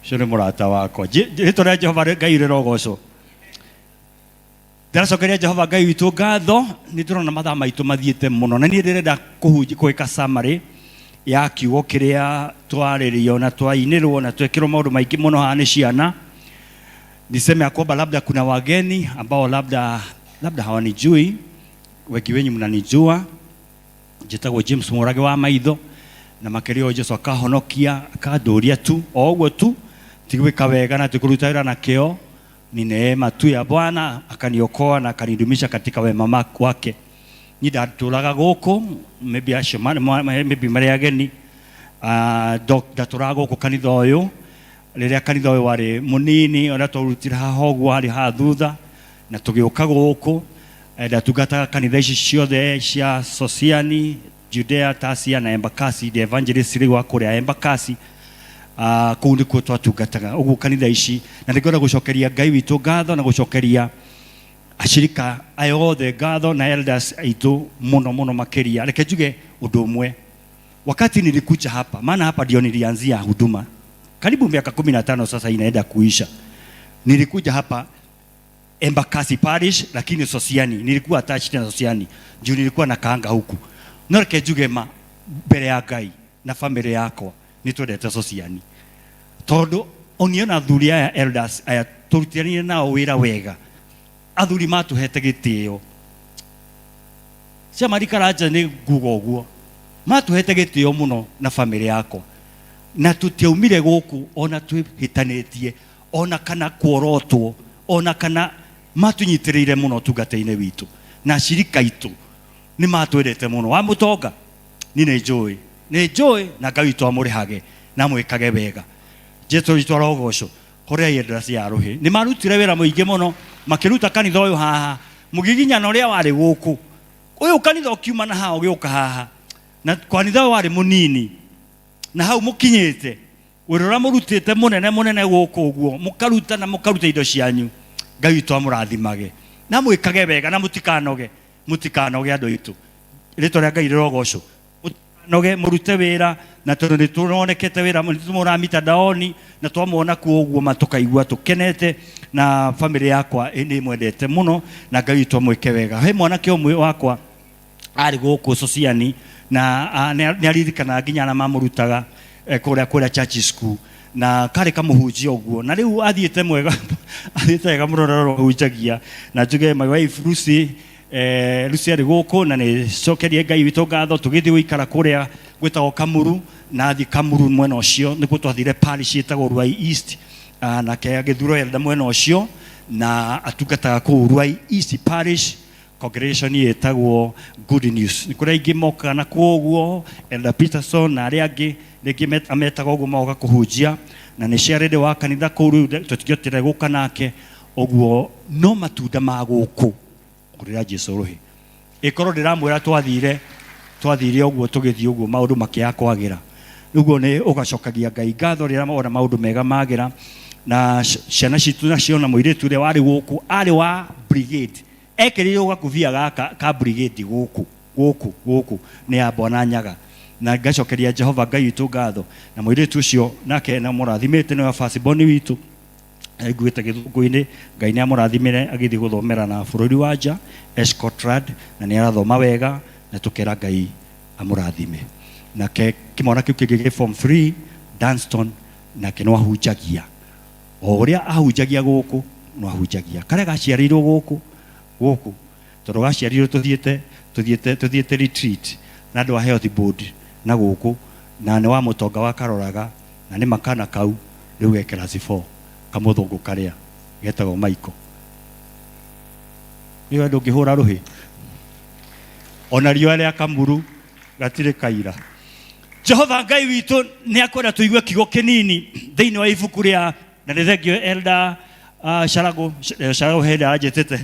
Ũcio nĩ mũrata wakwa. Rĩtwa rĩa Jehova Ngai rĩrogocwo. Ndĩracokeria Jehova Ngai witũ ngatho, nĩ ndĩrona mathaa maitũ mathiĩte mũno, na niĩ ndĩrenda gwĩka summary ya kiugo kĩrĩa twarĩrio na twainĩrwo na twekĩrwo maũndũ maingĩ mũno haha nĩ ciana. Niseme ya kwamba labda kuna wageni ambao labda hawanijui, wengi wenyu mnanijua. Njĩtagwo James Mũrage wa Maitho, na makĩria ũyũ Jesu akahonokia akandũria tu o ũguo tu, ti gwĩka wega na ti kũruta wĩra na kĩo, ni neema tu ya Bwana akaniokoa na akanidumisha katika wema wake. Niĩ ndatũraga gũkũ, maybe acio maybe marĩ ageni. Ndatũraga gũkũ kanitha ũyũ rĩrĩa kanitha ũyũ warĩ mũnini, ũrĩa twarutire haha ũguo harĩ haha thutha na tũgĩũka gũkũ. Ndatungataga kanitha ici ciothe cia Sosiani, Judea, Tasia na Embakasi, the evangelist rĩu wa kũrĩa Embakasi. Kũu nĩkuo twatungataga ũguo kanitha ici, na nĩngwenda gũcokeria Ngai witũ ngatho na gũcokeria ashirika aya othe ngatho na elders aitũ mũno mũno makĩria. Reke njuge ũndũ ũmwe, wakati nilikuja hapa, maana hapa ndio nilianzia huduma karibu miaka 15 sasa inaenda kuisha. Nilikuja hapa Embakasi Parish, lakini Sosiani nilikuwa attached na Sosiani juu nilikuwa na kaanga huku. No reke njuge ma mbere ya Ngai na family yakwa nĩ twendete Sosiani, tondũ oniona athuri aya elders aya tũrutithanirie nao wĩra wega, athuri matũhete gĩtĩo. Cia Karanja nĩ nguga ũguo, matũhete gĩtĩo mũno na family yakwa, na tũtiaumire gũkũ ona twĩhĩtanĩtie ona kana kuorotwo ona kana matũnyitĩrĩire mũno ũtungata-inĩ witũ, na ashirika aitũ nĩ matwendete mũno. Wa mũtonga niĩ nĩ njũĩ, nĩ njũĩ, na Ngai witũ amũrĩhage na amwĩkage wega. Jesu witũ arogocwo. Kũrĩa elders ya rũhĩ nĩ marutire wĩra mũingĩ mũno makĩruta kanitha ũyũ haha, mũgiginyano ũrĩa warĩ gũkũ, ũyũ kanitha ũkiuma na haha ũgĩũka haha, na kanitha ũyũ warĩ mũnini na hau mũkinyĩte wĩra ũrĩa mũrutĩte mũnene mũnene gũkũ ũguo, mũkaruta na mũkaruta indo cianyu. Ngai witũ amũrathimage na mwĩkage wega na mũtikanoge, mũtikanoge andũ aitũ. Rĩtwa rĩa Ngai rĩrogocwo. Noge mũrute wĩra na tondũ nĩ tũronekete wĩra nĩ tũmona mitandaoni na twamwona kuo ũguo ma tũkaigua tũkenete na bamĩrĩ yakwa nĩ ĩmwendete mũno na Ngai witũ amwĩke wega. He mwanake ũmwe wakwa arĩ gũkũ Sociani na nĩ aririkanaga nginya arĩa mamũrutaga kũrĩa kũrĩa church school na karĩ kamũhunjia ũguo na rĩu athiĩte mwega athiĩte wega mũno na hunjagia na njuge my wife Lucy Lucy arĩ gũkũ na nĩ cokerie Ngai witũ ngatho tũgĩthiĩ gũikara kũrĩa gwĩtagwo Kamuru na athiĩ Kamuru mwena ũcio nĩkuo twathire parish ĩtagwo Ruai East nake agĩthurwo elder mwena ũcio na atungataga kũu Ruai East Parish congregation ĩtagwo Good News. Nĩ kũrĩ aingĩ mokaga na kuo ũguo, Elder Peterson na arĩa angĩ rĩngĩ ametaga ũguo magoka kũhunjia na nĩ ciarĩrĩ wa kanitha kũu rĩu tũtingĩhotire gũka nake ũguo no matunda ma gũkũ kũrĩra Jesu rũhĩ ĩkorwo ndĩramwĩra twathire twathire ũguo tũgĩthiĩ ũguo maũndũ makĩaga kwagĩra ũguo nĩ ũgacokagia Ngai ngatho rĩrĩa wona maũndũ mega magĩra na ciana citũ nacio na mũirĩtu ũrĩa warĩ gũkũ arĩ wa brigade ekĩrĩirwo gakubia gaka ka brigade gũkũ gũkũ gũkũ nĩ ya Bwana Nyaga na ngacokeria Jehova Ngai witũ ngatho na mũirĩtu ũcio nake na mũrathimĩte nĩwe first born witũ aiguĩte gĩthũngũ-inĩ Ngai nĩ amũrathimire agĩthiĩ gũthomera na bũrũri wa nja Scotland na nĩ arathoma wega na tũkera Ngai amũrathime nake kĩmwana kĩu kĩngĩ gĩ form 3 Dunston nake no ahunjagia o ũrĩa ahunjagia gũkũ no ahunjagia karĩa gaciarĩirwo gũkũ gũkũ tondũ gaciarirwo tũthiĩte tũthiĩte tũthiĩte retreat na andũ a health board na gũkũ na nĩ wa mũtonga wa karoraga na nĩ makana kau rĩu ge class 4 kamũthũngũ karĩa getagwo Michael nĩ ndũngĩhũra rũhĩ ona riũa rĩa kamuru gatirĩ kaira Jehova Ngai witũ nĩ akwenda tũigue kiugo kĩnini thĩinĩ wa ibuku rĩa na nĩ thengio Elder Sharago Sharago hĩndĩ aranjĩtĩte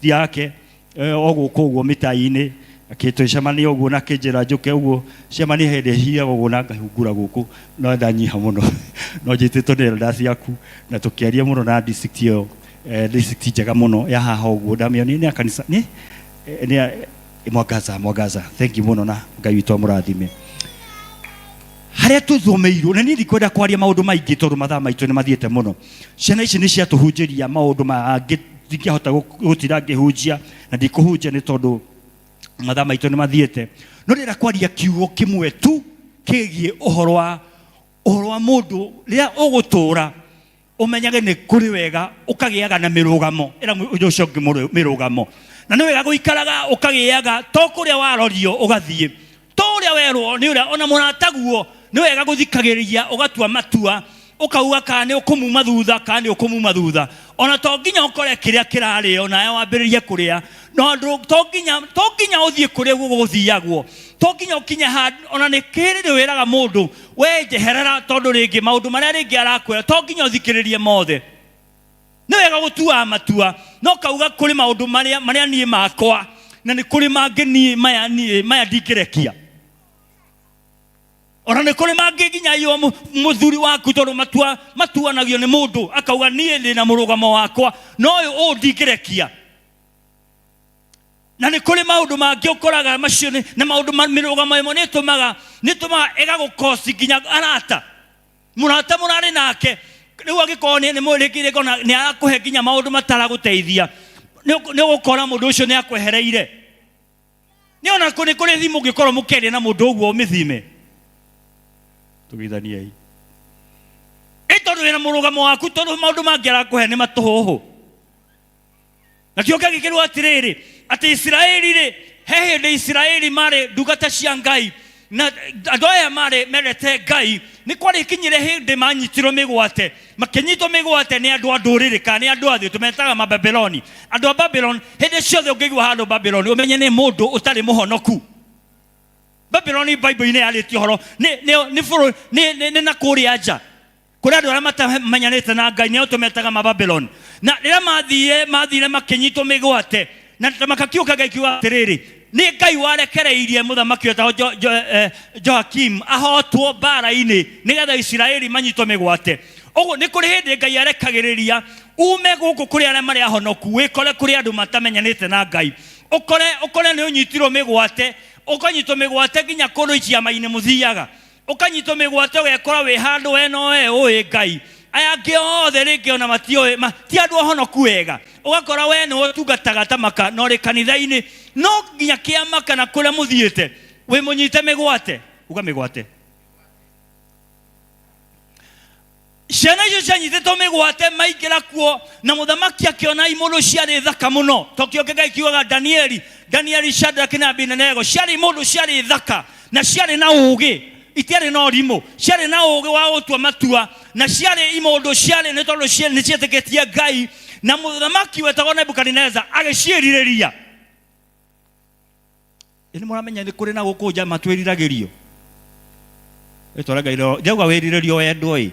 yake o gũkũ ũguo mĩtai-inĩ akĩtũcemania ũguo na akĩnjĩra njũke ũguo cemania hĩndĩ hiaga ũguo na ngahungura gũkũ no ndanyiha mũno no njĩtĩtwo nĩ elders ciaku na tũkĩaria mũno na district ĩyo district njega mũno ya haha ũguo ndamĩonire nĩ ya kanitha nĩ nĩ Mwangaza Mwangaza thank you mũno na Ngai witũ amũrathime harĩa tũthomeirwo na niĩ ndikwenda kwaria maũndũ maingĩ tondũ mathaa maitũ nĩ mathiĩte mũno ciana ici nĩ ciatũhunjĩria maũndũ mangĩ ndingĩhota gũtinda ngĩhunjia na ndikũhunjia nĩ tondũ mathaa maitũ nĩ mathiĩte no ndĩrenda kwaria kiugo kĩmwe tu kĩgiĩ ũhoro wa ũhoro wa mũndũ rĩrĩa ũgũtũra ũmenyage nĩ kũrĩ wega ũkagĩaga na mĩrũgamo ĩra ũndũ ũcio ũngĩ mĩrũgamo na nĩ wega gũikaraga ũkagĩaga to kũrĩa warorio ũgathiĩ to ũrĩa werwo nĩ ũrĩa ona mũrataguo nĩ wega gũthikagĩrĩria ũgatua matua ũkauga kana nĩ ũkũmuma thutha kana nĩ ũkũmuma thutha ona to nginya ũkore kĩrĩa kĩrarĩo nawe wambĩrĩrie kũrĩa no to nginya ũthiĩ kũrĩa gũgũthiagwo to nginya ũkinye handũ ona nĩ kĩrĩ wĩraga mũndũ we njeherera tondũ rĩngĩ maũndũ marĩa rĩngĩ arakwĩra to nginya ũthikĩrĩrie mothe nĩ wega gũtuaga matua no kauga kũrĩ maũndũ marĩa marĩa niĩ makwa na nĩ kũrĩ mangĩ niĩ maya niĩ maya ndingĩrekia ona nĩ kũrĩ mangĩ nginya iyo mũthuri waku tondũ matua matuanagio nĩ mũndũ akauga niĩ ndĩ na mũrũgamo wakwa no ũyũ ũũ ndingĩrekia na nĩ kũrĩ maũndũ mangĩ ũkoraga macio na maũndũ mĩrũgamo ĩmwe nĩ ĩtũmaga nĩ ĩtũmaga ĩgagũkosi nginya arata mũrata mũrarĩ nake rĩu angĩkorwo nĩ rĩngĩ rĩngĩ nĩ arakũhe nginya maũndũ mataragũteithia nĩ ũgũkora mũndũ ũcio nĩ akwehereire nĩ ona nĩ kũrĩ thimũ ũngĩkorwo mũkĩaria na mũndũ ũguo ũmĩthime tũgeithaniei ĩ tondũ wĩna mũrũgamo waku tondũ maũndũ mangĩ arakũhe nĩ matũhũhũ na kĩo gĩkĩrwo atĩrĩrĩ atĩ Isiraeli rĩ he hĩndĩ Isiraeli marĩ ndungata cia Ngai na andũ aya marĩ mendete Ngai nĩ kwarĩ kinyire hĩndĩ manyitirwo mĩgwate makĩnyitwo mĩgwate nĩ andũ a ndũrĩrĩ kana nĩ andũ a thĩ tũmetaga Mababeloni andũ a Babylon hĩndĩ ciothe ũngĩigua handũ Babylon ũmenye nĩ mũndũ ũtarĩ mũhonoku Babylon Bible-inĩ yarĩtie ũhoro nĩ na kũrĩa nja kũrĩ andũ arĩa matamenyanĩte na Ngai nĩo tũmetaga Mababylon na rĩrĩa mathire makĩnyitwo mĩgwate na makakiũka Ngai kiuga atĩrĩrĩ nĩ Ngai warekereirie mũthamaki wetagwo Joakim ahotwo mbara-inĩ nĩgetha Isiraeli manyitwo mĩgwate ũguo nĩ kũrĩ hĩndĩ Ngai arekagĩrĩria ume gũkũ kũrĩ arĩa marĩ ahonoku wĩkore kũrĩ andũ matamenyanĩte na Ngai ũkore nĩ ũnyitirwo mĩgwate Ũkanyitwo mĩgwate nginya kũndũ iciama-inĩ mũthiaga, ũkanyitwo mĩgwate ũgekora wĩ handũ we no we ũĩ Ngai, aya angĩ othe rĩngĩ ona matiũĩ, ti andũ ahonoku wega. Ũgakora we nĩwe ũtungataga ta maka na ũrĩ kanitha-inĩ, no nginya kĩama kana kũrĩa mũthiĩte wĩ mũnyite mĩgwate. Uga mĩgwate. Ciana icio cianyitĩtwo mĩgwate maingĩra kuo, na mũthamaki akĩona imũndũ ciarĩ thaka mũno. Tokio Ngai kiugaga Danieli, Danieli, Shadraki na Abednego ciarĩ imũndũ ciarĩ thaka na ciarĩ na ũũgĩ, itiarĩ na ũrimũ, ciarĩ na ũũgĩ wa gũtua matua, na ciarĩ imũndũ ciarĩ nĩ tondũ nĩ cietĩkĩtie Ngai. Na mũthamaki wetagwo Nebukadineza agĩciĩrirĩria. Ĩ nĩ mũramenya nĩ kũrĩ na gũkũ nja matwĩriragĩrio. Ĩtwara Ngai rĩo, njauga wĩrirĩrio wendwo ĩ.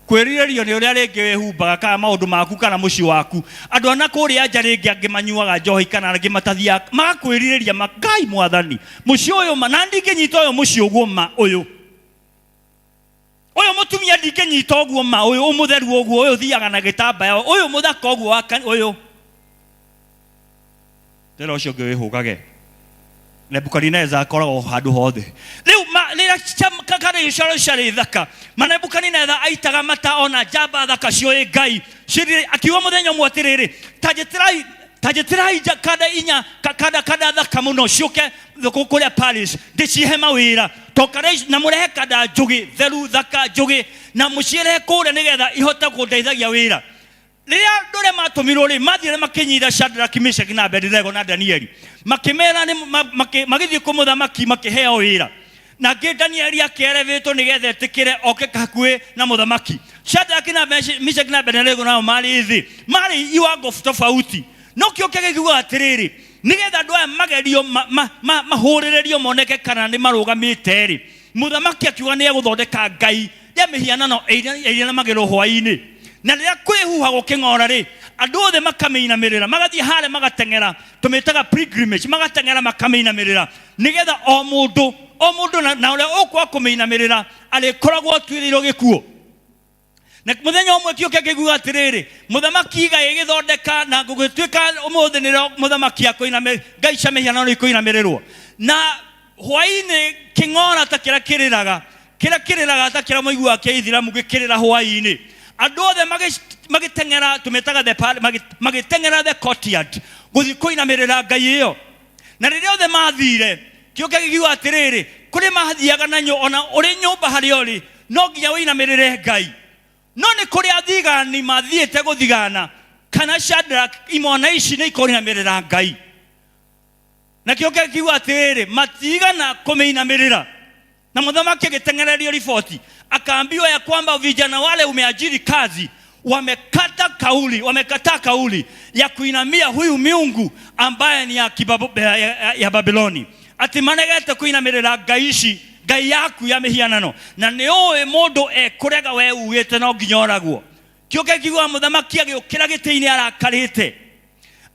Kwĩrirĩrio nĩ ũrĩa rĩngĩ wĩhumbaga kana maũndũ maku kana mũciĩ waku. Andũ a na kũrĩa nja rĩngĩ angĩ manyuaga njohi kana angĩ matathiaga, magakwĩrirĩria ma, Ngai mwathani, mũciĩ ũyũ ma, na ndingĩnyita ũyũ mũciĩ ũguo ma, ũyũ. Ũyũ mũtumia ndingĩnyita ũguo ma, ũyũ mũtheru ũguo, ũyũ ũthiaga na gĩtambaya, ũyũ mũthaka ũguo wa ũyũ. Tena ũcio ũngĩ wĩhũgage. Nebukadineza akoragwo handũ hothe. Rĩu rĩrĩa kana icio ciarĩ thaka, ma Nebukadineza aitaga mata ona njamba thaka ciũĩ Ngai. Cirĩ, akiuga mũthenya ũmwe atĩrĩrĩ, ta njĩtĩrai, ta njĩtĩrai kanda inya, kanda, kanda thaka mũno ciũke kũrĩa Paris, ndĩcihe mawĩra. To kanda ici, na mũrehe kanda njũgĩ, theru, thaka, njũgĩ, na mũcirehe kũrĩa nĩgetha ihote kũndeithagia wĩra. Rĩrĩa andũ arĩa matũmirwo rĩ, mathiire makĩnyita Shadraki, Meshaki na Abednego na Danieli, makĩmera nĩ magĩthiĩ kũ mũthamaki makĩheo wĩra. Nake Danieli akĩerevĩtwo nĩgetha etĩkĩre oke hakuhĩ na mũthamaki. Shadraki na Meshaki na Abednego nao marĩ thĩ, marĩ iwango tofauti. No kĩo kĩgĩkiuga atĩrĩrĩ, nĩgetha andũ aya magerio mahũrĩrĩrio moneke kana nĩ marũgamĩte rĩ, mũthamaki akiuga nĩ egũthondeka ngai ya mĩhianano ĩrĩa ĩnamagĩrwo hwaĩ-inĩ. Na rĩrĩa kwĩhuha gũkĩng'ora rĩ, andũ othe makamĩinamĩrĩra, magathiĩ harĩa magateng'era, tũmĩtaga pilgrimage, magateng'era makamĩinamĩrĩra, nĩgetha o mũndũ, o mũndũ na ũrĩa ũkwaga kũmĩinamĩrĩra arĩkoragwo atuĩrĩirwo gĩkuũ. Na mũthenya ũmwe kĩo kĩngĩigua atĩrĩrĩ, mũthamaki Ngai ĩgĩthondeka na gũgĩtuĩka ũmũthĩ nĩrĩo mũthamaki akũinamĩ-, ngai cia mĩhianano ikũinamĩrĩrwo. Na hwaĩ-inĩ kĩng'ora ta kĩrĩa kĩrĩraga, kĩrĩa kĩrĩraga ta kĩrĩa mũiguaga kĩa Ithiramu gĩkĩrĩra hwaĩ-inĩ. Andũ othe magĩteng'era, tũmĩtaga the magĩteng'era the courtyard, gũthiĩ kũinamĩrĩra ngai ĩyo. Na rĩrĩa othe mathire, kĩo kĩgiuga atĩrĩrĩ, kũrĩ mathiaga na ona ũrĩ nyũmba harĩa ũrĩ, no nginya ũinamĩrĩre Ngai. No nĩ kũrĩ athigani mathiĩte gũthigana, kana Shadrach, imwana ici nĩ ikũinamĩrĩra Ngai. Na kĩo kĩgiuga atĩrĩrĩ, matigana kũmĩinamĩrĩra. Na mũthamaki agĩteng'ererio riboti, akaambiwa ya kwamba vijana wale umeajiri kazi wamekata kauli, wamekataa kauli ya kuinamia huyu miungu ambaye ni ya Babiloni. Ati manegete kuinamirira ngai ici, ngai yaku ya mihianano, na nĩ ũĩ mũndũ ekũrega we ugĩte no nginya oragwo. Kĩo kĩkiuga mũthamaki agĩũkĩra gĩtĩ-inĩ arakarĩte,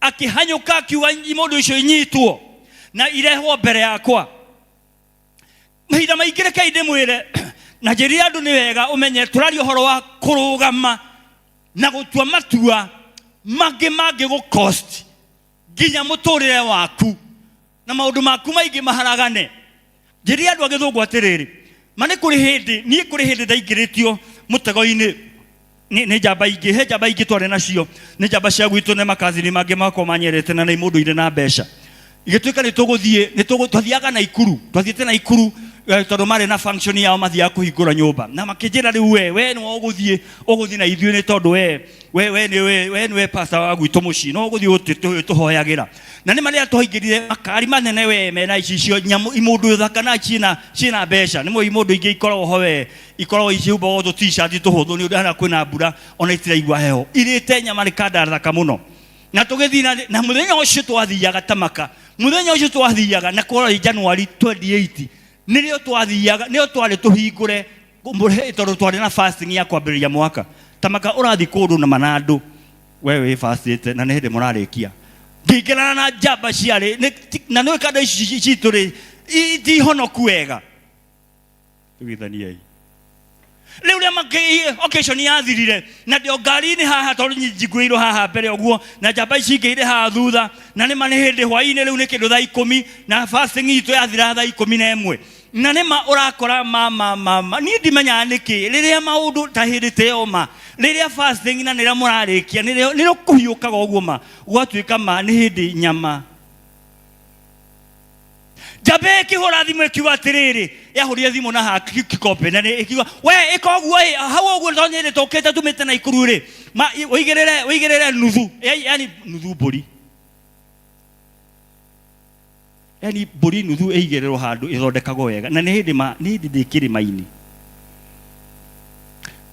akĩhanyũka akiuga mũndũ icio inyitwo na irehwo mbere yakwa. Mahinda maingĩ rekei ndĩmwĩre na njĩrire andũ nĩ wega ũmenye tũraria ũhoro wa kũrũgama na gũtua matua mangĩ mangĩgũ cost nginya mũtũrĩre waku na maũndũ maku maingĩ maharagane. Njĩrire andũ a gĩthũngũ atĩrĩrĩ, ma nĩ kũrĩ hĩndĩ, niĩ kũrĩ hĩndĩ ndaingĩrĩtio mũtego-inĩ nĩ njamba ingĩ, he njamba ingĩ twarĩ nacio, nĩ njamba cia gwitũ nĩ makazini mangĩ makwa manyerete na nĩ mũndũ irĩ na mbeca. Igĩtuĩka nĩ tũgũthiĩ, nĩ tũgũ-, twathiaga Naikuru, twathiĩte Naikuru, tondũ marĩ na function yao mathiaga kũhingũra nyũmba. Na makĩnjĩra rĩu we nĩwe ũgũthiĩ na ithuĩ nĩ tondũ we nĩwe pastor wa gwitũ mũciĩ, no ũgũthiĩ ũtũhoyagĩra. Na nĩ marĩa twaingĩrire makari manene we mena ici cio nyamũ imũndũ thaka na ciĩna mbeca. Nĩ mũĩ imũndũ ingĩ ikoragwo ho we, ikoragwo icihumbagwo tũ t-shirt tũhũthũ nĩ ũndũ hana kwĩna mbura ona itiraigua heho. Irĩte nyama nĩ kanda thaka mũno. Na tũgĩthiĩ na mũthenya ũcio twathiaga Tamaka, mũthenya ũcio twathiaga na kwarĩ January 28, nĩrĩo twathiaga, nĩrĩo twarĩ tũhingũre, tondũ twarĩ na fasting ya kwambĩrĩria mwaka. Tamaka ũrathiĩ kũndũ na manandũ, we wĩ fastĩte na nĩ hĩndĩ mũrarĩkia. Ngĩingĩrana na njamba ciarĩ, na nĩũĩ kanda ici citũ rĩ, ti honoku wega. Tũgĩthaniei. Rĩu rĩa occasion yathirire na ndĩ o ngari-inĩ haha tondũ njingũrĩirwo haha mbere ũguo na njamba ici ingĩ irĩ haha thutha, na nĩma nĩ hĩndĩ hwaĩ-inĩ, rĩu nĩ kĩndũ thaa 10 na fasting itũ yathira thaa 11, na nĩma ũrakora ma ma ma ma niĩ ndimenyaga nĩkĩ rĩrĩa maũndũ ta hĩndĩ ta ĩyo ma rĩrĩa fasting na nĩrĩa mũrarĩkia nĩrĩo nĩrĩo kũhiũkaga ũguo ma gwatuĩka ma nĩ hĩndĩ nyama njamba ĩkĩhũra thimũ ĩkiuga atĩrĩrĩ, yahũrire thimũ na haha kĩkombe na nĩ- ĩkiuga we ĩka ũguo ĩ hau ũguo tondũ nĩ hĩndĩ tũkĩte tumĩte na ikuru rĩ ma ũigĩrĩre ũigĩrĩre nuthu yani nuthu mbũri, yani mbũri nuthu ĩigĩrĩrwo handũ ĩthondekagwo wega, na nĩ hĩndĩ ma nĩ hĩndĩ ndĩ kĩrĩma-inĩ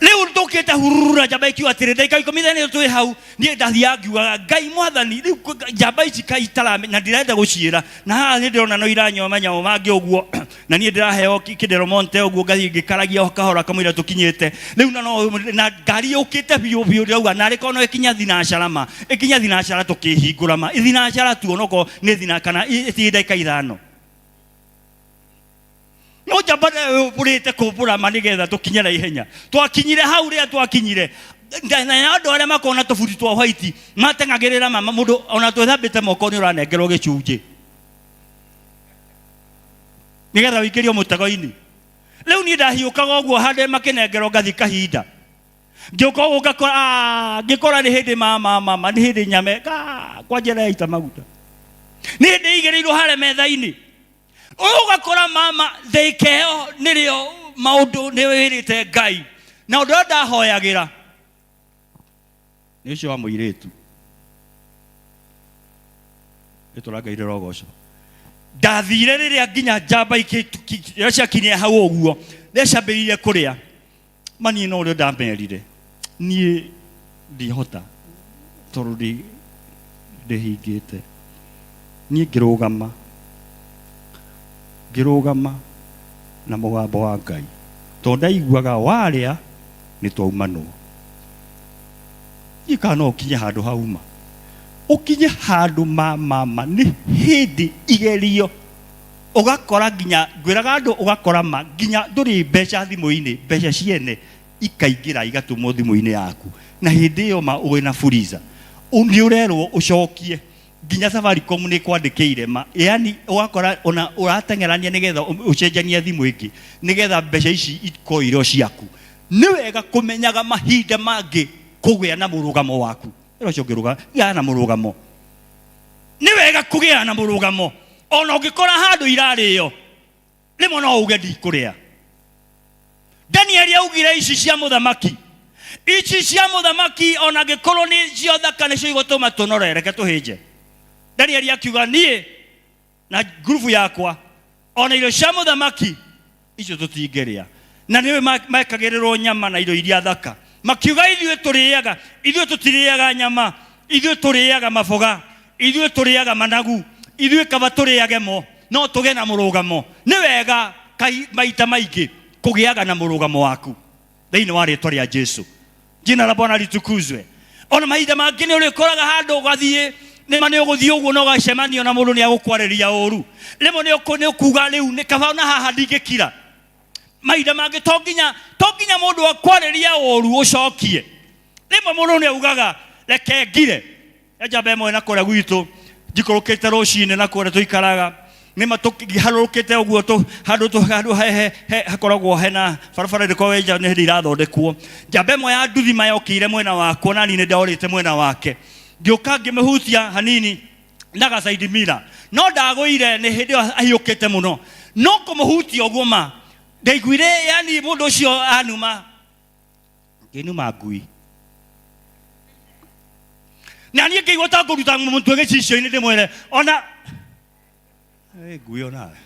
rĩu tũkĩte hururu na njamba ikiuga atĩrĩ ndagĩka ikũmi na nĩ twĩ hau. Niĩ ndathiaga ngiugaga Ngai mwathani, rĩu njamba ici kai itarame na ndirenda gũciĩra, na haha nĩ ndĩrona no iranyua manyamũ mangĩ ũguo, na niĩ ndĩraheo kĩndero monte ũguo, ngathiĩ ngĩkaragia o kahora kamũira tũkinyĩte rĩu, na no na ngari yũkĩte biũ biũ, ndĩrauga narĩ korwo no ĩkinya thinacara ma ĩkinya thinacara tũkĩhingũra ma thinacara tu onokorwo nĩ thina kana ĩtiĩ ndagĩka 5, no njamba ũrĩte kũmbũra ma nĩgetha tũkinye na ihenya. Twakinyire hau rĩrĩa twakinyire na ya andũ arĩa makoragwo na tũbuti twa white mateng'agĩrĩra mama mũndũ ona twĩthambĩte moko nĩ ũranengerwo gĩcunjĩ nĩgetha ũingĩrio mũtego-inĩ. Rĩu niĩ ndahiũkaga ũguo handũ makĩnengerwo ngathi kahinda ngĩũka ũguo ngakora, ngĩkora nĩ hĩndĩ mama mama nĩ hĩndĩ nyame kwa njĩra ya ita maguta nĩ hĩndĩ ĩigĩrĩirwo harĩa metha-inĩ. Ũgakora mama thĩka ĩyo nĩrĩo maũndũ nĩ wĩrĩte Ngai, na ũndũ ũrĩa ndahoyagĩra nĩ ũcio wa mũirĩtu rĩtwa rĩa Ngai rĩrogocwo. Ndathire rĩrĩa nginya njamba rĩrĩa ciakinyire hau ũguo rĩrĩa ciambĩrĩirie kũrĩa maniĩ, no ũrĩa ndamerire niĩ ndihota tondũ ndĩhingĩte. Niĩ ngĩrũgama ngĩrũgama na mũgambo wa Ngai tondũ ndaiguaga warĩa nĩ twaumanwo. Niĩ kana no ũkinye handũ hauma ũkinye handũ ma mama nĩ hĩndĩ igerio ũgakora nginya ngwĩraga andũ ũgakora ma nginya ndũrĩ mbeca thimũ-inĩ, mbeca ciene ikaingĩra igatũmwo thimũ-inĩ yaku, na hĩndĩ ĩyo ma wĩna fuliza nĩ ũrerwo ũcokie nginya Safaricom nĩ kwandĩkĩire ma, yani ũgakora ona ũrateng'erania nĩgetha ũcenjanie thimũ ĩngĩ nĩgetha mbeca ici ikorwo irĩ o ciaku. Nĩ wega kũmenyaga mahinda mangĩ kũgĩa na mũrũgamo waku. Wĩra ũcio ũngĩrũga, gĩa na mũrũgamo. Nĩ wega kũgĩa na mũrũgamo ona ũngĩkora handũ irarĩo rĩmwe no uge ndikũrĩa. Danieli augire ici cia mũthamaki, ici cia mũthamaki ona angĩkorwo nĩ cio thaka nĩcio igũtũma tũnore, reke tũhĩnje. Danieli akiuga niĩ na ngurubu yakwa ona irio cia mũthamaki icio tũtingĩrĩa, na nĩwe mekagĩrĩrwo nyama na irio iria thaka. Makiuga ithuĩ tũrĩaga, ithuĩ tũtirĩaga nyama, ithuĩ tũrĩaga maboga, ithuĩ tũrĩaga managu, ithuĩ kaba tũrĩage mo, no tũgĩe na mũrũgamo. Nĩ wega maita maingĩ kũgĩaga na mũrũgamo waku thĩinĩ wa rĩtwa rĩa Jesu. Jina la Bwana litukuzwe. Ona mahinda mangĩ nĩ ũrĩkoraga handũ ũgathiĩ nĩma nĩ ũgũthiĩ ũguo na ũgacemanio na mũndũ nĩ agũkwarĩria ũru, rĩmwe nĩ ũkuga rĩu nĩ kaba ona haha ndingĩkira. Mahinda mangĩ to nginya mũndũ akwarĩria ũru ũcokie. Rĩmwe mũndũ nĩ augaga reke ngire. Njamba ĩmwe na kũrĩa gwitũ njikũrũkĩte rũcinĩ na kũrĩa tũikaraga nĩma tũharũrũkĩte ũguo handũ handũ he hakoragwo hena barabara ĩrĩkoragwo ĩ nja nĩ hĩndĩ irathondekwo. Njamba ĩmwe ya nduthi mayokĩire mwena wakwa na niĩ nĩ ndorĩte mwena wake, ngĩũka ngĩmĩhutia hanini na gacaidi mira, no ndagũire nĩ hĩndĩ ĩyo ahiũkĩte mũno, no kũmũhutia ũguo ma ndaiguire yani mũndũ ũcio anuma ngĩnuma ngui na niĩ ngĩigua ta ngũruta mũtwe gĩcicio-inĩ ndĩmwĩre ona ngui onawe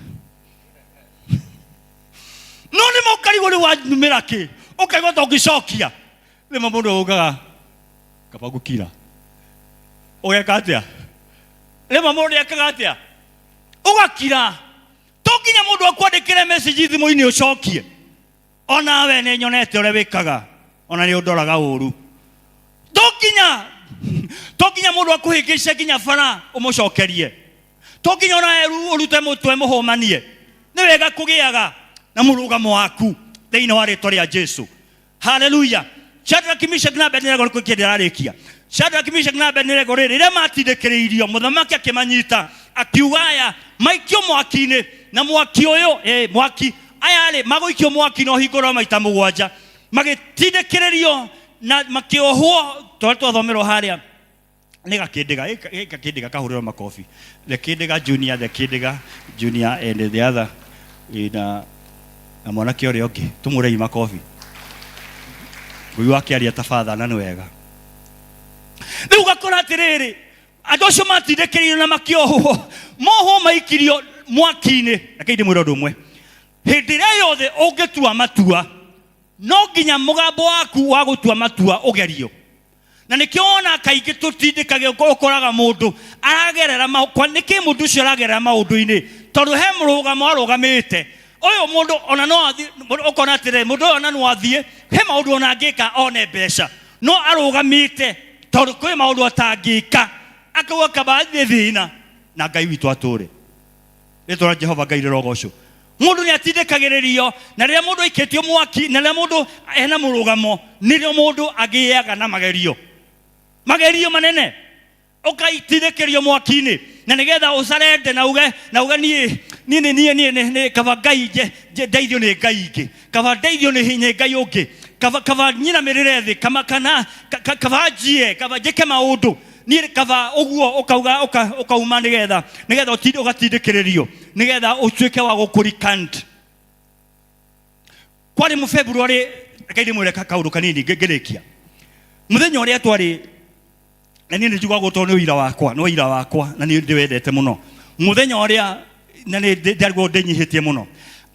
no nĩ ma ũkarigwo rĩu wanumĩra kĩ, ũkaigua ta ũngĩcokia. Rĩmwe mũndũ augaga kaba ngũkira, ũgeka atĩa? Rĩmwe mũndũ ekaga atĩa? Ũgakira. To nginya mũndũ akwandĩkĩre message thimũ-inĩ ũcokie. Onawe nĩ nyonete ũrĩa wĩkaga, ona nĩ ũndoraga ũru. To nginya mũndũ akũhĩngĩce nginya bara ũmũcokerie. To nginya ona ũrute mũtwe mũhũmanie. Nĩ wega kũgĩaga na mũrũgamo waku thĩinĩ wa rĩtwa rĩa Jesu. Haleluya. Shadrach, Meshach na Abednego nĩkĩo kĩndĩrarĩkia. Shadrach, Meshach na Abednego rĩrĩ rĩrĩa matindĩkĩrĩirio, mũthamaki akĩmanyita akiuga aya maikio mwaki-inĩ, na mwaki ũyũ mwaki aya rĩ magũikio mwaki na ũhingũrwo maita mũgwanja. Magĩtindĩkĩrĩrio na makĩohwo, tondũ twathomerwo harĩa nĩ gakĩndĩga, gakĩndĩga kahũrĩrwo makobi. The Kĩndĩga Junior, the Kĩndĩga Junior and the other na mwanake ũrĩa ũngĩ, tũmũrei makobi. Ngui wake aria ta father na nĩ wega. Rĩu ũgakora atĩrĩrĩ, andũ acio matindĩkĩrĩirio na makĩohwo, mohwo maikirio mwaki-inĩ. Reke ndĩmwĩre ũndũ ũmwe, hĩndĩ ĩrĩa yothe ũngĩtua matua, no nginya mũgambo waku wa gũtua matua ũgerio. Na nĩkĩo wona kaingĩ tũtindĩkagio, ũkoraga mũndũ aragerera kwa nĩkĩ mũndũ ũcio aragerera maũndũ-inĩ, tondũ he mũrũgamo arũgamĩte. Ũyũ mũndũ ona no athiĩ, ũkona atĩrĩrĩ, mũndũ ũyũ ona no athiĩ, he maũndũ ona angĩka one mbeca, no arũgamĩte tondũ kwĩ maũndũ atangĩka, akauga kaba athiĩ thĩna na Ngai witũ atũre. Rĩtwa rĩa Jehova Ngai rĩrogocwo. Mũndũ nĩ atindĩkagĩrĩrio, na rĩrĩa mũndũ aikĩtio mwaki, na rĩrĩa mũndũ ena mũrũgamo, nĩrĩo mũndũ agĩaga na magerio, magerio manene. Ũkaitindĩkĩrio mwaki-inĩ na nĩgetha ũcarende na uge, na uge niĩ, niĩ nĩ niĩ, niĩ nĩ, nĩ kaba Ngai nje, nje, ndeithio nĩ Ngai ingĩ, kaba ndeithio nĩ, nĩ Ngai ũngĩ, kaba, kaba nyinamĩrĩre thĩ, kama, kana, ka, ka, kaba njie, kaba njĩke maũndũ niĩ, kaba ũguo ũkauga, ũka, ũkauma nĩgetha, nĩgetha ũtinde, ũgatindĩkĩrĩrio nĩgetha ũtuĩke wa gũkũrikant. Kwarĩ mu February, reke ndĩmwĩre kaũndũ kanini ngĩrĩkia. Mũthenya ũrĩa twarĩ, na niĩ nĩnjiguaga tondũ nĩ ũira wakwa, nĩ ũira wakwa, na niĩ ndĩwendete mũno. Mũthenya ũrĩa, na nĩ ndarigwo ndĩnyihĩtie mũno.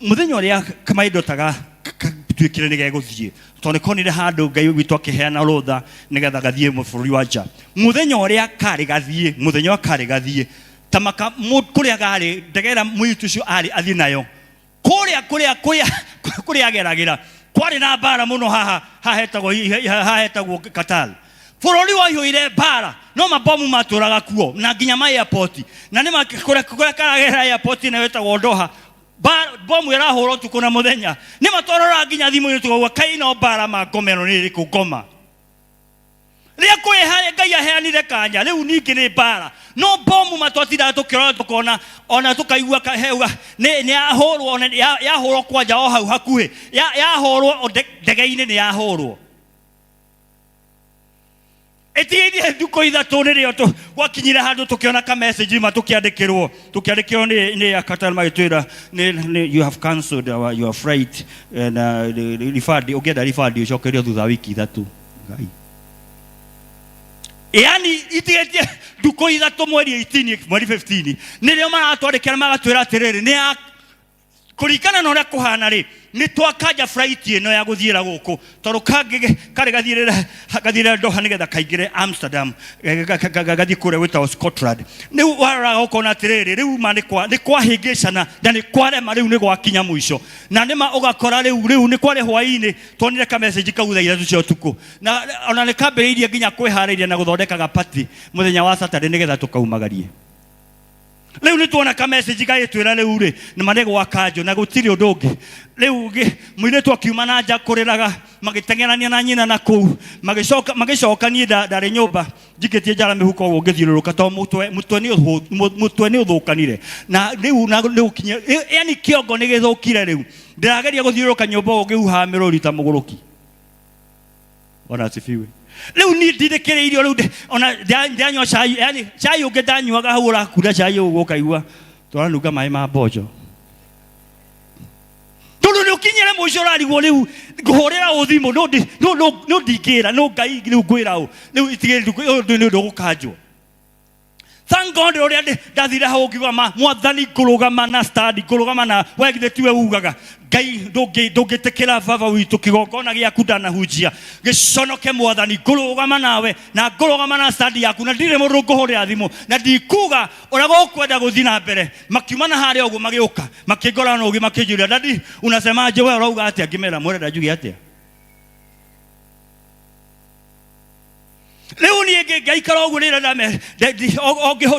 Mũthenya ũrĩa kamaĩndo ta gatuĩkire nĩ gegũthiĩ, tondũ nĩkonire handũ Ngai witũ akĩheana rũtha nĩgetha gathiĩ bũrũri wa nja. Mũthenya ũrĩa karĩ gathiĩ, mũthenya ũrĩa karĩ gathiĩ, ta maka, kũrĩa garĩ, ndege ĩrĩa mũirĩtu ũcio arĩ athiĩ nayo, kũrĩa, kũrĩa, kũrĩa, kũrĩa ageragĩra, kwarĩ na mbara mũno haha, haha hetagwo, haha hetagwo Qatar. Bũrũri waihũire mbara, no mabomu matũraga kuo, na nginya ma airport. Na nĩ ma, kũrĩa, kũrĩa karagera airport ĩno ĩtagwo Doha, bomu ĩrahũrwo ũtukũ na mũthenya. Nĩ matwarora nginya thimũ-inĩ tũkauga, kai no mbara ma ngoma ĩno nĩ ĩrĩkũ ngoma. Rĩrĩa kwĩha Ngai aheanire kanya, rĩu ningĩ nĩ mbara. No bomu matwatindaga tũkĩrora tũkona, ona tũkaigua kaheuga, nĩ yahũrwo, ona yahũrwo kwanja o hau hakuhĩ. Yahũrwo o ndege-inĩ nĩ yahũrwo. Ĩtigĩire thikũ ithatũ nĩrĩo gwakinyire handũ tũkĩona ka message ma tũkĩandĩkĩrwo. Tũkĩandĩkĩrwo nĩ Qatar magĩtwĩra, nĩ you have cancelled your flight na refund, ũngĩenda refund ũcokerio thutha wa wiki ithatũ. Ngai. Yani itigetie ndukũ ithatũ mweri 18, mweri 15 nĩrĩo maratwandĩkĩra magatwĩra atĩrĩrĩ, nĩ ya kũringana na ũrĩa kũhana rĩ, nĩ twakanja flight ĩno ya gũthiĩra gũkũ tondũ kangĩ karĩ gathiĩrĩra Doha nĩgetha kaingĩre Amsterdam, gathiĩ kũrĩa gwĩtagwo Scotland. Rĩu waroraga ũkona atĩrĩrĩ, rĩu ma nĩ kwahĩngĩcana na nĩ kwarema, rĩu nĩ gwakinya mũico. Na nĩ ma ũgakora rĩu nĩ kwarĩ hwaĩ-inĩ, tuonire ka message kau thaa ithatũ cia ũtukũ, na ona nĩ kambĩrĩirie nginya kwĩharĩria na gũthondeka gapati mũthenya wa Saturday nĩgetha tũkaumagarie. Rĩu nĩ tuona ka message gagĩtwĩra rĩu rĩ, nĩ ma nĩ gwakanjũ na gũtirĩ ũndũ ũngĩ. Rĩu mũirĩtu akiuma na nja kũrĩraga, magĩteng'erania na nyina na kũu, magĩcoka niĩ ndarĩ nyũmba njikĩtie njara mĩhuko ũguo ngĩthiũrũrũka tondũ mũtwe nĩ ũthũkanire. Na rĩu na nĩ ũkinye, yani kĩongo nĩ gĩthũkire rĩu. Ndĩrageria gũthiũrũrũka nyũmba ũguo ngĩhuhaga mĩrũri ta mũgũrũki. Bwana asifiwe. Rĩu niĩ ndindĩkĩrĩirio rĩu ona ndanyua cai, yani cai ũngĩ ndanyuaga hau ũrakunda cai ũguo ũkaigua tũranunga maĩ ma mboco. Tondũ nĩ ũkinyire mũico ũrarigwo rĩu ngũhũrĩra ũ thimũ, no ndingĩra, no Ngai rĩu ngwĩra ũ, rĩu itigĩrĩra ũndũ nĩ ũndũ ũgũkanjwo. Thank God ũrĩa ndathire hau ngiuga ma mwathani ngũrũgama na stand, ngũrũgama na we githĩ tiwe ugaga Ngai ndũngĩtĩkĩra baba witũ kĩgongona gĩaku ndanahunjia gĩconoke mwathani, ngũrũgama nawe na ngũrũgama na stand yaku na ndirĩ mũndũ ngũhũrĩra thimũ na ndikuga ũrĩa gũkwenda gũthiĩ na mbere. Makiuma na harĩa ũguo magĩũka makĩngora na ũgĩ makĩnjũria dadi unasemaje we ũrauga atĩa? Ngĩmera mũrenda njuge atĩa? Rĩu niĩ ngaikara ũguo rĩrĩa ndame,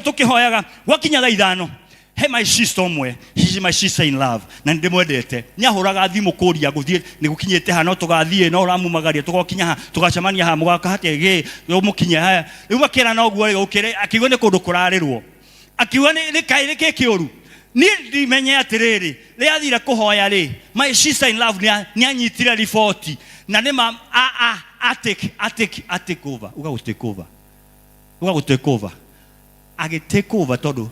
tũkĩhoyaga gwakinya thaa ithano. He my sister ũmwe, she's my sister in love, na nĩ ndĩmwendete. Nĩ ahũraga thimũ kũria gũthiĩ nĩ gũkinyĩte ha, no tũgathiĩ, no ũramumagaria, tũgokinya ha, tũgacemania ha, mũgaka hatia gĩ, mũkinye ha. Rĩu makĩra no guo rĩ, ũkĩrĩ, akiuga nĩ kũndũ kũrarĩrwo. Akiuga nĩ nĩ kaĩ nĩ kĩ kĩũru. Niĩ ndimenye atĩrĩrĩ, rĩrĩa athire kũhoya rĩ, my sister in love nĩ anyitire riboti na nĩ ma a a a take a take a take over, uga gũ take over, uga gũ take over. Agĩ take over tondũ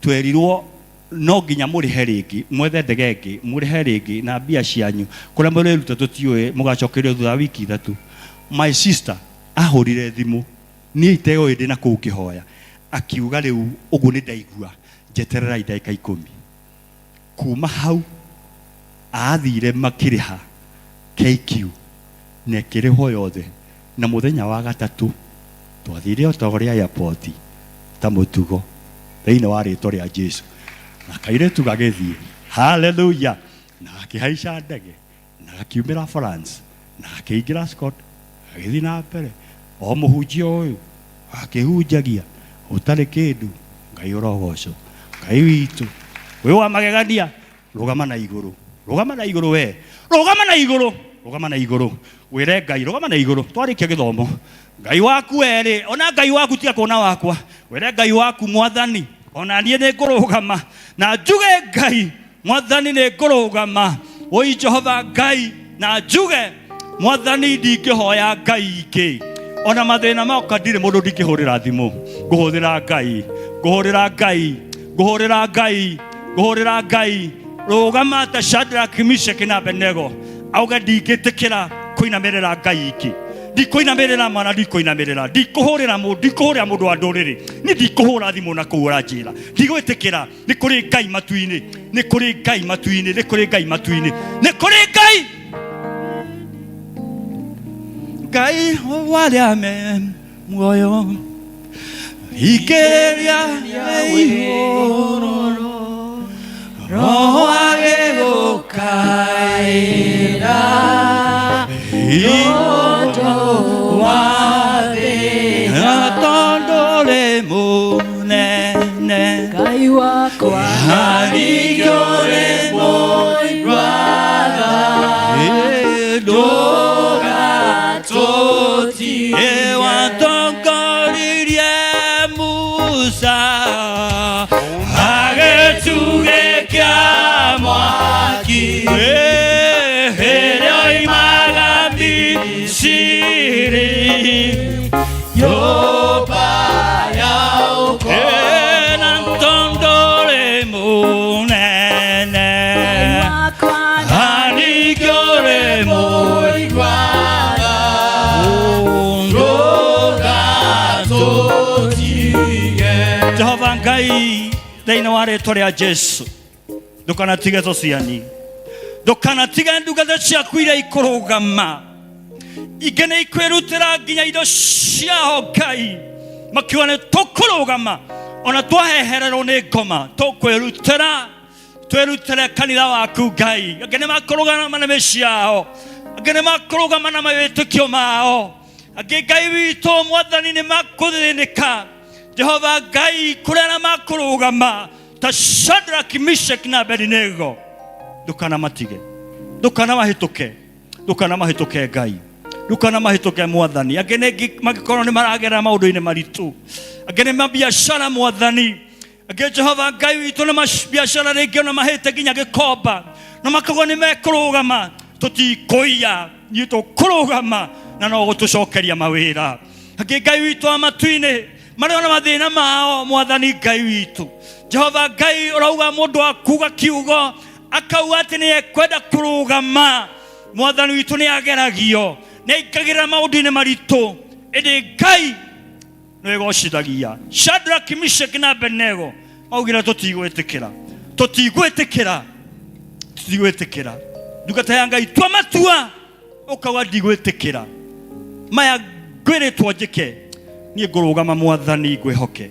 twerirwo no nginya mũrĩhe rĩngĩ, mwethe ndege ĩngĩ, mũrĩhe rĩngĩ na mbia cianyu, kũrĩa mũrĩruta tũtiũĩ, mũgacokerio thutha wa wiki ithatũ. My sister ahũrire thimũ niĩ iteoĩ ndĩ na kũu ngĩhoya, akiuga rĩu ũguo nĩ ndaigua, njetererai ndagĩka ikũmi. Kuma hau athire makĩrĩha KQ na ĩkĩrĩhwo yothe. Na mũthenya wa gatatũ twathire o ta ũrĩa airport ta mũtugo thĩinĩ wa rĩtwa rĩa Jesu. Na kairĩtu gagĩthiĩ, haleluya, na gakĩhaica ndege na gakiumĩra France na gakĩingĩra Scotland gagĩthiĩ na mbere o mũhunjia ũyũ akĩhunjagia ũtarĩ kĩndũ. Ngai ũrogocwo, Ngai witũ ũyũ wa magegania. Rũgama na igũrũ, rũgama na igũrũ we, rũgama na igũrũ, rũgama na igũrũ, wĩre Ngai, rũgama na igũrũ. Twarĩkia gĩthomo, Ngai waku werĩ, ona Ngai waku tiga kuona wakwa, wĩre Ngai waku mwathani, ona niĩ nĩ ngũrũgama na njuge Ngai mwathani nĩ ngũrũgama, oi Jehova Ngai, na njuge mwathani ndingĩhoya Ngai ingĩ, ona mathĩna moka ndirĩ mũndũ ndingĩhũrĩra thimũ, ngũhũthĩra Ngai, ngũhũrĩra Ngai, ngũhũrĩra Ngai, ngũhũrĩra Ngai. Rũgama ta Shadrach, Meshach na Abednego, auge ndingĩtĩkĩra kũinamĩrĩra Ngai ingĩ, ndikũinamĩrĩra mwana, ndikũinamĩrĩra, ndikũhũrĩra mũndũ, ndikũhũrĩra mũndũ wa ndũrĩrĩ, niĩ ndikũhũra thimũ na kũu ũranjĩra, ndigwĩtĩkĩra. Nĩ kũrĩ Ngai matu-inĩ, nĩ kũrĩ Ngai matu-inĩ, nĩ kũrĩ Ngai matu-inĩ, nĩ kũrĩ Ngai, Ngai warĩa me muoyo ikĩrĩria igũrũ roho agĩgũkaĩra ũndũ wa thĩna tondũ rĩ mũnene Ngai wakwa harigio rĩ mũigua-tha ndũgatũtige watongoririe Musa agĩtugĩ kĩa mwaki ĩrĩa oimaga Misiri nyũmba ya ũkombo tondũ rĩ mũnene harigio rĩ mũigua-tha ndũgatũtige. Jehova Ngai, thĩinĩ wa rĩtwa rĩa Jesu, ndũkanatige tũciani, ndũkanatige ndungata ciaku iria ikũrũgama, ingĩ nĩ ikwĩrutĩra nginya indo ciao Ngai, makiuga nĩ tũkũrũgama ona twahehererwo nĩ ngoma, tũkwĩrutĩra, twĩrutĩre kanitha waku Ngai. Angĩ nĩ makũrũgama na mĩciĩ yao, angĩ nĩ makũrũgama na mawĩtĩkio mao, angĩ Ngai witũ mwathani nĩ makũthĩnĩka. Jehova Ngai, kũrĩ arĩa makũrũgama ta Shadrach, Meshach na Abednego, ndũkanamatige, ndũkanamahĩtũke, ndũkanamahĩtũke Ngai, ndũkanamahĩtũke mwathani. Angĩ nĩ mangĩkorwo nĩ maragerera maũndũ-inĩ maritũ, angĩ nĩ mabiacara mwathani, angĩ Jehova Ngai witũ nĩ mabiacara rĩngĩ ona mahĩte nginya gĩkomba, na makauga nĩ mekũrũgama, tũtikũiya, ithuĩ tũkũrũgama na no gũtũcokeria mawĩra. Angĩ Ngai witũ wa matu-inĩ marĩ ona mathĩna mao mwathani Ngai witũ Jehova Ngai, ũrauga mũndũ akuga kiugo akauga atĩ nĩ ekwenda kũrũgama, mwathani witũ nĩ ageragio, nĩ aingagĩrĩra maũndũ-inĩ maritũ, ĩndĩ Ngai nĩ wĩgocithagia. Shadrach, Meshach na Abednego maugire tũtigwĩtĩkĩra, tũtigwĩtĩkĩra, tũtigwĩtĩkĩra. Ndungata ya Ngai, tua matua ũkauga ndigwĩtĩkĩra maya ngwĩrĩtwo njĩke, niĩ ngũrũgama mwathani ngwĩhoke.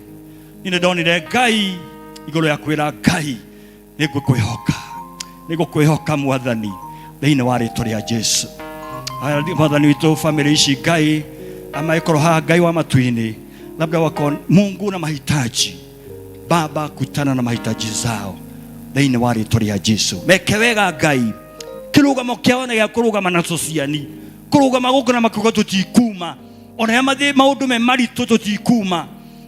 Niĩ nĩ ndonire Ngai igũrũ ya kwĩra Ngai nĩ ngũkwĩhoka, nĩ ngũkwĩhoka mwathani thĩinĩ wa rĩtwa rĩa Jesu. Aya, mwathani witũ, family ici Ngai amagĩkorwo haha, Ngai wa matu-inĩ, labda wako Mungu na mahitaji. Baba, kutana na mahitaji zao thĩinĩ wa rĩtwa rĩa Jesu. Meke wega Ngai, kĩrũgamo kĩao nĩ gĩa kũrũgama na tũciani, kũrũgama gũkũ na makiuga tũtikuma, ona rĩrĩa maũndũ me maritũ tũtikuma,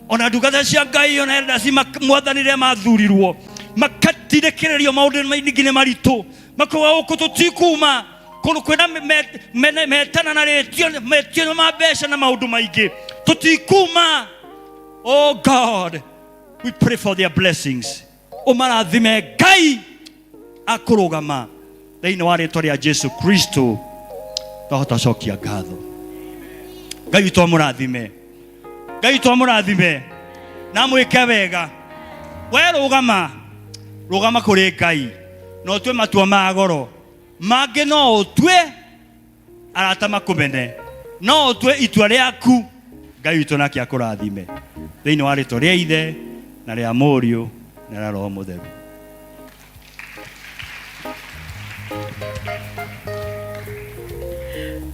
ona ndungata cia Ngai ona elders mwathani rĩrĩa mathurirwo makatindĩkĩrĩrio maũndũ maingĩ nĩ maritũ, makiuga gũkũ tũtikuma, kũndũ kwĩna metana na rĩtio metio ma mbeca na maũndũ maingĩ tũtikuma. Oh God, we pray for their blessings. Ũmarathime Ngai akũrũgama thĩinĩ wa rĩtwa rĩa Jesu Kristo, twahota cokia ngatho. Ngai witũ amũrathime, Ngai witũ amũrathime na amwĩke wega. We rũgama, rũgama kũrĩ Ngai na ũtue matua ma goro mangĩ, no ũtue arata makũmene, no ũtue itua rĩaku. Ngai witũ nake akũrathime thĩinĩ wa rĩtwa rĩa Ithe na rĩa Mũriũ na rĩa Roho Mũtheru.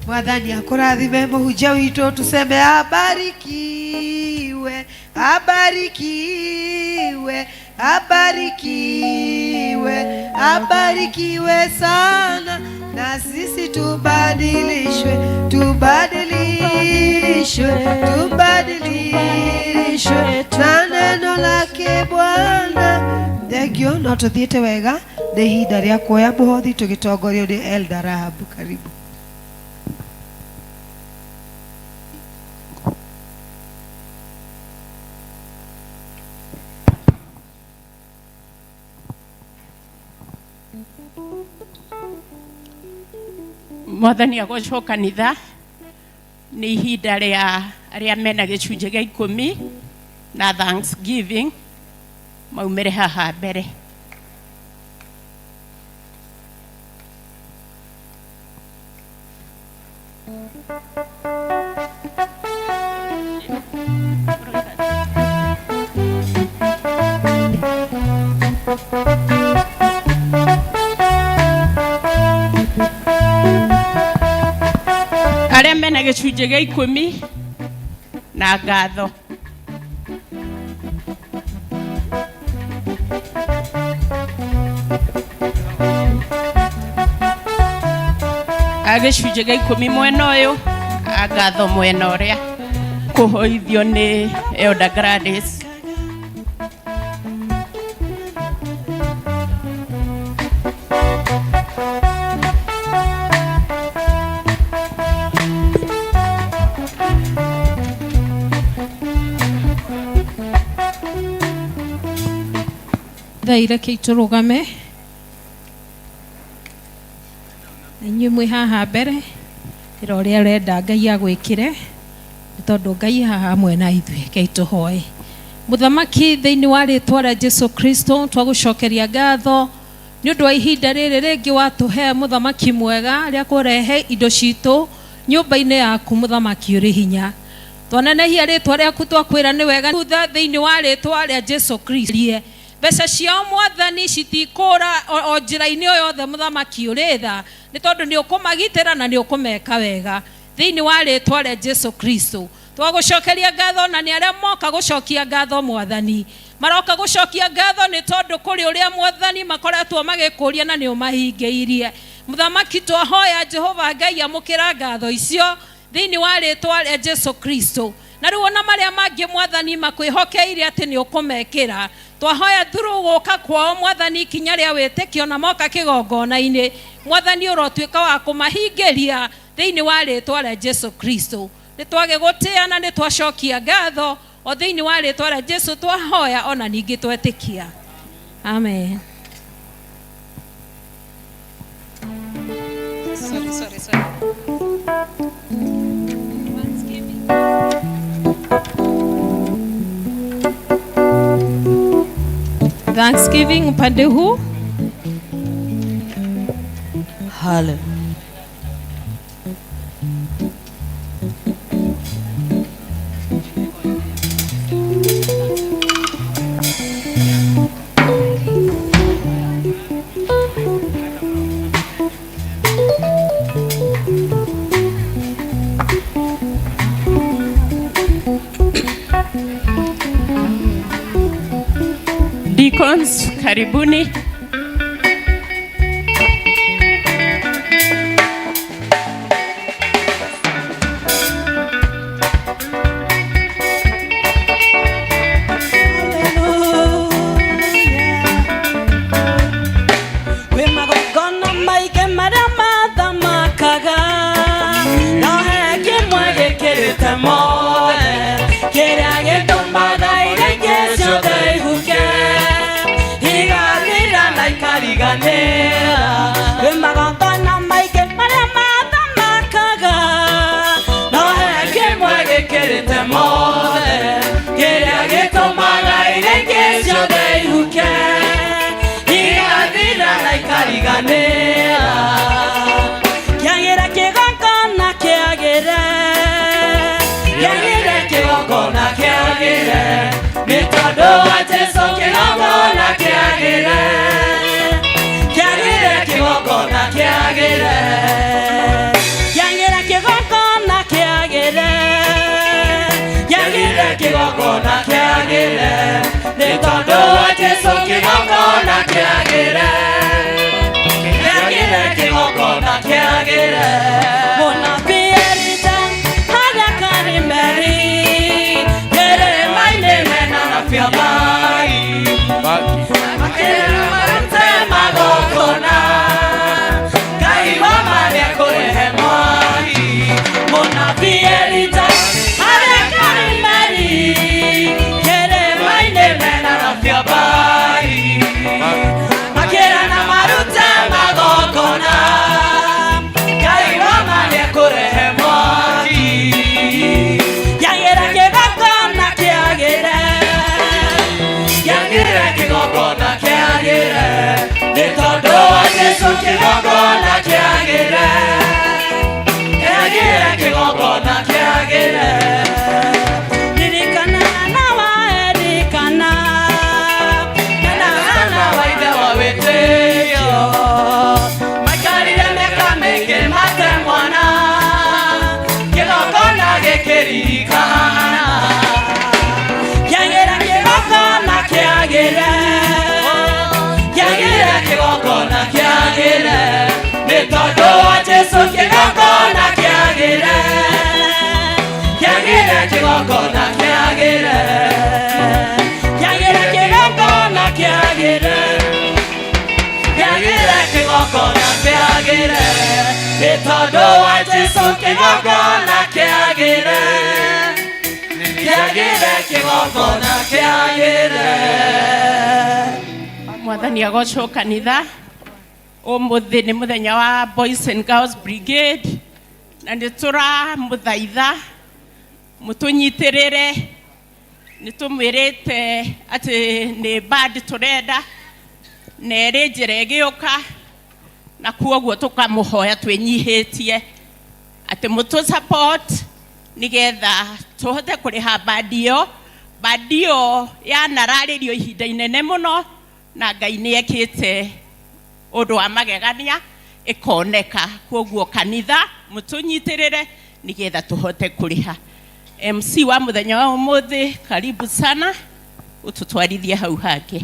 Mwathani akũrathime mũhunjia witũ, tuseme abarikiwe, abarikiwe, abarikiwe, abarikiwe sana, na sisi tubadilishwe, tubadilishwe, tubadilishwe na neno lake Bwana. Thengio, no tuthiĩte wega. Nĩ ihinda rĩa kuoya mũhothi tũgĩtongorio nĩ Elder Rahabu. Karibu. Mwathani agocwo kanitha. Nĩ ihinda rĩa arĩa mena gĩcunjĩ gĩa ikũmi na thanksgiving maumĩre haha mbere. Arĩa mena gĩcunjĩ gĩa ikũmi na ngatho. A gĩcunjĩ gĩa ikũmi mwena ũyũ, a ngatho mwena ũrĩa, kũhoithio nĩ Elder Gladys. Thaa rekei tũrũgame na inyuĩ mwĩ haha mbere, ĩra ũrĩa ũrenda Ngai agwĩkĩre, nĩ tondũ Ngai haha hamwe na ithuĩ. Rekei tũhoe. Mũthamaki, thĩinĩ wa rĩtwa rĩa Jesu Kristo, twagũcokeria ngatho nĩ ũndũ wa ihinda rĩrĩ rĩngĩ watũhe, mũthamaki mwega, rĩa kũrehe indo citũ nyũmba-inĩ yaku. Mũthamaki ũrĩ hinya, twanenehia rĩtwa rĩaku, twakwĩra nĩ wega. Thutha thĩinĩ wa rĩtwa rĩa Jesu Kristo, mbeca ciao mwathani citikũra o njĩra-inĩ o yothe. Mũthamaki ũrĩ tha, nĩ tondũ nĩ ũkũmagitĩra na nĩ ũkũmeka wega thĩinĩ wa rĩtwa rĩa Jesu Kristo. Twagũcokeria ngatho na nĩ arĩa moka gũcokia ngatho. Mwathani, maroka gũcokia ngatho nĩ tondũ kũrĩ ũrĩa mwathani makoretwo magĩkũria na nĩ ũmahingĩirie. Mũthamaki, twahoya Jehova Ngai amũkĩra ngatho icio thĩinĩ wa rĩtwa rĩa Jesu Kristo. Na rĩu ona marĩa mangĩ mwathani makwĩhokeire atĩ nĩ ũkũmekĩra, twahoya through gũka kwao mwathani ikinya rĩa wĩtĩkio na moka kĩgongona-inĩ, mwathani ũrotuĩka wa kũmahingĩria thĩinĩ wa rĩtwa rĩa Jesu Kristo. Nĩ twagĩgũtĩa na nĩ twacokia ngatho o thĩinĩ wa rĩtwa rĩa Jesu twahoya ona ningĩ twetĩkia, amen. Sorry, sorry, sorry. Thanksgiving. Thanksgiving upande huu. Hallelujah. Karibuni. Kwĩ magongona maingĩ marĩa mathamakaga no he kĩmwe gĩkĩrĩte mothe kĩrĩa gĩtũmaga iria ingĩ ciothe ihuke igathira na ikariganĩra. Kwĩ magongona maingĩ marĩa mathamakaga no he kĩmwe gĩkĩrĩte mothe kĩrĩa gĩtũmaga iria ingĩ ciothe ihuke igathira na ikariganĩra. Kĩagĩre kĩgongona kĩagĩre, kĩagĩre kĩgongona kĩagĩre, nĩ tondũ wa Jesũ kĩgongona kĩagĩre, kĩagĩre kĩgongona kĩagĩre, kĩagĩre kĩgongona kĩagĩre, kĩagĩre kĩgongona kĩagĩre, nĩ tondũ wa Jesũ kĩgongona kĩagĩre, kĩagĩre kĩgongona kĩagĩre. Mũnabii Elija harĩa Karimeli kĩrĩma-inĩ mena anabii a Ngai makĩra marute magongona Ngai wa ma nĩekũrehe mwaki. Mũnabii Elija harĩa Karimeli kĩrĩma-inĩ mena anabii a Ngai makĩra na marute magongona Ngai wa ma nĩekũrehe mwaki. Kĩagĩre kĩgongona kĩagĩre, kĩagĩre kĩgongona kĩagĩre, nĩ tondũ wa Jesũ kĩgongona kĩagĩre, kĩagĩre kĩgongona kĩagĩre. Ririkana na wa Elikana na Hana wa ithe wa wĩtĩkio maikarire mĩaka mĩingĩ mate mwana kĩgongona gĩkĩririkana. Kĩagĩre kĩgongona kĩagĩre, kĩagĩre kĩgongona kĩagĩre, nĩ tondũ wa Jesũ kĩgongona kĩagĩre, kĩagĩre kĩgongona kĩagĩre, kĩagĩre kĩgongona kĩagĩre, kĩagĩre kĩgongona kĩagĩre, nĩ tondũ wa Jesũ kĩgongona kĩagĩre, kĩagĩre kĩgongona kĩagĩre. Mwathani agocwo kanitha. Ũmũthĩ nĩ mũthenya wa Boys and Girls Brigade na nĩ tũramũthaitha mũtũnyitĩrĩre. Nĩ tũmwĩrĩte atĩ nĩ band tũrenda na ĩrĩ njĩra ĩgĩũka, na kuoguo tũkamũhoya twĩnyihĩtie atĩ mũtũ support nĩgetha tũhote kũrĩha band ĩyo. Band ĩyo yanararĩrio ihinda inene mũno na Ngai nĩ ekĩte ũndũ wa magegania ĩkoneka. Kuoguo kanitha mũtũnyitĩrĩre nĩgetha tũhote kũrĩha. MC wa mũthenya wa ũmũthĩ, karibu sana ũtũtwarithie hau hangĩ.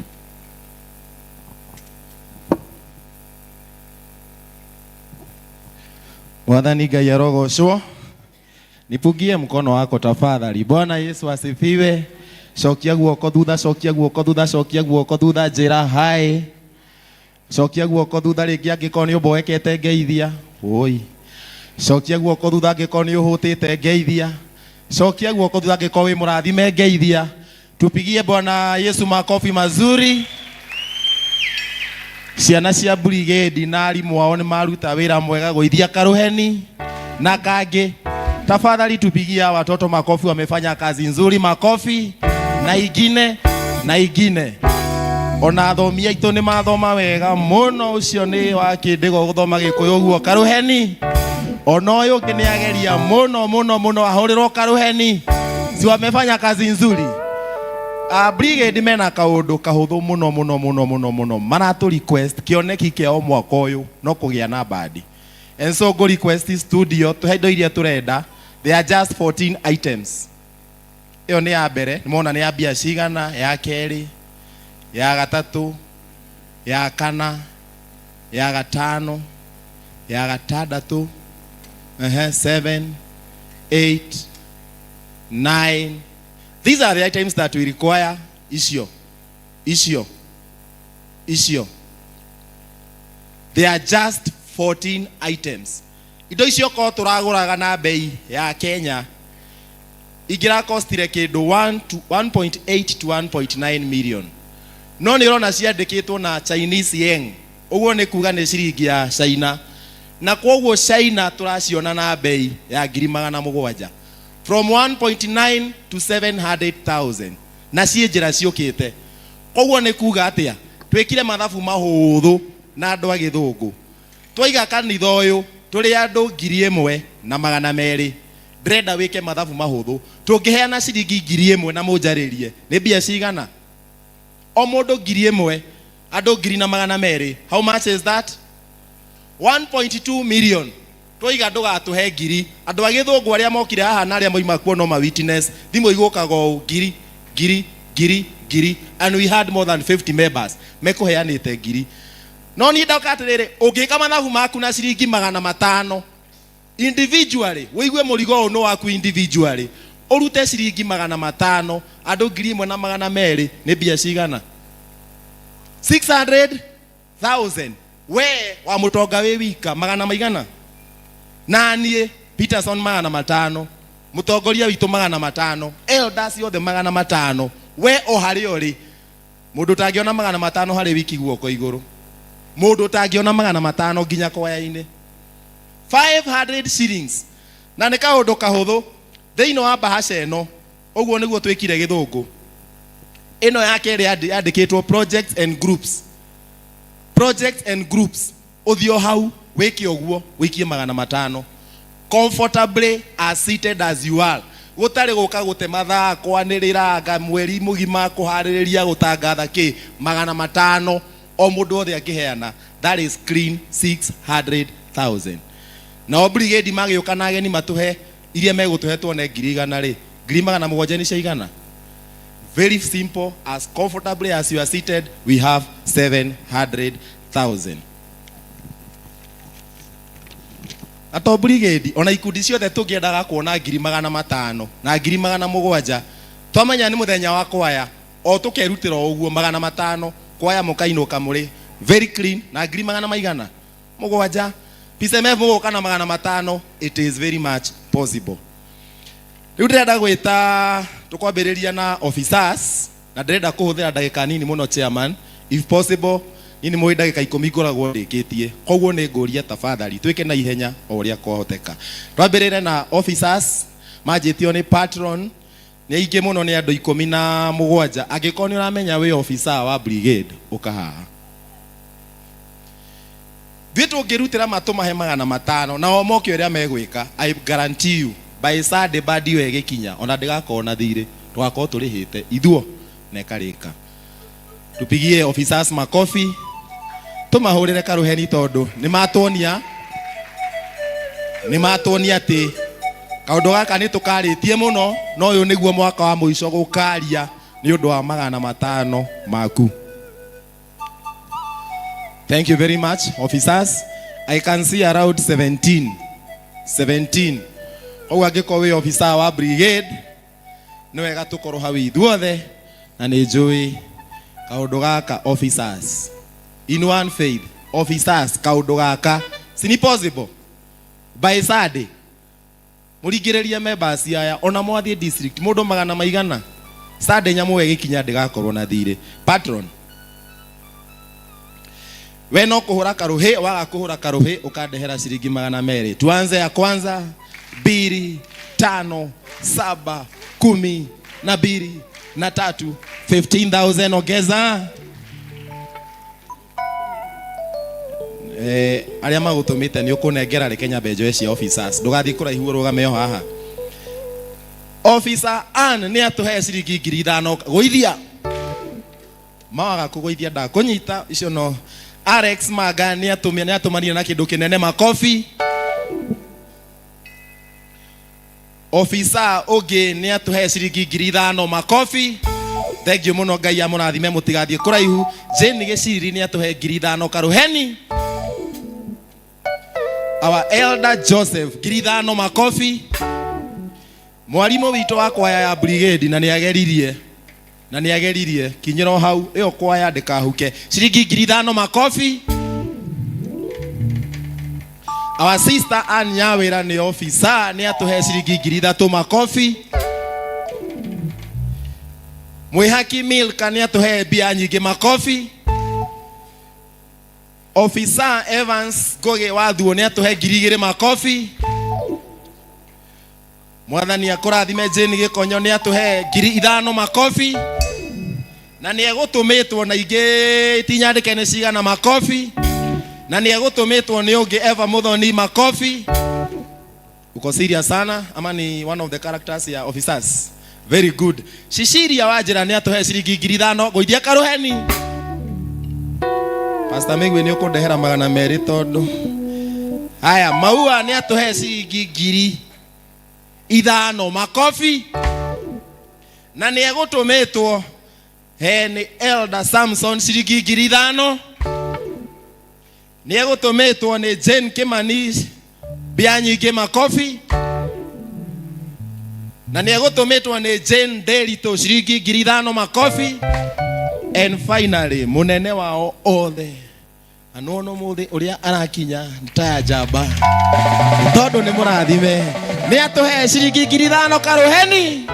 Mwathani Ngai arogocwo. Nipungie mkono wako tafadhali. Bwana Yesu asifiwe. Cokia guoko thutha, cokia guoko thutha, cokia guoko thutha, njĩra hai. Cokia guoko thutha rĩngĩ angĩkorwo nĩ ũmboekete ngeithia. Oi. Cokia guoko thutha angĩkorwo nĩ ũhũtĩte ngeithia. Cokia guoko thutha angĩkorwo wĩ mũrathime ngeithia. Tupigie Bwana Yesu makofi mazuri. Ciana cia brigade na arimũ ao nĩ maruta wĩra mwega gũithia karuheni na kangĩ. Tafadhali tupigie hawa watoto makofi, wamefanya kazi nzuri. Makofi na ingine na ingine. Ona athomi aitũ nĩ mathoma wega mũno, ũcio nĩ wa kĩndĩgo gũthoma gĩkũyũ ũguo karuheni. Ona ũyũ ũngĩ nĩ ageria mũno mũno mũno, ahũrĩrwo karuheni. Si wamefanya kazi nzuri. Brigade mena kaũndũ kahũthũ mũno mũno mũno mũno mũno, maratũ request kĩoneki kĩao mwaka ũyũ no kũgĩa na bandi. And so go request studio tũhe indo iria tũrenda. They are just 14 items. Ĩyo nĩ ya mbere, nĩmona nĩ ya mbia cigana, ya kerĩ, ya gatatũ, Ya kana, ya gatano, ya gatandatũ, ehe, 7, 8, 9. These are the items that we require. Icio, icio, icio. They are just 14 items. Indo icio korwo tũragũraga na bei ya Kenya ingĩrakostire kĩndũ 1 to 1.8 to 1.9 million, no nĩ ũrona ciandĩkĩtwo na Chinese yen, ũguo nĩ kuga nĩ ciringi ya China, na kwoguo China tũraciona na bei ya 700,000, from 1.9 to 700,000, na ciĩ njĩra ciũkĩte. Koguo nĩ kuga atĩa? Twĩkire mathabu mahũthũ na andũ a gĩthũngũ, twaiga kanitha ũyũ tũrĩ andũ 1,200. Ndĩrenda wĩke mathabu mahũthũ, tũngĩheana ciringi 1,000 na mũnjarĩrie nĩ mbia cigana? O mũndũ 1,000, andũ 1,200, how much is that? 1.2 million. Twaiga ndũgatũhe ngiri, andũ a gĩthũngũ arĩa mokire haha na arĩa moima kuo no ma witness, thimũ igũkaga ũũ, ngiri, ngiri, ngiri, ngiri, and we had more than 50 members mekũheanĩte ngiri. No niĩ ndoka atĩrĩrĩ, ũngĩka mathabu maku na ciringi 500 individually, wĩigue mũrigo ũyũ nĩ waku individually, ũrute ciringi 500, andũ 1,200 nĩ mbia cigana? 600,000. We wa mũtonga wĩ wika magana maigana? Na niĩ Peterson 500, mũtongoria witũ 500, elders othe 500. We o harĩa ũrĩ, mũndũ ũtangĩona 500 harĩ wiki, guoko igũrũ. Mũndũ ũtangĩona 500 nginya kwaya-inĩ, 500 shillings, na nĩ kaũndũ kahũthũ thĩinĩ wa bahasha ĩno. Ũguo nĩguo twĩkire gĩthũngũ. Ĩno ya kerĩ yandĩkĩtwo projects and groups, projects and groups. Ũthiĩ o hau wĩke ũguo, wĩikie 500 comfortably as seated as you are, gũtarĩ gũka gũte mathaa kwanĩrĩra anga mweri mũgima kũharĩrĩria gũtangatha kĩ. 500 o mũndũ wothe angĩheana, that is clean 600,000. Nao brigade magĩũka na ageni matũhe iria megũtũhe, tuone 100,000 rĩ, 700,000 nĩ cia igana. Very simple, as comfortably as you are seated, we have 700,000. Na to brigade, ona ikundi ciothe tũngĩendaga kuona 500,000 na 700,000, twamenya nĩ mũthenya wa kwaya, o tũkerutĩra o ũguo 500, kwaya mũkainũka mũrĩ very clean na ngiri magana maigana mũgwanja. PCMF mũgũka na 500, it is very much possible. Rĩu ndĩrenda gwĩta, tũkwambĩrĩria na officers, na ndĩrenda kũhũthĩra ndagĩka nini mũno, chairman, if possible. Niĩ nĩ mũĩ ndagĩka 10 ngoragwo ndĩkĩtie, koguo nĩ ngũria tafadhali twĩke na ihenya o ũrĩa kwahoteka. Twambĩrĩre na officers, manjĩtio nĩ patron, nĩ aingĩ mũno, nĩ andũ 17. Angĩkorwo nĩ ũramenya wĩ officer wa brigade, ũka haha. Ithuĩ tũngĩrutĩra matũmahe 500 nao moke ũrĩa megwĩka, I guarantee you by Sunday bandi ĩyo ĩgĩkinya ona ndĩgakorwo na thirĩ, tũgakorwo tũrĩhĩte ithuo na ĩkarĩka. Tupigie officers makofi, tũmahũrĩre karũheni, tondũ nĩ matuonia atĩ kaũndũ gaka nĩ tũkarĩtie mũno, no ũyũ nĩguo mwaka wa mũico gũkaria nĩ ũndũ wa 500 maku. Thank you very much, officers. I can see around 17. 17. Koguo angĩkorwo wĩ officer wa brigade, nĩ wega tũkorwo hau ithuothe, na nĩ njũĩ kaũndũ gaka, officers in one faith, officers, kaũndũ gaka si ni possible by Sunday mũringĩrĩrie members aya ona mwathiĩ district mũndũ magana maigana, Sunday nyamũ ĩgĩkinya ndĩgakorwo na thirĩ. Patron, we no kũhũra karũhĩ, waga kũhũra karũhĩ ũkandehera ciringi 200. Tuanze ya kwanza, mbili, tano, saba, 12 na tatu, 15,000. Ongeza. Arĩa magũtũmĩte nĩ ũkũnengera, reke nyambe njoe cia officers, ndũgathiĩ kũraihu, ũrũgame o haha. Officer Ann nĩ atũhe ciringi 5,000. Gũithia mawaga kũgũithia ndakũnyita icio. No Alex Manga nĩ atũmia, nĩ atũmanire na kĩndũ kĩnene, makobi. Officer ũngĩ nĩ atũhe ciringi 5,000, makobi. Thank you mũno, Ngai amũrathime, mũtigathiĩ kũraihu. Jane Gĩciri nĩ atũhe 5,000 karuheni. Our elder Joseph 5,000 makofi. Mwarimũ witũ wa kwaya ya brigade na nĩ ageririe na nĩ ageririe kinyĩra o hau ĩyo kwaya ndĩkahuke ciringi 5,000 makofi. Our sister Ann Nyawĩra nĩ officer nĩ atũhe ciringi 3,000 makofi. Mwĩhaki Milka nĩ atũhe mbia nyingĩ makofi. Officer Evans Ngũgĩ wa Thuo nĩ atũhe 2,000 makofi. Mwathani akũrathime Jane Gĩkonyo nĩ atũhe 5,000 makofi. Na nĩ egũtũmĩtwo na ingĩ tinyandĩke nĩ cigana makofi. Na nĩ egũtũmĩtwo nĩ ũngĩ Eva Muthoni makofi. Uko serious sana ama ni one of the characters ya officers? Very good. Cecilia Wanjĩra nĩ atũhe ciringi 5,000 ngũithia karuheni. Pastor Migwi nĩ ũkũndehera 200 tondũ. Haya, Maua nĩ atũhe ciringi 5,000 makofi. Na nĩ egũtũmĩtwo he nĩ Elder Samson ciringi 5,000. Nĩ egũtũmĩtwo nĩ Jane Kimani mbia nyingĩ makofi. Na nĩ egũtũmĩtwo nĩ Jane Nderitu ciringi 5,000 makofi. And finally mũnene wao othe anuona ũmũthĩ ũrĩa arakinya nĩ ta ya njamba tondũ nĩ mũrathime nĩ atũhe ciringi 5,000 karuheni.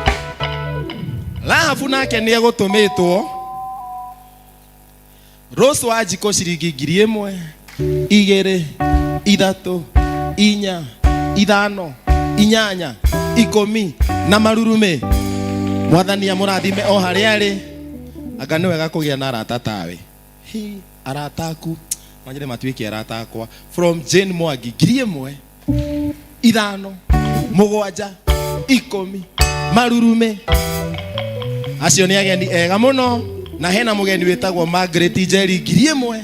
Rahabu nake nĩ egũtũmĩtwo Rose wa Njikũ ciringi 1,000 2 3 4 5 8 10 na marurume. Mwathani amũrathime o harĩa arĩ. Anga nĩ wega kũgĩa na arata tawe. Hi, arata aku manyere matuĩke arata akwa. From Jane Mwangi 1,000 5 7 10 marurume. Acio nĩ ageni ega mũno. Na hena mũgeni wĩtagwo Margaret Njeri 1,000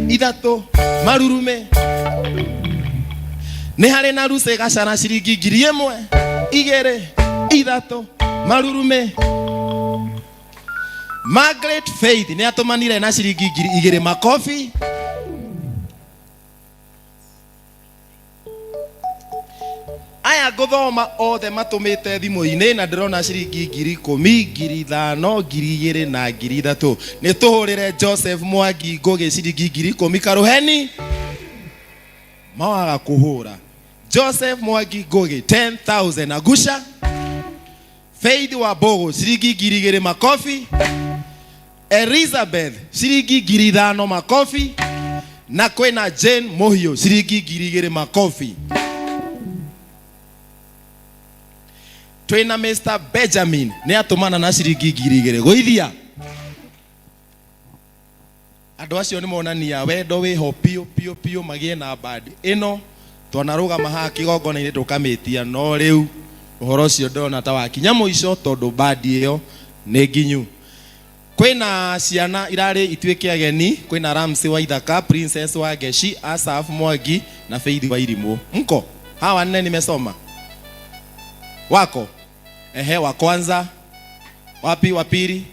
3 marurume. Nĩ harĩ na Lucy Gacana ciringi 1,000 2 3 marurume. Margaret Faith nĩ atũmanire na ciringi 2,000 makofi. Aya ngũthoma othe matũmĩte thimũ-inĩ na ndĩrona ciringi 10,000, 5,000, 2,000 na 3,000. Nĩ tũhũrĩre Joseph Mwangi Ngũgĩ ciringi 10,000 karuheni. Mawaga kũhũra. Joseph Mwangi Ngũgĩ 10,000 agusha. Faith wa Mbogo ciringi 2,000 makofi. Elizabeth ciringi 5,000 makofi. Na kwĩna Jane Mũhiũ ciringi 2,000 makofi. Twĩna Mr Benjamin nĩ atũmana na ciringi 2,000 gũithia. Andũ acio nĩ monania wendo wĩho piũ piũ piũ magĩe na bandi ĩno. Twanarũgama haha kĩgongona-inĩ tũkamĩtia, no rĩu ũhoro ũcio ndĩrona ta wakinya mũico tondũ bandi ĩyo nĩ nginyu. Kwĩna ciana irarĩ ituĩke ageni, kwĩna Ramsey wa Ithaka, Princess wa Ngeshi, Asaf Mwangi na Faith wa Irimũ. Mko hawa wanne nimesoma wako? Ehe, wa kwanza wapi? Wa pili?